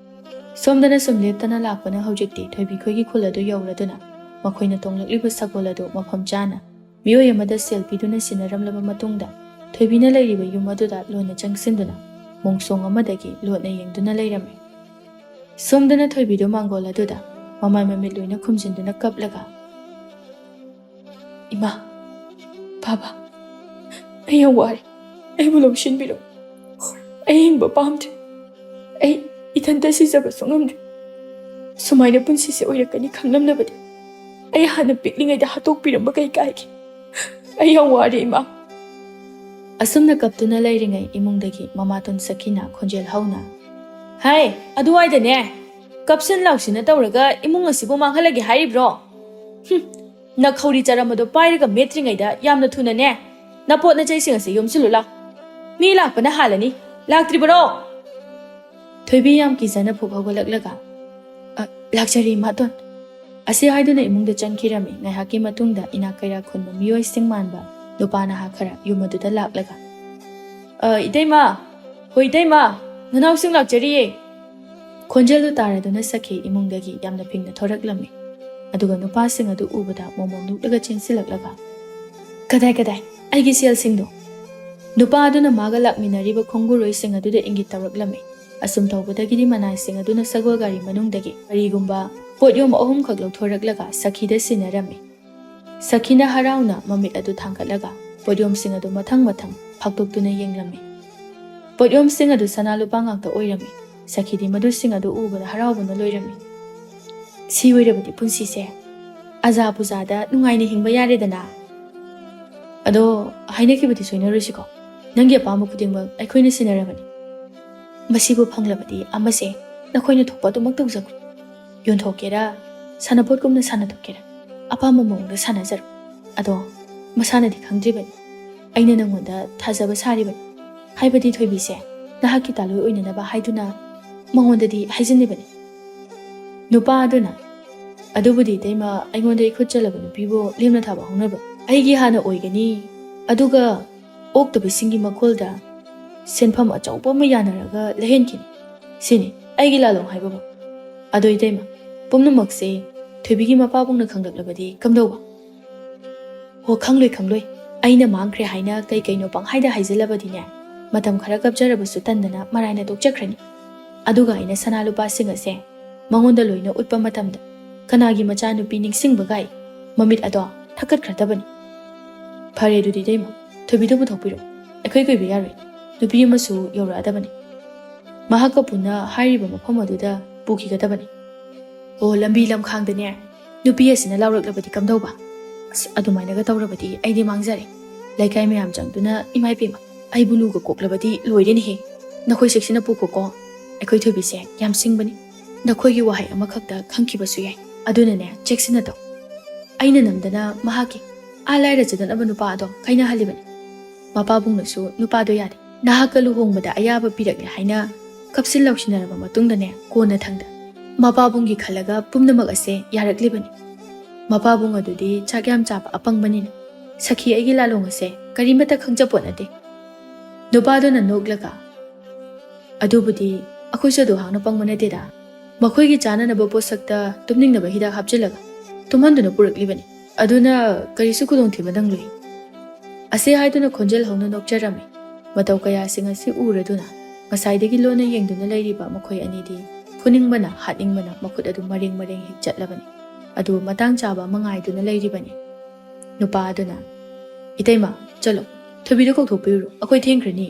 ꯁꯣꯝꯗꯅ ꯁꯨꯝ ꯂꯦꯞꯇꯅ ꯂꯥꯛꯄꯅ ꯍꯧꯖꯤꯛꯇꯤ ꯊꯣꯏꯕꯤ ꯈꯣꯏꯒꯤ ꯈꯨꯜ ꯑꯗꯨ ꯌꯧꯔꯗꯨꯅ ꯃꯈꯣꯏꯅ ꯇꯣꯡꯂꯛꯂꯤꯕ ꯁꯒꯣꯜ ꯑꯗꯨ ꯃꯐꯝ ꯆꯥꯅ ꯃꯤꯑꯣꯏ ꯑꯃꯗ ꯁꯦꯜ ꯄꯤꯗꯨꯅ ꯁꯤꯟꯅꯔꯝꯂꯕ ꯃꯇꯨꯡꯗ ꯊꯣꯏꯕꯤꯅ ꯂꯩꯔꯤꯕ ꯌꯨꯝ ꯑꯗꯨꯗ ꯂꯣꯟꯅ ꯆꯪꯁꯤꯟꯗꯨꯅ ꯃꯣꯡꯁꯣꯡ ꯑꯃꯗꯒꯤ ꯂꯣꯠꯅ ꯌꯦꯡꯗꯨꯅ ꯂꯩꯔꯝꯃꯤ꯫ ꯁꯣꯝꯗꯅ ꯊꯣꯏꯕꯤꯗꯨ ꯃꯥꯡꯒꯣꯜ ꯑꯗꯨꯗ ꯃꯃꯥꯏ ꯃꯃꯤꯠ ꯂꯣꯏꯅ ꯈꯨꯝꯖꯤꯟꯗꯨꯅ ꯀꯞꯂꯒ, "ꯏꯃꯥ, ꯕꯥꯕꯥ, ꯑꯩ ꯌꯥꯝ ꯋꯥꯔꯦ꯫ ꯑꯩꯕꯨ ꯂꯧꯁꯤꯟꯕꯤꯔꯣ꯫ ꯑꯩ ꯍꯤꯡꯕ ꯄꯥꯝꯗ꯭ꯔꯦ꯫ ꯑꯩ ꯏꯊꯟꯇ ꯁꯤꯖꯕꯁꯨ ꯉꯝꯗ꯭ꯔꯦ꯫ ꯁꯨꯃꯥꯏꯅ ꯄꯨꯟꯁꯤꯁꯦ ꯑꯣꯏꯔꯛꯀꯅꯤ ꯈꯪꯂꯝꯂꯕꯗꯤ ꯑꯩ ꯍꯥꯟꯅ ꯄꯤꯛꯂꯤꯉꯩꯗ ꯍꯥꯠꯇꯣꯛꯄꯤꯔꯝꯕ ꯀꯩ ꯀꯥꯏꯒꯦ? ꯑꯩ ꯌꯥꯝ ꯋꯥꯔꯦ, ꯏꯃꯥ"꯫ ꯑꯁꯨꯝꯅ ꯀꯞꯇꯨꯅ ꯂꯩꯔꯤꯉꯩ ꯏꯃꯨꯡꯗꯒꯤ ꯃꯃꯥꯇꯣꯟ ꯁꯈꯤꯅ ꯈꯣꯟꯖꯦꯜ ꯍꯧꯅ, "ꯍꯥꯏ, ꯑꯗꯨꯋꯥꯏꯗꯅꯦ, ꯀꯞꯁꯤꯟ ꯂꯥꯎꯁꯤꯟꯅ ꯇꯧꯔꯒ ꯏꯃꯨꯡ ꯑꯁꯤꯕꯨ ꯃꯥꯡꯍꯜꯂꯒꯦ ꯍꯥꯏꯔꯤꯕ꯭ꯔꯣ? ꯍꯨꯝ, ꯅꯈꯧꯔꯤ ꯆꯔꯝꯕꯗꯣ ꯄꯥꯏꯔꯒ ꯃꯦꯠꯇ꯭ꯔꯤꯉꯩꯗ ꯌꯥꯝꯅ ꯊꯨꯅꯅꯦ, ꯅꯄꯣꯠ ꯅꯆꯩꯁꯤꯡ ꯑꯁꯤ ꯌꯣꯝꯁꯤꯜꯂꯨ ꯂꯥꯎ꯫ ꯃꯤ ꯂꯥꯛꯄꯅ ꯍꯥꯜꯂꯅꯤ꯫ ꯂꯥꯛꯇ꯭ꯔꯤꯕꯔꯣ?" ꯊꯣꯏꯕꯤ ꯌꯥꯝ ꯀꯤꯖꯅ ꯐꯨꯛ ꯍꯧꯒꯠꯂꯛꯂꯒ, "ꯑ, ꯂꯥꯛꯆꯔꯤ, ꯏꯃꯥꯇꯣꯟ"꯫ ꯑꯁꯤ ꯍꯥꯏꯗꯨꯅ ꯏꯃꯨꯡꯗ ꯆꯪꯈꯤꯔꯝꯃꯤ꯫ ꯉꯥꯏꯍꯥꯛꯀꯤ ꯃꯇꯨꯡꯗ ꯏꯅꯥꯛ ꯀꯩꯔꯥꯛ ꯈꯨꯟꯕ ꯃꯤꯑꯣꯏꯁꯤꯡ ꯃꯥꯟꯕ ꯅꯨꯄꯥ ꯅꯍꯥ ꯈꯔ ꯌꯨꯝ ꯑꯗꯨꯗ ꯂꯥꯛꯂꯒ, "ꯑ, ꯏꯇꯩꯃ! ꯍꯣ ꯏꯇꯩꯃ! ꯅꯅꯥꯎꯁꯤꯡ ꯂꯥꯛꯆꯔꯤꯌꯦ!" ꯈꯣꯟꯖꯦꯜꯗꯨ ꯇꯥꯔꯗꯨꯅ ꯁꯈꯤ ꯏꯃꯨꯡꯗꯒꯤ ꯌꯥꯝꯅ ꯐꯤꯡꯅ ꯊꯣꯔꯛꯂꯝꯃꯤ꯫ ꯑꯗꯨꯒ ꯅꯨꯄꯥꯁꯤꯡ ꯑꯗꯨ ꯎꯕꯗ ꯃꯣꯃꯣꯟ ꯅꯣꯛꯂꯒ ꯆꯦꯟꯁꯤꯜꯂꯛꯂꯒ, "ꯀꯗꯥꯏ, ꯀꯗꯥꯏ? ꯑꯩꯒꯤ ꯁꯦꯜꯁꯤꯡꯗꯣ?" ꯅꯨꯄꯥ ꯑꯗꯨꯅ ꯃꯥꯒ ꯂꯥꯛꯃꯤꯟꯅꯔꯤꯕ ꯈꯣꯡꯒꯨꯔꯣꯏꯁꯤꯡ ꯑꯗꯨꯗ ꯏꯪꯒꯤꯠ ꯇꯧꯔꯛꯂꯝꯃꯤ꯫ ꯑꯁꯨꯝ ꯇꯧꯕꯗꯒꯤꯗꯤ ꯃꯅꯥꯏꯁꯤꯡ ꯑꯗꯨꯅ ꯁꯒꯣꯜ ꯒꯥꯔꯤ ꯃꯅꯨꯡꯗꯒꯤ ꯀꯔꯤꯒꯨꯝꯕ ꯄꯣꯠꯌꯣꯝ ꯑꯍꯨꯝꯈꯛ ꯂꯧꯊꯣꯔꯛꯂꯒ ꯁꯈꯤꯗ ꯁꯤꯟꯅꯔꯝꯃꯤ꯫ ꯁꯈꯤꯅ ꯍꯔꯥꯎꯅ ꯃꯃꯤꯠ ꯑꯗꯨ ꯊꯥꯡꯒꯠꯂꯒ ꯄꯣꯠꯌꯣꯝꯁꯤꯡ ꯑꯗꯨ ꯃꯊꯪ ꯃꯊꯪ ꯐꯥꯛꯇꯣꯛꯇꯨꯅ ꯌꯦꯡꯂꯝꯃꯤ꯫ ꯄꯣꯠꯌꯣꯝꯁꯤꯡ ꯑꯗꯨ ꯁꯅꯥ ꯂꯨꯄꯥ ꯉꯥꯛꯇ ꯑꯣꯏꯔꯝꯃꯤ꯫ ꯁꯈꯤꯗꯤ ꯃꯗꯨꯁꯤꯡ ꯑꯗꯨ ꯎꯕꯗ ꯍꯔꯥꯎꯕꯅ ꯂꯣꯏꯔꯝꯃꯤ꯫ "ꯁꯤ ꯑꯣꯏꯔꯕꯗꯤ ꯄꯨꯟꯁꯤꯁꯦ ꯑꯖꯥ ꯄꯨꯖꯥꯗ ꯅꯨꯡꯉꯥꯏꯅ ꯍꯤꯡꯕ ꯌꯥꯔꯦꯗꯅ꯫ ꯑꯗꯣ ꯍꯥꯏꯅꯈꯤꯕꯗꯤ ꯁꯣꯏꯅꯔꯣꯏꯁꯤꯀꯣ꯫ ꯅꯪꯒꯤ ꯑꯄꯥꯝꯕ ꯈꯨꯗꯤꯡꯃꯛ ꯑꯩꯈꯣꯏꯅ ꯁꯤꯟꯅꯔꯕꯅꯤ꯫ ꯃꯁꯤꯕꯨ ꯐꯪꯂꯕꯗꯤ ꯑꯃꯁꯦ ꯅꯈꯣꯏꯅ ꯊꯣꯛꯄ ꯑꯗꯨꯃꯛ ꯇꯧꯖꯈ꯭ꯔꯣ꯫ ꯌꯣꯟꯊꯣꯛꯀꯦꯔꯥ, ꯁꯥꯟꯅꯄꯣꯠꯀꯨꯝꯅ ꯁꯥꯟꯅꯊꯣꯛꯀꯦꯔꯥ, ꯑꯄꯥꯝꯕ ꯃꯑꯣꯡꯗ ꯁꯥꯟꯅꯖꯔꯣ꯫ ꯑꯗꯣ ꯃꯁꯥꯅꯗꯤ ꯈꯪꯗ꯭ꯔꯤꯕꯅꯤ꯫ ꯑꯩꯅ ꯅꯪꯉꯣꯟꯗ ꯊꯥꯖꯕ ꯁꯥꯔꯤꯕꯅꯤ꯫ ꯍꯥꯏꯕꯗꯤ ꯊꯣꯏꯕꯤꯁꯦ ꯅꯍꯥꯛꯀꯤ ꯇꯥꯂꯣꯏ ꯑꯣꯏꯅꯅꯕ ꯍꯥꯏꯗꯨꯅ ꯃꯉꯣꯟꯗꯗꯤ ꯍꯥꯏꯖꯟꯅꯤꯕꯅꯤ"꯫ ꯅꯨꯄꯥ ꯑꯗꯨꯅ, "ꯑꯗꯨꯕꯨꯗꯤ ꯏꯇꯩꯃ, ꯑꯩꯉꯣꯟꯗ ꯏꯈꯨꯠ ꯆꯜꯂꯕ ꯅꯨꯄꯤꯕꯨ ꯂꯦꯝꯅ ꯊꯥꯕ ꯍꯧꯅꯕ꯭ꯔꯣ? ꯑꯩꯒꯤ ꯍꯥꯟꯅ ꯑꯣꯏꯒꯅꯤ, ꯑꯗꯨꯒ ꯑꯣꯛꯇꯕꯁꯤꯡꯒꯤ ꯃꯈꯨꯜꯗ ꯁꯦꯟꯐꯝ ꯑꯆꯧꯕ ꯑꯃ ꯌꯥꯅꯔꯒ ꯂꯩꯍꯟꯈꯤꯅꯤ꯫ ꯁꯤꯅꯤ ꯑꯩꯒꯤ ꯂꯥꯂꯣꯡ ꯍꯥꯏꯕꯕꯨ꯫ ꯑꯗꯣ ꯏꯇꯩꯃ, ꯄꯨꯝꯅꯃꯛꯁꯦ ꯊꯣꯏꯕꯤꯒꯤ ꯃꯄꯥꯕꯨꯡꯅ ꯈꯪꯂꯛꯂꯕꯗꯤ ꯀꯝꯗꯧꯕ?" "ꯍꯣ, ꯈꯪꯂꯣꯏ, ꯈꯪꯂꯣꯏ꯫ ꯑꯩꯅ ꯃꯥꯡꯈ꯭ꯔꯦ ꯍꯥꯏꯅ ꯀꯩ ꯀꯩꯅꯣ ꯄꯪꯍꯥꯏꯗ ꯍꯥꯏꯖꯤꯜꯂꯕꯗꯤꯅꯦ, ꯃꯇꯝ ꯈꯔ ꯀꯞꯆꯔꯕꯁꯨ ꯇꯟꯗꯅ ꯃꯔꯥꯏꯅ ꯇꯣꯛꯆꯈ꯭ꯔꯅꯤ꯫ ꯑꯗꯨꯒ ꯑꯩꯅ ꯁꯅꯥ ꯂꯨꯄꯥꯁꯤꯡ ꯑꯁꯦ ꯃꯉꯣꯟꯗ ꯂꯣꯏꯅ ꯎꯠꯄ ꯃꯇꯝꯗ ꯀꯅꯥꯒꯤ ꯃꯆꯥꯅꯨꯄꯤ ꯅꯤꯡꯁꯤꯡꯕꯒꯥꯏ ꯃꯃꯤꯠ ꯑꯗꯣ ꯊꯛꯀꯠꯈ꯭ꯔꯗꯕꯅꯤ"꯫ "ꯐꯔꯦ, ꯑꯗꯨꯗꯤ ꯏꯇꯩꯃ, ꯊꯣꯏꯕꯤꯗꯨ ꯄꯨꯊꯣꯛꯄꯤꯔꯣ꯫ ꯑꯩꯈꯣꯏ ꯀꯣꯏꯕ ꯌꯥꯔꯣꯏ꯫ ꯅꯨꯄꯤ ꯑꯃꯁꯨ ꯌꯧꯔꯛꯑꯗꯕꯅꯤ꯫ ꯃꯍꯥꯛꯀ ꯄꯨꯟꯅ ꯍꯥꯏꯔꯤꯕ ꯃꯐꯝ ꯑꯗꯨꯗ ꯄꯨꯈꯤꯒꯗꯕꯅꯤ"꯫ "ꯑꯣ, ꯂꯝꯕꯤ ꯂꯝꯈꯥꯡꯗꯅꯦ ꯅꯨꯄꯤ ꯑꯁꯤꯅ ꯂꯥꯎꯔꯛꯂꯕꯗꯤ ꯀꯝꯗꯧꯕ? ꯑꯁ, ꯑꯗꯨꯃꯥꯏꯅꯒ ꯇꯧꯔꯕꯗꯤ ꯑꯩꯗꯤ ꯃꯥꯡꯖꯔꯦ꯫ ꯂꯩꯀꯥꯏ ꯃꯌꯥꯝ ꯆꯪꯗꯨꯅ, ꯏꯃꯥ ꯏꯕꯦꯝꯃ, ꯑꯩꯕꯨ ꯂꯨꯒ ꯀꯣꯛꯂꯕꯗꯤ ꯂꯣꯏꯔꯦꯅꯦꯍꯦ꯫ ꯅꯈꯣꯏ ꯆꯦꯛꯁꯤꯟꯅ ꯄꯨꯈꯣꯀꯣ꯫ ꯑꯩꯈꯣꯏ ꯊꯣꯏꯕꯤꯁꯦ ꯌꯥꯝ ꯁꯤꯡꯕꯅꯤ꯫ ꯅꯈꯣꯏꯒꯤ ꯋꯥꯍꯩ ꯑꯃꯈꯛꯇ ꯈꯪꯈꯤꯕꯁꯨ ꯌꯥꯏ꯫ ꯑꯗꯨꯅꯅꯦ, ꯆꯦꯛꯁꯤꯟꯅ ꯇꯧ"꯫ ꯑꯩꯅ ꯅꯝꯗꯅ ꯃꯍꯥꯛꯀꯤ ꯑꯥ ꯂꯥꯏꯔ ꯆꯗꯠꯅꯕ ꯅꯨꯄꯥ ꯑꯗꯣ ꯀꯥꯏꯅꯍꯜꯂꯤꯕꯅꯤ꯫ ꯃꯄꯥꯕꯨꯡꯅꯁꯨ ꯅꯨꯄꯥꯗꯣ ꯌꯥꯗꯦ꯫ ꯅꯍꯥꯛꯀ ꯂꯨꯍꯣꯡꯕꯗ ꯑꯌꯥꯕ ꯄꯤꯔꯛꯂꯦ ꯍꯥꯏꯅ ꯀꯞꯁꯤꯟ ꯂꯥꯎꯁꯤꯟꯅꯔꯕ ꯃꯇꯨꯡꯗꯅꯦ, ꯀꯣꯟꯅꯊꯪꯗ ꯃꯄꯥꯕꯨꯡꯒꯤ ꯈꯜꯂꯒ ꯄꯨꯝꯅꯃꯛ ꯑꯁꯦ ꯌꯥꯔꯛꯂꯤꯕꯅꯤ꯫ ꯃꯄꯥꯕꯨꯡ ꯑꯗꯨꯗꯤ ꯆꯥꯛ ꯌꯥꯝ ꯆꯥꯕ ꯑꯄꯪꯕꯅꯤꯅ ꯁꯈꯤ ꯑꯩꯒꯤ ꯂꯥꯂꯣꯡ ꯑꯁꯦ ꯀꯔꯤꯃꯠꯇ ꯈꯪꯖꯄꯣꯠ ꯅꯠꯇꯦ꯫ ꯅꯨꯄꯥꯗꯨꯅ ꯅꯣꯛꯂꯒ, "ꯑꯗꯨꯕꯨꯗꯤ ꯑꯩꯈꯣꯏꯁꯨ ꯑꯗꯨ ꯍꯥꯡꯅ ꯄꯪꯕ ꯅꯠꯇꯦꯗ꯫ ꯃꯈꯣꯏꯒꯤ ꯆꯥꯅꯅꯕ ꯄꯣꯠꯁꯛꯇ ꯇꯨꯝꯅꯤꯡꯅꯕ ꯍꯤꯗꯥꯛ ꯍꯥꯞꯆꯤꯜꯂꯒ ꯇꯨꯝꯍꯟꯗꯨꯅ ꯄꯨꯔꯛꯂꯤꯕꯅꯤ꯫ ꯑꯗꯨꯅ ꯀꯔꯤꯁꯨ ꯈꯨꯗꯣꯡꯊꯤꯕ ꯅꯪꯂꯣꯏ"꯫ ꯑꯁꯤ ꯍꯥꯏꯗꯨꯅ ꯈꯣꯟꯖꯦꯜ ꯍꯧꯅ ꯅꯣꯛꯆꯔꯝꯃꯤ꯫ ꯃꯇꯧ ꯀꯌꯥꯁꯤꯡ ꯑꯁꯤ ꯎꯔꯗꯨꯅ ꯉꯁꯥꯏꯗꯒꯤ ꯂꯣꯟꯅ ꯌꯦꯡꯗꯨꯅ ꯂꯩꯔꯤꯕ ꯃꯈꯣꯏ ꯑꯅꯤꯗꯤ ꯐꯨꯅꯤꯡꯕꯅ ꯍꯥꯠꯅꯤꯡꯕꯅ ꯃꯈꯨꯠ ꯑꯗꯨ ꯃꯔꯦꯡ ꯃꯔꯦꯡ ꯍꯦꯛ ꯆꯠꯂꯕꯅꯤ꯫ ꯑꯗꯨ ꯃꯇꯥꯡ ꯆꯥꯕ ꯑꯃ ꯉꯥꯏꯗꯨꯅ ꯂꯩꯔꯤꯕꯅꯤ꯫ ꯅꯨꯄꯥ ꯑꯗꯨꯅ, "ꯏꯇꯩꯃ, ꯆꯠꯂꯣ, ꯊꯣꯏꯕꯤꯗꯨ ꯀꯧꯊꯣꯛꯄꯤꯔꯨꯔꯣ, ꯑꯩꯈꯣꯏ ꯊꯦꯡꯈ꯭ꯔꯅꯤ"꯫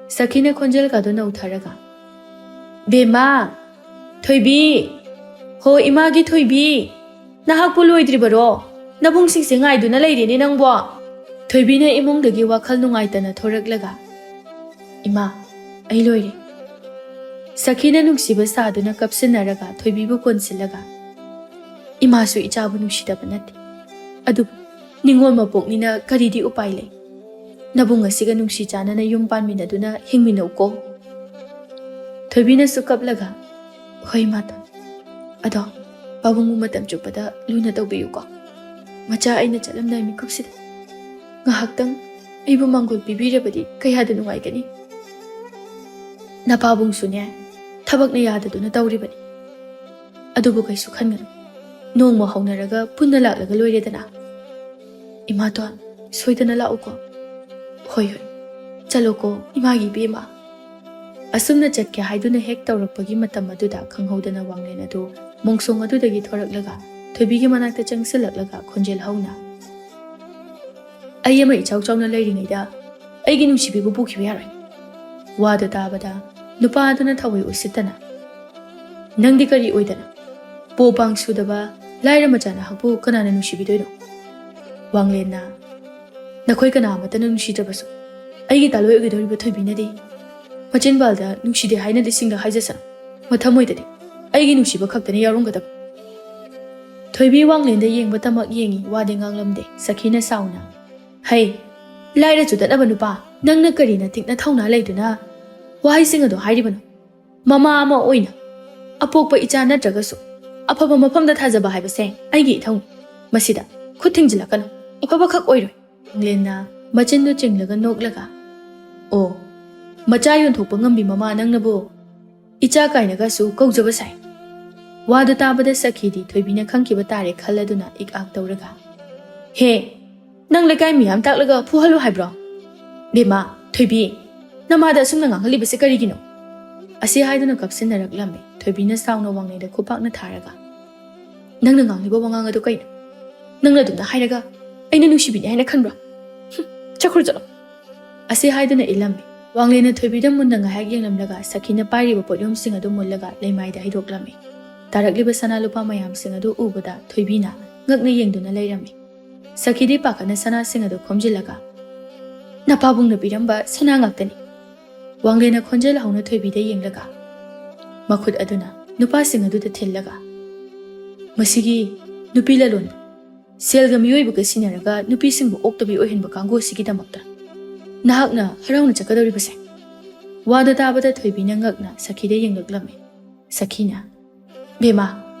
ꯁꯈꯤꯅ ꯈꯣꯟꯖꯦꯜꯒꯗꯨ ꯅꯧꯊꯔꯒ, "ꯕꯦꯝꯃ! ꯊꯣꯏꯕꯤ! ꯍꯣ ꯏꯃꯥꯒꯤ ꯊꯣꯏꯕꯤ! ꯅꯍꯥꯛꯄꯨ ꯂꯣꯏꯗ꯭ꯔꯤꯕꯔꯣ? ꯅꯕꯨꯡꯁꯤꯡꯁꯦ ꯉꯥꯏꯗꯨꯅ ꯂꯩꯔꯦꯅꯦ ꯅꯪꯕꯣ!" ꯊꯣꯏꯕꯤꯅ ꯏꯃꯨꯡꯗꯒꯤ ꯋꯥꯈꯜ ꯅꯨꯡꯉꯥꯏꯇꯅ ꯊꯣꯔꯛꯂꯒ, "ꯏꯃꯥ, ꯑꯩ ꯂꯣꯏꯔꯦ꯫" ꯁꯈꯤꯅ ꯅꯨꯡꯁꯤꯕ ꯁꯥꯗꯨꯅ ꯀꯞꯁꯤꯟꯅꯔꯒ ꯊꯣꯏꯕꯤꯕꯨ ꯀꯣꯟꯁꯤꯜꯂꯒ, "ꯏꯃꯥꯁꯨ ꯏꯆꯥꯕꯨ ꯅꯨꯡꯁꯤꯗꯕ ꯅꯠꯇꯦ, ꯑꯗꯨꯕꯨ ꯅꯤꯡꯉꯣꯜ ꯃꯄꯣꯛꯅꯤꯅ ꯀꯔꯤꯗꯤ ꯎꯄꯥꯏ ꯂꯩ? ꯅꯕꯨꯡ ꯑꯁꯤꯒ ꯅꯨꯡꯁꯤ ꯆꯥꯟꯅꯅ ꯌꯨꯝ ꯄꯥꯟꯃꯤꯟꯅꯗꯨꯅ ꯍꯤꯡꯃꯤꯟꯅꯧꯀꯣ꯫" ꯊꯣꯏꯕꯤꯅꯁꯨ ꯀꯞꯂꯒ, "ꯍꯣꯏ ꯏꯃꯥꯇꯣꯟ, ꯑꯗꯣ ꯄꯥꯕꯨꯡꯕꯨ ꯃꯇꯝ ꯆꯨꯞꯄꯗ ꯂꯨꯅ ꯇꯧꯕꯤꯌꯨꯀꯣ꯫ ꯃꯆꯥ ꯑꯩꯅ ꯆꯠꯂꯝꯗꯥꯏ ꯃꯤꯀꯨꯞꯁꯤꯗ ꯉꯥꯏꯍꯥꯛꯇꯪ ꯑꯩꯕꯨ ꯃꯥꯡꯒꯣꯜ ꯄꯤꯕꯤꯔꯕꯗꯤ ꯀꯌꯥꯗ ꯅꯨꯡꯉꯥꯏꯒꯅꯤ꯫ ꯅꯄꯥꯕꯨꯡꯁꯨꯅꯦ, ꯊꯕꯛꯅ ꯌꯥꯗꯗꯨꯅ ꯇꯧꯔꯤꯕꯅꯤ꯫ ꯑꯗꯨꯕꯨ ꯀꯩꯁꯨ ꯈꯟꯒꯅꯨ, ꯅꯣꯡꯃ ꯍꯧꯅꯔꯒ ꯄꯨꯟꯅ ꯂꯥꯛꯂꯒ ꯂꯣꯏꯔꯦꯗꯅ꯫ ꯏꯃꯥꯇꯣꯟ, ꯁꯣꯏꯗꯅ ꯂꯥꯛꯎꯀꯣ꯫" "ꯍꯣꯏ, ꯍꯣꯏ, ꯆꯠꯂꯣꯀꯣ ꯏꯃꯥꯒꯤ ꯏꯕꯦꯝꯃ꯫" ꯑꯁꯨꯝꯅ ꯆꯠꯀꯦ ꯍꯥꯏꯗꯨꯅ ꯍꯦꯛ ꯇꯧꯔꯛꯄꯒꯤ ꯃꯇꯝ ꯑꯗꯨꯗ ꯈꯪꯍꯧꯗꯅ ꯋꯥꯡꯂꯦꯟ ꯑꯗꯨ ꯃꯣꯡꯁꯣꯡ ꯑꯗꯨꯗꯒꯤ ꯊꯣꯔꯛꯂꯒ ꯊꯣꯏꯕꯤꯒꯤ ꯃꯅꯥꯛꯇ ꯆꯪꯁꯤꯜꯂꯛꯂꯒ ꯈꯣꯟꯖꯦꯜ ꯍꯧꯅ, "ꯑꯩ ꯑꯃ ꯏꯆꯥꯎ ꯆꯥꯎꯅ ꯂꯩꯔꯤꯉꯩꯗ ꯑꯩꯒꯤ ꯅꯨꯡꯁꯤꯕꯤꯕꯨ ꯄꯨꯈꯤꯕ ꯌꯥꯔꯣꯏ꯫" ꯋꯥꯗꯨ ꯇꯥꯕꯗ ꯅꯨꯄꯥ ꯑꯗꯨꯅ ꯊꯋꯥꯏ ꯎꯁꯤꯠꯇꯅ, "ꯅꯪꯗꯤ ꯀꯔꯤ ꯑꯣꯏꯗꯅ? ꯄꯣ ꯄꯥꯡ ꯁꯨꯗꯕ ꯂꯥꯏꯔ ꯃꯆꯥ ꯅꯍꯥꯛꯄꯨ ꯀꯅꯥꯅ ꯅꯨꯡꯁꯤꯕꯤꯗꯣꯏꯅꯣ?" ꯋꯥꯡꯂꯦꯟꯅ, "ꯅꯈꯣꯏ ꯀꯅꯥ ꯑꯃꯠꯇꯅ ꯅꯨꯡꯁꯤꯗ꯭ꯔꯕꯁꯨ ꯑꯩꯒꯤ ꯇꯥꯂꯣꯏ ꯑꯣꯏꯒꯗꯧꯔꯤꯕ ꯊꯣꯏꯕꯤꯅꯗꯤ ꯃꯆꯤꯟꯕꯥꯜꯗ ꯅꯨꯡꯁꯤꯗꯦ ꯍꯥꯏꯅ ꯂꯤꯁꯤꯡꯗ ꯍꯥꯏꯖꯁꯅꯨ, ꯃꯊꯃꯣꯏꯗꯗꯤ ꯑꯩꯒꯤ ꯅꯨꯡꯁꯤꯕ ꯈꯛꯇꯅ ꯌꯥꯎꯔꯝꯒꯗꯕ꯫" ꯊꯣꯏꯕꯤ ꯋꯥꯡꯂꯦꯟꯗ ꯌꯦꯡꯕꯇꯃꯛ ꯌꯦꯡꯉꯤ, ꯋꯥꯗꯤ ꯉꯥꯡꯂꯝꯗꯦ꯫ ꯁꯈꯤꯅ ꯁꯥꯎꯅ, "ꯍꯩ, ꯂꯥꯏꯔ ꯆꯨꯗꯠꯅꯕ ꯅꯨꯄꯥ, ꯅꯪꯅ ꯀꯔꯤ ꯅꯇꯤꯛꯅ ꯊꯧꯅꯥ ꯂꯩꯗꯨꯅ ꯋꯥꯍꯩꯁꯤꯡ ꯑꯗꯣ ꯍꯥꯏꯔꯤꯕꯅꯣ? ꯃꯃꯥ ꯑꯃ ꯑꯣꯏꯅ ꯑꯄꯣꯛꯄ ꯏꯆꯥ ꯅꯠꯇ꯭ꯔꯒꯁꯨ ꯑꯐꯕ ꯃꯐꯝꯗ ꯊꯥꯖꯕ ꯍꯥꯏꯕꯁꯦ ꯑꯩꯒꯤ ꯏꯊꯧꯅꯤ꯫ ꯃꯁꯤꯗ ꯈꯨꯠ ꯊꯤꯡꯖꯤꯜꯂꯛꯀꯅꯨ, ꯑꯐꯕꯈꯛ ꯑꯣꯏꯔꯣꯏ꯫" ꯋꯥꯡꯂꯦꯟꯅ ꯃꯆꯤꯟꯗꯨ ꯆꯤꯡꯂꯒ ꯅꯣꯛꯂꯒ, "ꯑꯣ, ꯃꯆꯥ ꯌꯣꯟꯊꯣꯛꯄ ꯉꯝꯕꯤ ꯃꯃꯥ ꯅꯪꯅꯕꯨ ꯏꯆꯥ ꯀꯥꯏꯅꯒꯁꯨ ꯀꯧꯖꯕ ꯁꯥꯏ?" ꯋꯥꯗꯨ ꯇꯥꯕꯗ ꯁꯈꯤꯗꯤ ꯊꯣꯏꯕꯤꯅ ꯈꯪꯈꯤꯕ ꯇꯥꯔꯦ ꯈꯜꯂꯗꯨꯅ ꯏꯛ ꯑꯥꯛ ꯇꯧꯔꯒ, "ꯍꯦ, ꯅꯪ ꯂꯩꯀꯥꯏ ꯃꯤꯌꯥꯝ ꯇꯥꯛꯂꯒ ꯐꯨꯍꯜꯂꯨ ꯍꯥꯏꯕ꯭ꯔꯣ? ꯕꯦꯝꯃ, ꯊꯣꯏꯕꯤ, ꯅꯃꯥꯗ ꯑꯁꯨꯝꯅ ꯉꯥꯡꯍꯜꯂꯤꯕꯁꯦ ꯀꯔꯤꯒꯤꯅꯣ?" ꯑꯁꯤ ꯍꯥꯏꯗꯨꯅ ꯀꯞꯁꯤꯟꯅꯔꯛꯂꯝꯃꯤ꯫ ꯊꯣꯏꯕꯤꯅ ꯁꯥꯎꯅ ꯋꯥꯡꯂꯦꯟꯗ ꯈꯨꯄꯥꯛꯅ ꯊꯥꯔꯒ, "ꯅꯪꯅ ꯉꯥꯡꯂꯤꯕ ꯋꯥꯉꯥꯡ ꯑꯗꯨ ꯀꯩꯅꯣ? ꯅꯪꯅ ꯑꯗꯨꯝꯅ ꯍꯥꯏꯔꯒ ꯑꯩꯅ ꯅꯨꯡꯁꯤꯕꯤꯅꯤ ꯍꯥꯏꯅ ꯈꯟꯕ꯭ꯔꯣ? ꯍꯨꯝ, ꯆꯠꯈ꯭ꯔꯣ ꯆꯠꯂꯣ꯫" ꯑꯁꯤ ꯍꯥꯏꯗꯨꯅ ꯏꯜꯂꯝꯃꯤ꯫ ꯋꯥꯡꯂꯦꯟꯅ ꯊꯣꯏꯕꯤꯗ ꯃꯨꯟꯅ ꯉꯥꯏꯍꯥꯛ ꯌꯦꯡꯂꯝꯂꯒ ꯁꯈꯤꯅ ꯄꯥꯏꯔꯤꯕ ꯄꯣꯠꯌꯣꯝꯁꯤꯡ ꯑꯗꯨ ꯃꯨꯜꯂꯒ ꯂꯩꯃꯥꯏꯗ ꯍꯩꯗꯣꯛꯂꯝꯃꯤ꯫ ꯇꯥꯔꯛꯂꯤꯕ ꯁꯅꯥ ꯂꯨꯄꯥ ꯃꯌꯥꯝꯁꯤꯡ ꯑꯗꯨ ꯎꯕꯗ ꯊꯣꯏꯕꯤꯅ ꯉꯛꯅ ꯌꯦꯡꯗꯨꯅ ꯂꯩꯔꯝꯃꯤ꯫ ꯁꯈꯤꯗꯤ ꯄꯥꯈꯠꯅ ꯁꯅꯥꯁꯤꯡ ꯑꯗꯨ ꯈꯣꯝꯖꯤꯜꯂꯒ, "ꯅꯄꯥꯕꯨꯡꯅ ꯄꯤꯔꯝꯕ ꯁꯅꯥ ꯉꯥꯛꯇꯅꯤ꯫" ꯋꯥꯡꯂꯦꯟꯅ ꯈꯣꯟꯖꯦꯜ ꯍꯧꯅ ꯊꯣꯏꯕꯤꯗ ꯌꯦꯡꯂꯒ, ꯃꯈꯨꯠ ꯑꯗꯨꯅ ꯅꯨꯄꯥꯁꯤꯡ ꯑꯗꯨꯗ ꯊꯤꯜꯂꯒ, "ꯃꯁꯤꯒꯤ ꯅꯨꯄꯤ ꯂꯂꯣꯟꯕ, ꯁꯦꯜꯒ ꯃꯤꯑꯣꯏꯕꯒ ꯁꯤꯟꯅꯔꯒ ꯅꯨꯄꯤꯁꯤꯡꯕꯨ ꯑꯣꯛꯇꯕꯤ ꯑꯣꯏꯍꯟꯕ ꯀꯥꯡꯕꯨ ꯑꯁꯤꯒꯤꯗꯃꯛꯇ ꯅꯍꯥꯛꯅ ꯍꯔꯥꯎꯅ ꯆꯠꯀꯗꯧꯔꯤꯕꯁꯦ?" ꯋꯥꯗꯨ ꯇꯥꯕꯗ ꯊꯣꯏꯕꯤꯅ ꯉꯛꯅ ꯁꯈꯤꯗ ꯌꯦꯡꯂꯛꯂꯝꯃꯤ꯫ ꯁꯈꯤꯅ, "ꯕꯦꯃꯥ,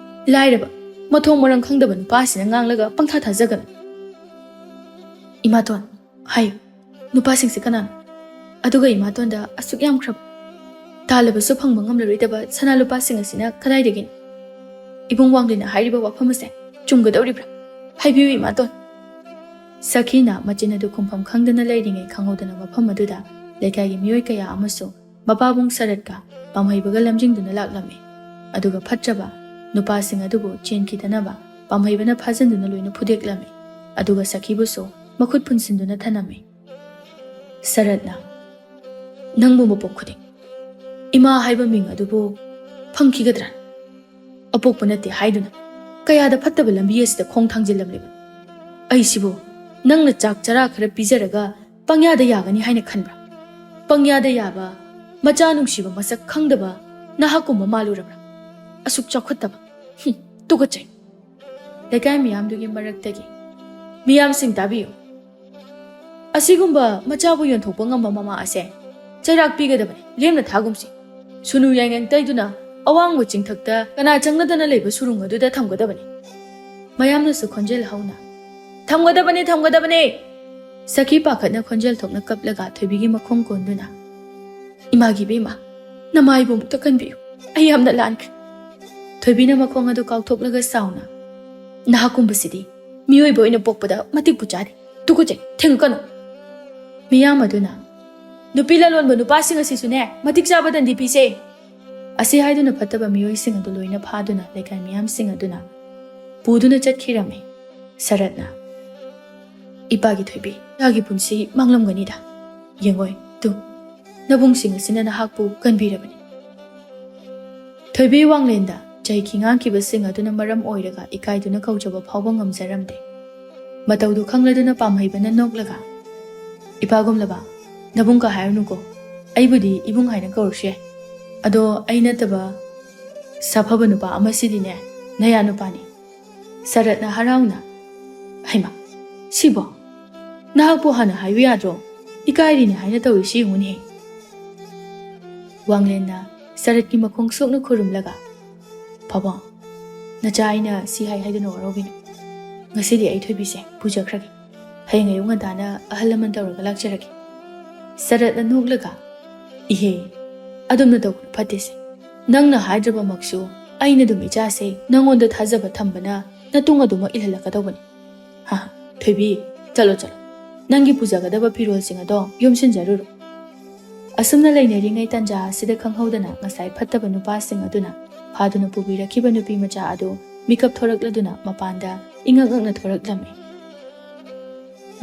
ꯂꯥꯏꯔꯕ, ꯃꯊꯣꯡ ꯃꯔꯝ ꯈꯪꯗꯕ ꯅꯨꯄꯥꯁꯤꯅ ꯉꯥꯡꯂꯒ ꯄꯪꯊꯥ ꯊꯥꯖꯒꯅꯨ꯫" "ꯏꯃꯥꯇꯣꯟ, ꯍꯥꯏꯌꯨ, ꯅꯨꯄꯥꯁꯤꯡꯁꯦ ꯀꯅꯥꯅꯣ? ꯑꯗꯨꯒ ꯏꯃꯥꯇꯣꯟꯗ ꯑꯁꯨꯛ ꯌꯥꯝꯈ꯭ꯔꯕ, ꯇꯥꯜꯂꯕꯁꯨ ꯐꯪꯕ ꯉꯝꯂꯔꯣꯏꯗꯕ ꯁꯅꯥ ꯂꯨꯄꯥꯁꯤꯡ ꯑꯁꯤꯅ ꯀꯗꯥꯏꯗꯒꯤꯅꯣ? ꯏꯕꯨꯡ ꯋꯥꯡꯂꯦꯟꯅ ꯍꯥꯏꯔꯤꯕ ꯋꯥꯐꯝ ꯑꯁꯦ ꯆꯨꯝꯒꯗꯧꯔꯤꯕ꯭ꯔꯥ? ꯍꯥꯏꯕꯤꯌꯨ, ꯏꯃꯥꯇꯣꯟ꯫" ꯁꯈꯤꯅ ꯃꯆꯤꯟ ꯑꯗꯨ ꯈꯨꯝꯐꯝ ꯈꯪꯗꯅ ꯂꯩꯔꯤꯉꯩ, ꯈꯪꯍꯧꯗꯅ ꯃꯐꯝ ꯑꯗꯨꯗ ꯂꯩꯀꯥꯏꯒꯤ ꯃꯤꯑꯣꯏ ꯀꯌꯥ ꯑꯃꯁꯨ ꯃꯄꯥꯕꯨꯡ ꯁꯔꯠꯀ ꯄꯥꯝꯍꯩꯕꯒ ꯂꯝꯖꯤꯡꯗꯨꯅ ꯂꯥꯛꯂꯝꯃꯤ꯫ ꯑꯗꯨꯒ ꯐꯠꯇ꯭ꯔꯕ ꯅꯨꯄꯥꯁꯤꯡ ꯑꯗꯨꯕꯨ ꯆꯦꯟꯈꯤꯗꯅꯕ ꯄꯥꯝꯍꯩꯕꯅ ꯐꯥꯖꯤꯟꯗꯨꯅ ꯂꯣꯏꯅ ꯐꯨꯗꯦꯛꯂꯝꯃꯤ꯫ ꯑꯗꯨꯒ ꯁꯈꯤꯕꯨꯁꯨ ꯃꯈꯨꯠ ꯄꯨꯟꯁꯤꯟꯗꯨꯅ ꯊꯅꯝꯃꯤ꯫ ꯁꯔꯠꯅ, "ꯅꯪꯕꯨ ꯃꯄꯣꯛ ꯈꯨꯗꯤꯡ ꯏꯃꯥ ꯍꯥꯏꯕ ꯃꯤꯡ ꯑꯗꯨꯕꯨ ꯐꯪꯈꯤꯒꯗ꯭ꯔꯥ? ꯑꯄꯣꯛꯄ ꯅꯠꯇꯦ ꯍꯥꯏꯗꯨꯅ ꯀꯌꯥꯗ ꯐꯠꯇꯕ ꯂꯝꯕꯤ ꯑꯁꯤꯗ ꯈꯣꯡ ꯊꯥꯡꯖꯤꯜꯂꯝꯂꯤꯕ ꯑꯩꯁꯤꯕꯨ ꯅꯪꯅ ꯆꯥꯛ ꯆꯔꯥ ꯈꯔ ꯄꯤꯖꯔꯒ ꯄꯪꯌꯥꯗ ꯌꯥꯒꯅꯤ ꯍꯥꯏꯅ ꯈꯟꯕ꯭ꯔꯥ? ꯄꯪꯌꯥꯗ ꯌꯥꯕ, ꯃꯆꯥ ꯅꯨꯡꯁꯤꯕ ꯃꯁꯛ ꯈꯪꯗꯕ ꯅꯍꯥꯛꯀꯨꯝꯕ ꯃꯥꯜꯂꯨꯔꯕ꯭ꯔꯥ? ꯑꯁꯨꯛ ꯆꯥꯎꯈꯠꯇꯕ꯫ ꯍꯨꯝ, ꯇꯨꯀꯠꯆꯩ꯫" ꯂꯩꯀꯥꯏ ꯃꯤꯌꯥꯝꯗꯨꯒꯤ ꯃꯔꯛꯇꯒꯤ, "ꯃꯤꯌꯥꯝꯁꯤꯡ ꯇꯥꯕꯤꯌꯨ꯫ ꯑꯁꯤꯒꯨꯝꯕ ꯃꯆꯥꯕꯨ ꯌꯣꯟꯊꯣꯛꯄ ꯉꯝꯕ ꯃꯃꯥ ꯑꯁꯦ ꯆꯩꯔꯥꯛ ꯄꯤꯒꯗꯕꯅꯤ, ꯂꯦꯝꯅ ꯊꯥꯒꯨꯝꯁꯤ꯫ ꯁꯨꯅꯨ ꯌꯥꯏꯉꯪ ꯇꯩꯗꯨꯅ ꯑꯋꯥꯡꯕ ꯆꯤꯡꯊꯛꯇ ꯀꯅꯥ ꯆꯪꯅꯗꯅ ꯂꯩꯕ ꯁꯨꯔꯨꯡ ꯑꯗꯨꯗ ꯊꯝꯒꯗꯕꯅꯤ꯫" ꯃꯌꯥꯝꯅꯁꯨ ꯈꯣꯟꯖꯦꯜ ꯍꯧꯅ, "ꯊꯝꯒꯗꯕꯅꯤ, ꯊꯝꯒꯗꯕꯅꯤ!" ꯁꯈꯤ ꯄꯥꯈꯠꯅ ꯈꯣꯟꯖꯦꯜ ꯊꯣꯛꯅ ꯀꯞꯂꯒ ꯊꯣꯏꯕꯤꯒꯤ ꯃꯈꯣꯡ ꯀꯣꯟꯗꯨꯅ, "ꯏꯃꯥꯒꯤ ꯏꯕꯦꯝꯃ, ꯅꯃꯥꯏꯕꯨ ꯑꯃꯨꯛꯇ ꯀꯟꯕꯤꯌꯨ꯫ ꯑꯩ ꯌꯥꯝꯅ ꯂꯥꯟꯈ꯭ꯔꯦ꯫" ꯊꯣꯏꯕꯤꯅ ꯃꯈꯣꯡ ꯑꯗꯨ ꯀꯥꯎꯊꯣꯛꯂꯒ ꯁꯥꯎꯅ, "ꯅꯍꯥꯛꯀꯨꯝꯕꯁꯤꯗꯤ ꯃꯤꯑꯣꯏꯕ ꯑꯣꯏꯅ ꯄꯣꯛꯄꯗ ꯃꯇꯤꯛꯄꯨ ꯆꯥꯗꯦ꯫ ꯇꯨꯀꯠꯆꯩ, ꯊꯦꯡꯉꯛꯀꯅꯨ꯫" ꯃꯤꯌꯥꯝ ꯑꯗꯨꯅ, "ꯅꯨꯄꯤ ꯂꯂꯣꯟꯕ ꯅꯨꯄꯥꯁꯤꯡ ꯑꯁꯤꯁꯨꯅꯦ, ꯃꯇꯤꯛ ꯆꯥꯕ ꯗꯟꯗꯤ ꯄꯤꯁꯦ꯫" ꯑꯁꯤ ꯍꯥꯏꯗꯨꯅ ꯐꯠꯇꯕ ꯃꯤꯑꯣꯏꯁꯤꯡ ꯑꯗꯨ ꯂꯣꯏꯅ ꯐꯥꯗꯨꯅ ꯂꯩꯀꯥꯏ ꯃꯤꯌꯥꯝꯁꯤꯡ ꯑꯗꯨꯅ ꯄꯨꯗꯨꯅ ꯆꯠꯈꯤꯔꯝꯃꯤ꯫ ꯁꯔꯠꯅ, "ꯏꯄꯥꯒꯤ ꯊꯣꯏꯕꯤ, ꯏꯆꯥꯒꯤ ꯄꯨꯟꯁꯤ ꯃꯥꯡꯂꯝꯒꯅꯤꯗ꯫ ꯌꯦꯡꯉꯣꯏ, ꯇꯨ, ꯅꯕꯨꯡꯁꯤꯡ ꯑꯁꯤꯅ ꯅꯍꯥꯛꯄꯨ ꯀꯟꯕꯤꯔꯕꯅꯤ꯫ ꯊꯣꯏꯕꯤ ꯋꯥꯡꯂꯦꯟꯗ ꯆꯩꯈꯤ ꯉꯥꯡꯈꯤꯕꯁꯤꯡ ꯑꯗꯨꯅ ꯃꯔꯝ ꯑꯣꯏꯔꯒ ꯏꯀꯥꯏꯗꯨꯅ ꯀꯧꯖꯕ ꯐꯥꯎꯕ ꯉꯝꯖꯔꯝꯗꯦ꯫ ꯃꯇꯧꯗꯨ ꯈꯪꯂꯗꯨꯅ ꯄꯥꯝꯍꯩꯕꯅ ꯅꯣꯛꯂꯒ, "ꯏꯄꯥꯒꯨꯝꯂꯕ, ꯅꯕꯨꯡꯒ ꯍꯥꯏꯔꯨꯅꯨꯀꯣ, ꯑꯩꯕꯨꯗꯤ ꯏꯕꯨꯡ ꯍꯥꯏꯅ ꯀꯧꯔꯁꯨ ꯌꯥꯏ꯫ ꯑꯗꯣ ꯑꯩ ꯅꯠꯇꯕ ꯁꯥꯐꯕ ꯅꯨꯄꯥ ꯑꯃꯁꯤꯗꯤꯅꯦ, ꯅꯌꯥ ꯅꯨꯄꯥꯅꯤ꯫" ꯁꯔꯠꯅ ꯍꯔꯥꯎꯅ, "ꯍꯩꯃꯥ, ꯁꯤꯕꯣ? ꯅꯍꯥꯛꯄꯨ ꯍꯥꯟꯅ ꯍꯥꯏꯌꯨ ꯌꯥꯗ꯭ꯔꯣ? ꯏꯀꯥꯏꯔꯤꯅꯤ ꯍꯥꯏꯅ ꯇꯧꯔꯤꯁꯤ ꯌꯦꯡꯉꯨꯅꯦ꯫" ꯋꯥꯡꯂꯦꯟꯅ ꯁꯔꯠꯀꯤ ꯃꯈꯣꯡ ꯁꯣꯛꯅ ꯈꯨꯔꯨꯝꯂꯒ, "ꯄꯥꯕꯨꯡ, ꯅꯆꯥ ꯑꯩꯅ ꯁꯤ ꯍꯥꯏ ꯍꯥꯏꯗꯨꯅ ꯋꯥꯔꯧꯕꯤꯅꯨ꯫ ꯉꯁꯤꯗꯤ ꯑꯩ ꯊꯣꯏꯕꯤꯁꯦ ꯄꯨꯖꯈ꯭ꯔꯒꯦ꯫ ꯍꯌꯦꯡ ꯑꯌꯨꯛ ꯉꯟꯇꯥꯅ ꯑꯍꯜ ꯂꯃꯟ ꯇꯧꯔꯒ ꯂꯥꯛꯆꯔꯒꯦ꯫" ꯁꯔꯠꯅ ꯅꯣꯛꯂꯒ, "ꯏꯍꯦ, ꯑꯗꯨꯝꯅ ꯇꯧꯒꯅꯨ, ꯐꯠꯇꯦꯁꯦ꯫ ꯅꯪꯅ ꯍꯥꯏꯗ꯭ꯔꯕꯃꯛꯁꯨ ꯑꯩꯅ ꯑꯗꯨꯝ ꯏꯆꯥꯁꯦ ꯅꯪꯉꯣꯟꯗ ꯊꯥꯖꯕ ꯊꯝꯕꯅ ꯅꯇꯨꯡ ꯑꯗꯨꯃꯛ ꯏꯜꯍꯜꯂꯛꯀꯗꯧꯕꯅꯤ꯫ ꯍꯥ, ꯊꯣꯏꯕꯤ, ꯆꯠꯂꯣ, ꯆꯠꯂꯣ꯫ ꯅꯪꯒꯤ ꯄꯨꯖꯒꯗꯕ ꯐꯤꯔꯣꯜꯁꯤꯡ ꯑꯗꯣ ꯌꯣꯝꯁꯤꯟꯖꯔꯨꯔꯣ꯫" ꯑꯁꯨꯝꯅ ꯂꯩꯅꯔꯤꯉꯩ ꯇꯟꯖꯥ ꯑꯁꯤꯗ ꯈꯪꯍꯧꯗꯅ ꯉꯁꯥꯏ ꯐꯠꯇꯕ ꯅꯨꯄꯥꯁꯤꯡ ꯑꯗꯨꯅ ꯐꯥꯗꯨꯅ ꯄꯨꯕꯤꯔꯛꯈꯤꯕ ꯅꯨꯄꯤ ꯃꯆꯥ ꯑꯗꯨ ꯃꯤꯀꯞ ꯊꯣꯔꯛꯂꯗꯨꯅ ꯃꯄꯥꯟꯗ ꯏꯉꯛ ꯉꯛꯅ ꯊꯣꯔꯛꯂꯝꯃꯤ꯫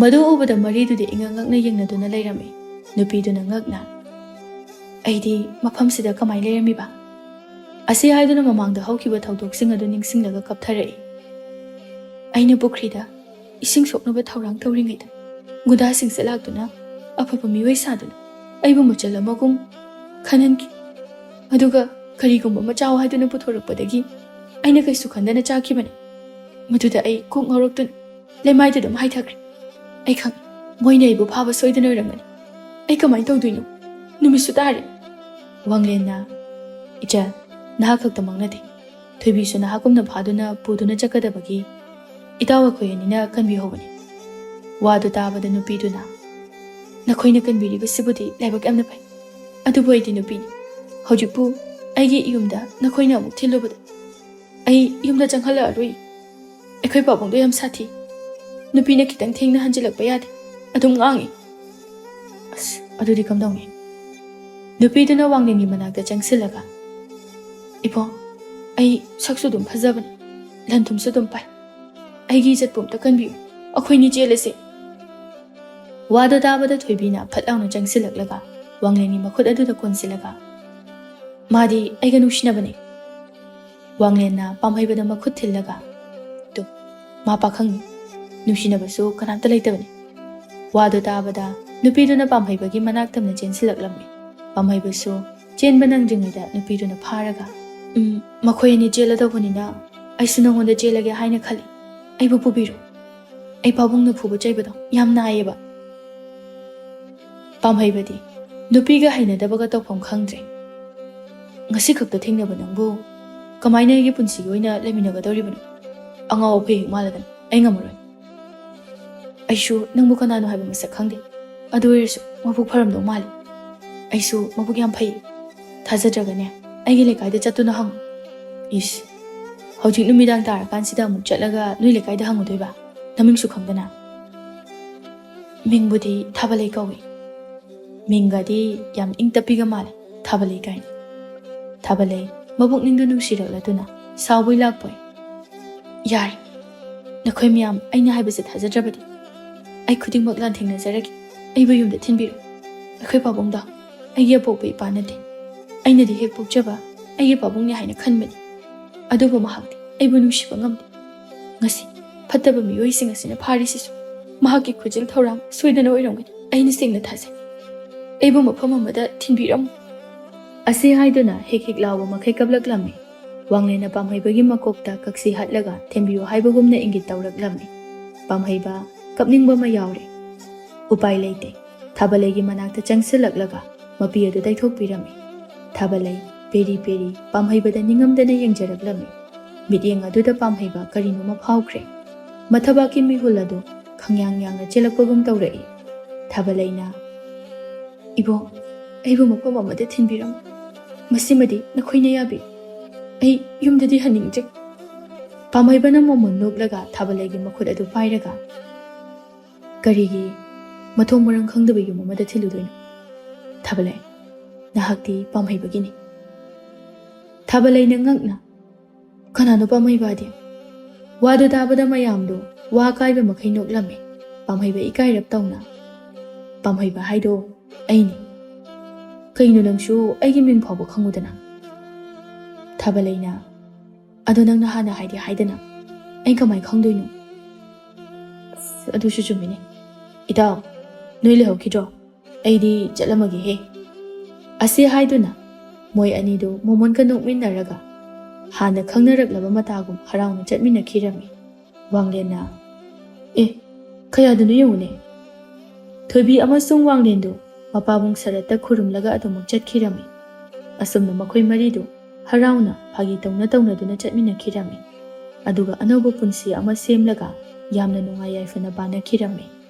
ꯃꯗꯨ ꯎꯕꯗ ꯃꯔꯤꯗꯨꯗꯤ ꯏꯉꯛ ꯉꯛꯅ ꯌꯦꯡꯅꯗꯨꯅ ꯂꯩꯔꯝꯃꯤ꯫ ꯅꯨꯄꯤꯗꯨꯅ ꯉꯛꯅ, "ꯑꯩꯗꯤ ꯃꯐꯝꯁꯤꯗ ꯀꯃꯥꯏ ꯂꯩꯔꯝꯃꯤꯕ?" ꯑꯁꯤ ꯍꯥꯏꯗꯨꯅ ꯃꯃꯥꯡꯗ ꯍꯧꯈꯤꯕ ꯊꯧꯗꯣꯛꯁꯤꯡ ꯑꯗꯨ ꯅꯤꯡꯁꯤꯡꯂꯒ ꯀꯞꯊꯔꯛꯏ꯫ "ꯑꯩꯅ ꯄꯨꯈ꯭ꯔꯤꯗ ꯏꯁꯤꯡ ꯁꯣꯛꯅꯕ ꯊꯧꯔꯥꯡ ꯇꯧꯔꯤꯉꯩꯗ ꯒꯨꯟꯗꯥꯁꯤꯡꯁꯦ ꯂꯥꯛꯇꯨꯅ ꯑꯐꯕ ꯃꯤꯑꯣꯏ ꯁꯥꯗꯨꯅ ꯑꯩꯕꯨ ꯃꯆꯜ ꯑꯃꯒꯨꯝ ꯈꯟꯍꯟꯈꯤ꯫ ꯑꯗꯨꯒ ꯀꯔꯤꯒꯨꯝꯕ ꯑꯃ ꯆꯥꯎ ꯍꯥꯏꯗꯨꯅ ꯄꯨꯊꯣꯔꯛꯄꯗꯒꯤ ꯑꯩꯅ ꯀꯩꯁꯨ ꯈꯟꯗꯅ ꯆꯥꯈꯤꯕꯅꯤ꯫ ꯃꯗꯨꯗ ꯑꯩ ꯀꯣꯛ ꯉꯥꯎꯔꯛꯇꯨꯅ ꯂꯩꯃꯥꯏꯗ ꯑꯗꯨꯝ ꯍꯥꯏꯊꯈ꯭ꯔꯦ꯫ ꯑꯩ ꯈꯪꯉꯤ, ꯃꯣꯏꯅ ꯑꯩꯕꯨ ꯐꯥꯕ ꯁꯣꯏꯗꯅ ꯑꯣꯏꯔꯝꯒꯅꯤ꯫ ꯑꯩ ꯀꯃꯥꯏꯅ ꯇꯧꯗꯣꯏꯅꯣ? ꯅꯨꯃꯤꯠꯁꯨ ꯇꯥꯔꯦ꯫" ꯋꯥꯡꯂꯦꯟꯅ, "ꯏꯆꯜ, ꯅꯍꯥꯛ ꯈꯛꯇꯃꯛ ꯅꯠꯇꯦ꯫ ꯊꯣꯏꯕꯤꯁꯨ ꯅꯍꯥꯛꯀꯨꯝꯅ ꯐꯥꯗꯨꯅ ꯄꯨꯗꯨꯅ ꯆꯠꯀꯗꯕꯒꯤ ꯏꯇꯥꯎ ꯑꯩꯈꯣꯏ ꯑꯅꯤꯅ ꯀꯟꯕꯤꯍꯧꯕꯅꯤ꯫" ꯋꯥꯗꯨ ꯇꯥꯕꯗ ꯅꯨꯄꯤꯗꯨꯅ, "ꯅꯈꯣꯏꯅ ꯀꯟꯕꯤꯔꯤꯕꯁꯤꯕꯨꯗꯤ ꯂꯥꯏꯕꯛ ꯌꯥꯝꯅ ꯐꯩ꯫ ꯑꯗꯨꯕꯨ ꯑꯩꯗꯤ ꯅꯨꯄꯤꯅꯤ꯫ ꯍꯧꯖꯤꯛꯄꯨ ꯑꯩꯒꯤ ꯌꯨꯝꯗ ꯅꯈꯣꯏꯅ ꯑꯃꯨꯛ ꯊꯤꯜꯂꯨꯕꯗ ꯑꯩ ꯌꯨꯝꯗ ꯆꯪꯍꯜꯂꯛꯑꯔꯣꯏ꯫ ꯑꯩꯈꯣꯏ ꯄꯥꯕꯨꯡꯗꯣ ꯌꯥꯝ ꯁꯥꯊꯤ꯫ ꯅꯨꯄꯤꯅ ꯈꯤꯇꯪ ꯊꯦꯡꯅ ꯍꯟꯖꯤꯜꯂꯛꯄ ꯌꯥꯗꯦ꯫ ꯑꯗꯨꯝ ꯉꯥꯡꯉꯤ꯫" "ꯑꯁ, ꯑꯗꯨꯗꯤ ꯀꯝꯗꯧꯅꯤ?" ꯅꯨꯄꯤꯗꯨꯅ ꯋꯥꯡꯂꯦꯟꯒꯤ ꯃꯅꯥꯛꯇ ꯆꯪꯁꯤꯜꯂꯒ, "ꯏꯕꯣ, ꯑꯩ ꯁꯛꯁꯨ ꯑꯗꯨꯝ ꯐꯖꯕꯅꯤ, ꯂꯟ ꯊꯨꯝꯁꯨ ꯑꯗꯨꯝ ꯄꯥꯏ꯫ ꯑꯩꯒꯤ ꯏꯖꯠꯄꯨ ꯑꯝꯇ ꯀꯟꯕꯤꯌꯨ꯫ ꯑꯩꯈꯣꯏꯅꯤ ꯆꯦꯜꯂꯁꯦ꯫" ꯋꯥꯗꯣ ꯇꯥꯕꯗ ꯊꯣꯏꯕꯤꯅ ꯐꯠ ꯂꯥꯎꯅ ꯆꯪꯁꯤꯜꯂꯛꯂꯒ, ꯋꯥꯡꯂꯦꯟꯒꯤ ꯃꯈꯨꯠ ꯑꯗꯨꯗ ꯀꯣꯟꯁꯤꯜꯂꯒ, "ꯃꯥꯗꯤ ꯑꯩꯒ ꯅꯨꯡꯁꯤꯅꯕꯅꯦ꯫" ꯋꯥꯡꯂꯦꯟꯅ ꯄꯥꯝꯍꯩꯕꯗ ꯃꯈꯨꯠ ꯊꯤꯜꯂꯒ, "ꯇꯨ, ꯃꯥ ꯄꯥꯈꯪꯅꯤ꯫ ꯅꯨꯡꯁꯤꯅꯕꯁꯨ ꯀꯅꯥꯝꯇ ꯂꯩꯇꯕꯅꯤ꯫" ꯋꯥꯗꯨ ꯇꯥꯕꯗ ꯅꯨꯄꯤꯗꯨꯅ ꯄꯥꯝꯍꯩꯕꯒꯤ ꯃꯅꯥꯛ ꯇꯝꯅ ꯆꯦꯟꯁꯤꯜꯂꯛꯂꯝꯃꯤ꯫ ꯄꯥꯝꯍꯩꯕꯁꯨ ꯆꯦꯟꯕ ꯅꯪꯗ꯭ꯔꯤꯉꯩꯗ ꯅꯨꯄꯤꯗꯨꯅ ꯐꯥꯔꯒ, "ꯎꯝ, ꯃꯈꯣꯏ ꯑꯅꯤ ꯆꯦꯜꯂꯗꯧꯕꯅꯤꯅ ꯑꯩꯁꯨ ꯅꯉꯣꯟꯗ ꯆꯦꯜꯂꯒꯦ ꯍꯥꯏꯅ ꯈꯜꯂꯤ꯫ ꯑꯩꯕꯨ ꯄꯨꯕꯤꯔꯣ꯫ ꯑꯩ ꯄꯥꯕꯨꯡꯅ ꯐꯨꯕ ꯆꯩꯕꯗꯣ ꯌꯥꯝ ꯅꯥꯏꯌꯦꯕ꯫" ꯄꯥꯝꯍꯩꯕꯗꯤ ꯅꯨꯄꯤꯒ ꯍꯩꯅꯗꯕꯒ ꯇꯧꯐꯝ ꯈꯪꯗ꯭ꯔꯦ꯫ "ꯉꯁꯤ ꯈꯛꯇ ꯊꯦꯡꯅꯕ ꯅꯪꯕꯨ ꯀꯃꯥꯏꯅ ꯑꯩꯒꯤ ꯄꯨꯟꯁꯤꯒꯤ ꯑꯣꯏꯅ ꯂꯩꯃꯤꯟꯅꯒꯗꯧꯔꯤꯕꯅꯣ? ꯑꯉꯥꯎ ꯑꯐꯩ ꯍꯦꯛ ꯃꯥꯜꯂꯗꯅ꯫ ꯑꯩ ꯉꯝꯃꯔꯣꯏ꯫ ꯑꯩꯁꯨ ꯅꯪꯕꯨ ꯀꯅꯥꯅꯣ ꯍꯥꯏꯕ ꯃꯁꯛ ꯈꯪꯗꯦ꯫ ꯑꯗꯨ ꯑꯣꯏꯔꯁꯨ ꯃꯕꯨꯛ ꯐꯔꯝꯗꯧ ꯃꯥꯜꯂꯤ꯫ ꯑꯩꯁꯨ ꯃꯕꯨꯛ ꯌꯥꯝ ꯐꯩ꯫ ꯊꯥꯖꯗ꯭ꯔꯒꯅꯦ, ꯑꯩꯒꯤ ꯂꯩꯀꯥꯏꯗ ꯆꯠꯇꯨꯅ ꯍꯪꯉꯨ꯫" "ꯏꯁ, ꯍꯧꯖꯤꯛ ꯅꯨꯃꯤꯗꯥꯡ ꯇꯥꯔꯀꯥꯟꯁꯤꯗ ꯑꯃꯨꯛ ꯆꯠꯂꯒ ꯅꯣꯏ ꯂꯩꯀꯥꯏꯗ ꯍꯪꯉꯨꯗꯣꯏꯕ? ꯅꯃꯤꯡꯁꯨ ꯈꯪꯗꯅ?" "ꯃꯤꯡꯕꯨꯗꯤ ꯊꯥꯕꯂꯩ ꯀꯧꯏ꯫" "ꯃꯤꯡꯒꯗꯤ ꯌꯥꯝ ꯏꯪ ꯇꯞꯄꯤꯒ ꯃꯥꯜꯂꯤ, ꯊꯥꯕꯂꯩ ꯀꯥꯏꯅ꯫" ꯊꯥꯕꯂꯩ ꯃꯕꯨꯛꯅꯤꯡꯗꯨ ꯅꯨꯡꯁꯤꯔꯛꯂꯗꯨꯅ ꯁꯥꯎꯕꯣꯏ ꯂꯥꯛꯄꯣꯏ, "ꯌꯥꯔꯦ, ꯅꯈꯣꯏ ꯃꯌꯥꯝ ꯑꯩꯅ ꯍꯥꯏꯕꯁꯦ ꯊꯥꯖꯗ꯭ꯔꯕꯗꯤ ꯑꯩ ꯈꯨꯗꯤꯡꯃꯛ ꯂꯥꯟꯊꯦꯡꯅꯖꯔꯒꯦ꯫ ꯑꯩꯕꯨ ꯌꯨꯝꯗ ꯊꯤꯟꯕꯤꯔꯣ꯫ ꯑꯩꯈꯣꯏ ꯄꯥꯕꯨꯡꯗꯣ ꯑꯩꯒꯤ ꯑꯄꯣꯛꯄ ꯏꯄꯥ ꯅꯠꯇꯦ꯫ ꯑꯩꯅꯗꯤ ꯍꯦꯛ ꯄꯣꯛꯆꯕ ꯑꯩꯒꯤ ꯄꯥꯕꯨꯡꯅꯤ ꯍꯥꯏꯅ ꯈꯟꯕꯅꯤ꯫ ꯑꯗꯨꯕꯨ ꯃꯍꯥꯛꯇꯤ ꯑꯩꯕꯨ ꯅꯨꯡꯁꯤꯕ ꯉꯝꯗꯦ꯫ ꯉꯁꯤ ꯐꯠꯇꯕ ꯃꯤꯑꯣꯏꯁꯤꯡ ꯑꯁꯤꯅ ꯐꯥꯔꯤꯁꯤꯁꯨ ꯃꯍꯥꯛꯀꯤ ꯈꯨꯖꯤꯜ ꯊꯧꯔꯥꯡ ꯁꯣꯏꯗꯅ ꯑꯣꯏꯔꯝꯒꯅꯤ꯫ ꯑꯩꯅ ꯁꯦꯡꯅ ꯊꯥꯖꯩ꯫ ꯑꯩꯕꯨ ꯃꯐꯝ ꯑꯃꯗ ꯊꯤꯟꯕꯤꯔꯝꯃꯨ꯫" ꯑꯁꯤ ꯍꯥꯏꯗꯨꯅ ꯍꯦꯛ ꯍꯦꯛ ꯂꯥꯎꯕ ꯃꯈꯩ ꯀꯞꯂꯛꯂꯝꯃꯤ꯫ ꯋꯥꯡꯂꯦꯟꯅ ꯄꯥꯝꯍꯩꯕꯒꯤ ꯃꯀꯣꯛꯇ ꯀꯛꯁꯤ ꯍꯠꯂꯒ ꯊꯦꯝꯕꯤꯌꯨ ꯍꯥꯏꯕꯒꯨꯝꯅ ꯏꯪꯒꯤꯠ ꯇꯧꯔꯛꯂꯝꯃꯤ꯫ ꯄꯥꯝꯍꯩꯕ ꯀꯞꯅꯤꯡꯕ ꯑꯃ ꯌꯥꯎꯔꯦ꯫ ꯎꯄꯥꯏ ꯂꯩꯇꯦ꯫ ꯊꯥꯕꯂꯩꯒꯤ ꯃꯅꯥꯛꯇ ꯆꯪꯁꯤꯜꯂꯛꯂꯒ ꯃꯄꯤ ꯑꯗꯨ ꯇꯩꯊꯣꯛꯄꯤꯔꯝꯃꯤ꯫ ꯊꯥꯕꯂꯩ ꯄꯦꯔꯤ ꯄꯦꯔꯤ ꯄꯥꯝꯍꯩꯕꯗ ꯅꯤꯡꯉꯝꯗꯅ ꯌꯦꯡꯖꯔꯛꯂꯝꯃꯤ꯫ ꯃꯤꯠꯌꯦꯡ ꯑꯗꯨꯗ ꯄꯥꯝꯍꯩꯕ ꯀꯔꯤꯅꯣꯃ ꯐꯥꯎꯈ꯭ꯔꯦ꯫ ꯃꯊꯕꯥꯛꯀꯤ ꯃꯤꯍꯨꯜ ꯑꯗꯨ ꯈꯪꯌꯥꯡ ꯌꯥꯡꯅ ꯆꯦꯜꯂꯛꯄꯒꯨꯝ ꯇꯧꯔꯛꯏ꯫ ꯊꯥꯕꯂꯩꯅ, "ꯏꯕꯣ, ꯑꯩꯕꯨ ꯃꯐꯝ ꯑꯃꯗ ꯊꯤꯟꯕꯤꯔꯝꯃꯨ꯫ ꯃꯁꯤꯃꯗꯤ ꯅꯈꯣꯏꯅ ꯌꯥꯕꯤꯌꯨ꯫ ꯑꯩ ꯌꯨꯝꯗꯗꯤ ꯍꯟꯅꯤꯡꯗ꯭ꯔꯦ꯫" ꯄꯥꯝꯍꯩꯕꯅ ꯃꯣꯃꯣꯟ ꯅꯣꯛꯂꯒ ꯊꯥꯕꯂꯩꯒꯤ ꯃꯈꯨꯠ ꯑꯗꯨ ꯄꯥꯏꯔꯒ, "ꯀꯔꯤꯒꯤ ꯃꯊꯣꯡ ꯃꯔꯝ ꯈꯪꯗꯕ ꯌꯨꯝ ꯑꯃꯗ ꯊꯤꯜꯂꯨꯗꯣꯏꯅꯣ? ꯊꯥꯕꯂꯩ, ꯅꯍꯥꯛꯇꯤ ꯄꯥꯝꯍꯩꯕꯒꯤꯅꯤ꯫" ꯊꯥꯕꯂꯩꯅ ꯉꯛꯅ, "ꯀꯅꯥꯅꯣ ꯄꯥꯝꯍꯩꯕꯗꯤ?" ꯋꯥꯗꯨ ꯇꯥꯕꯗ ꯃꯌꯥꯝꯗꯨ ꯋꯥ ꯀꯥꯏꯕ ꯃꯈꯩ ꯅꯣꯛꯂꯝꯃꯤ꯫ ꯄꯥꯝꯍꯩꯕ ꯏꯀꯥꯏꯔꯞ ꯇꯧꯅ, "ꯄꯥꯝꯍꯩꯕ ꯍꯥꯏꯗꯣ ꯑꯩꯅꯤ꯫" "ꯀꯩꯅꯣ, ꯅꯪꯁꯨ ꯑꯩꯒꯤ ꯃꯤꯡ ꯐꯥꯎꯕ ꯈꯪꯉꯨꯗꯅ?" ꯊꯥꯕꯂꯩꯅ, "ꯑꯗꯣ ꯅꯪꯅ ꯍꯥꯟꯅ ꯍꯥꯏꯗꯤ ꯍꯥꯏꯗꯅ, ꯑꯩ ꯀꯃꯥꯏ ꯈꯪꯗꯣꯏꯅꯣ?" "ꯑꯁ, ꯑꯗꯨꯁꯨ ꯆꯨꯝꯃꯤꯅꯦ꯫ ꯏꯇꯥꯎ, ꯅꯣꯏ ꯂꯩꯍꯧꯈꯤꯗ꯭ꯔꯣ? ꯑꯩꯗꯤ ꯆꯠꯂꯝꯃꯒꯦꯍꯦ"꯫ ꯑꯁꯤ ꯍꯥꯏꯗꯨꯅ ꯃꯣꯏ ꯑꯅꯤꯗꯨ ꯃꯣꯃꯣꯟꯒ ꯅꯣꯛꯃꯤꯟꯅꯔꯒ ꯍꯥꯟꯅ ꯈꯪꯅꯔꯛꯂꯕ ꯃꯇꯥꯒꯨꯝ ꯍꯔꯥꯎꯅ ꯆꯠꯃꯤꯟꯅꯈꯤꯔꯝꯃꯤ꯫ ꯋꯥꯡꯂꯦꯟꯅ, "ꯑꯦ, ꯀꯌꯥꯗꯅꯣ ꯌꯦꯡꯉꯨꯅꯦ"꯫ ꯊꯣꯏꯕꯤ ꯑꯃꯁꯨꯡ ꯋꯥꯡꯂꯦꯟꯗꯨ ꯃꯄꯥꯕꯨꯡ ꯁꯔꯠꯇ ꯈꯨꯔꯨꯝꯂꯒ ꯑꯗꯨꯃꯛ ꯆꯠꯈꯤꯔꯝꯃꯤ꯫ ꯑꯁꯨꯝꯅ ꯃꯈꯣꯏ ꯃꯔꯤꯗꯨ ꯍꯔꯥꯎꯅ ꯐꯥꯒꯤ ꯇꯧꯅ ꯇꯧꯅꯗꯨꯅ ꯆꯠꯃꯤꯟꯅꯈꯤꯔꯝꯃꯤ꯫ ꯑꯗꯨꯒ ꯑꯅꯧꯕ ꯄꯨꯟꯁꯤ ꯑꯃ ꯁꯦꯝꯂꯒ ꯌꯥꯝꯅ ꯅꯨꯡꯉꯥꯏ ꯌꯥꯏꯐꯅ ꯄꯥꯟꯅꯈꯤꯔꯝꯃꯤ꯫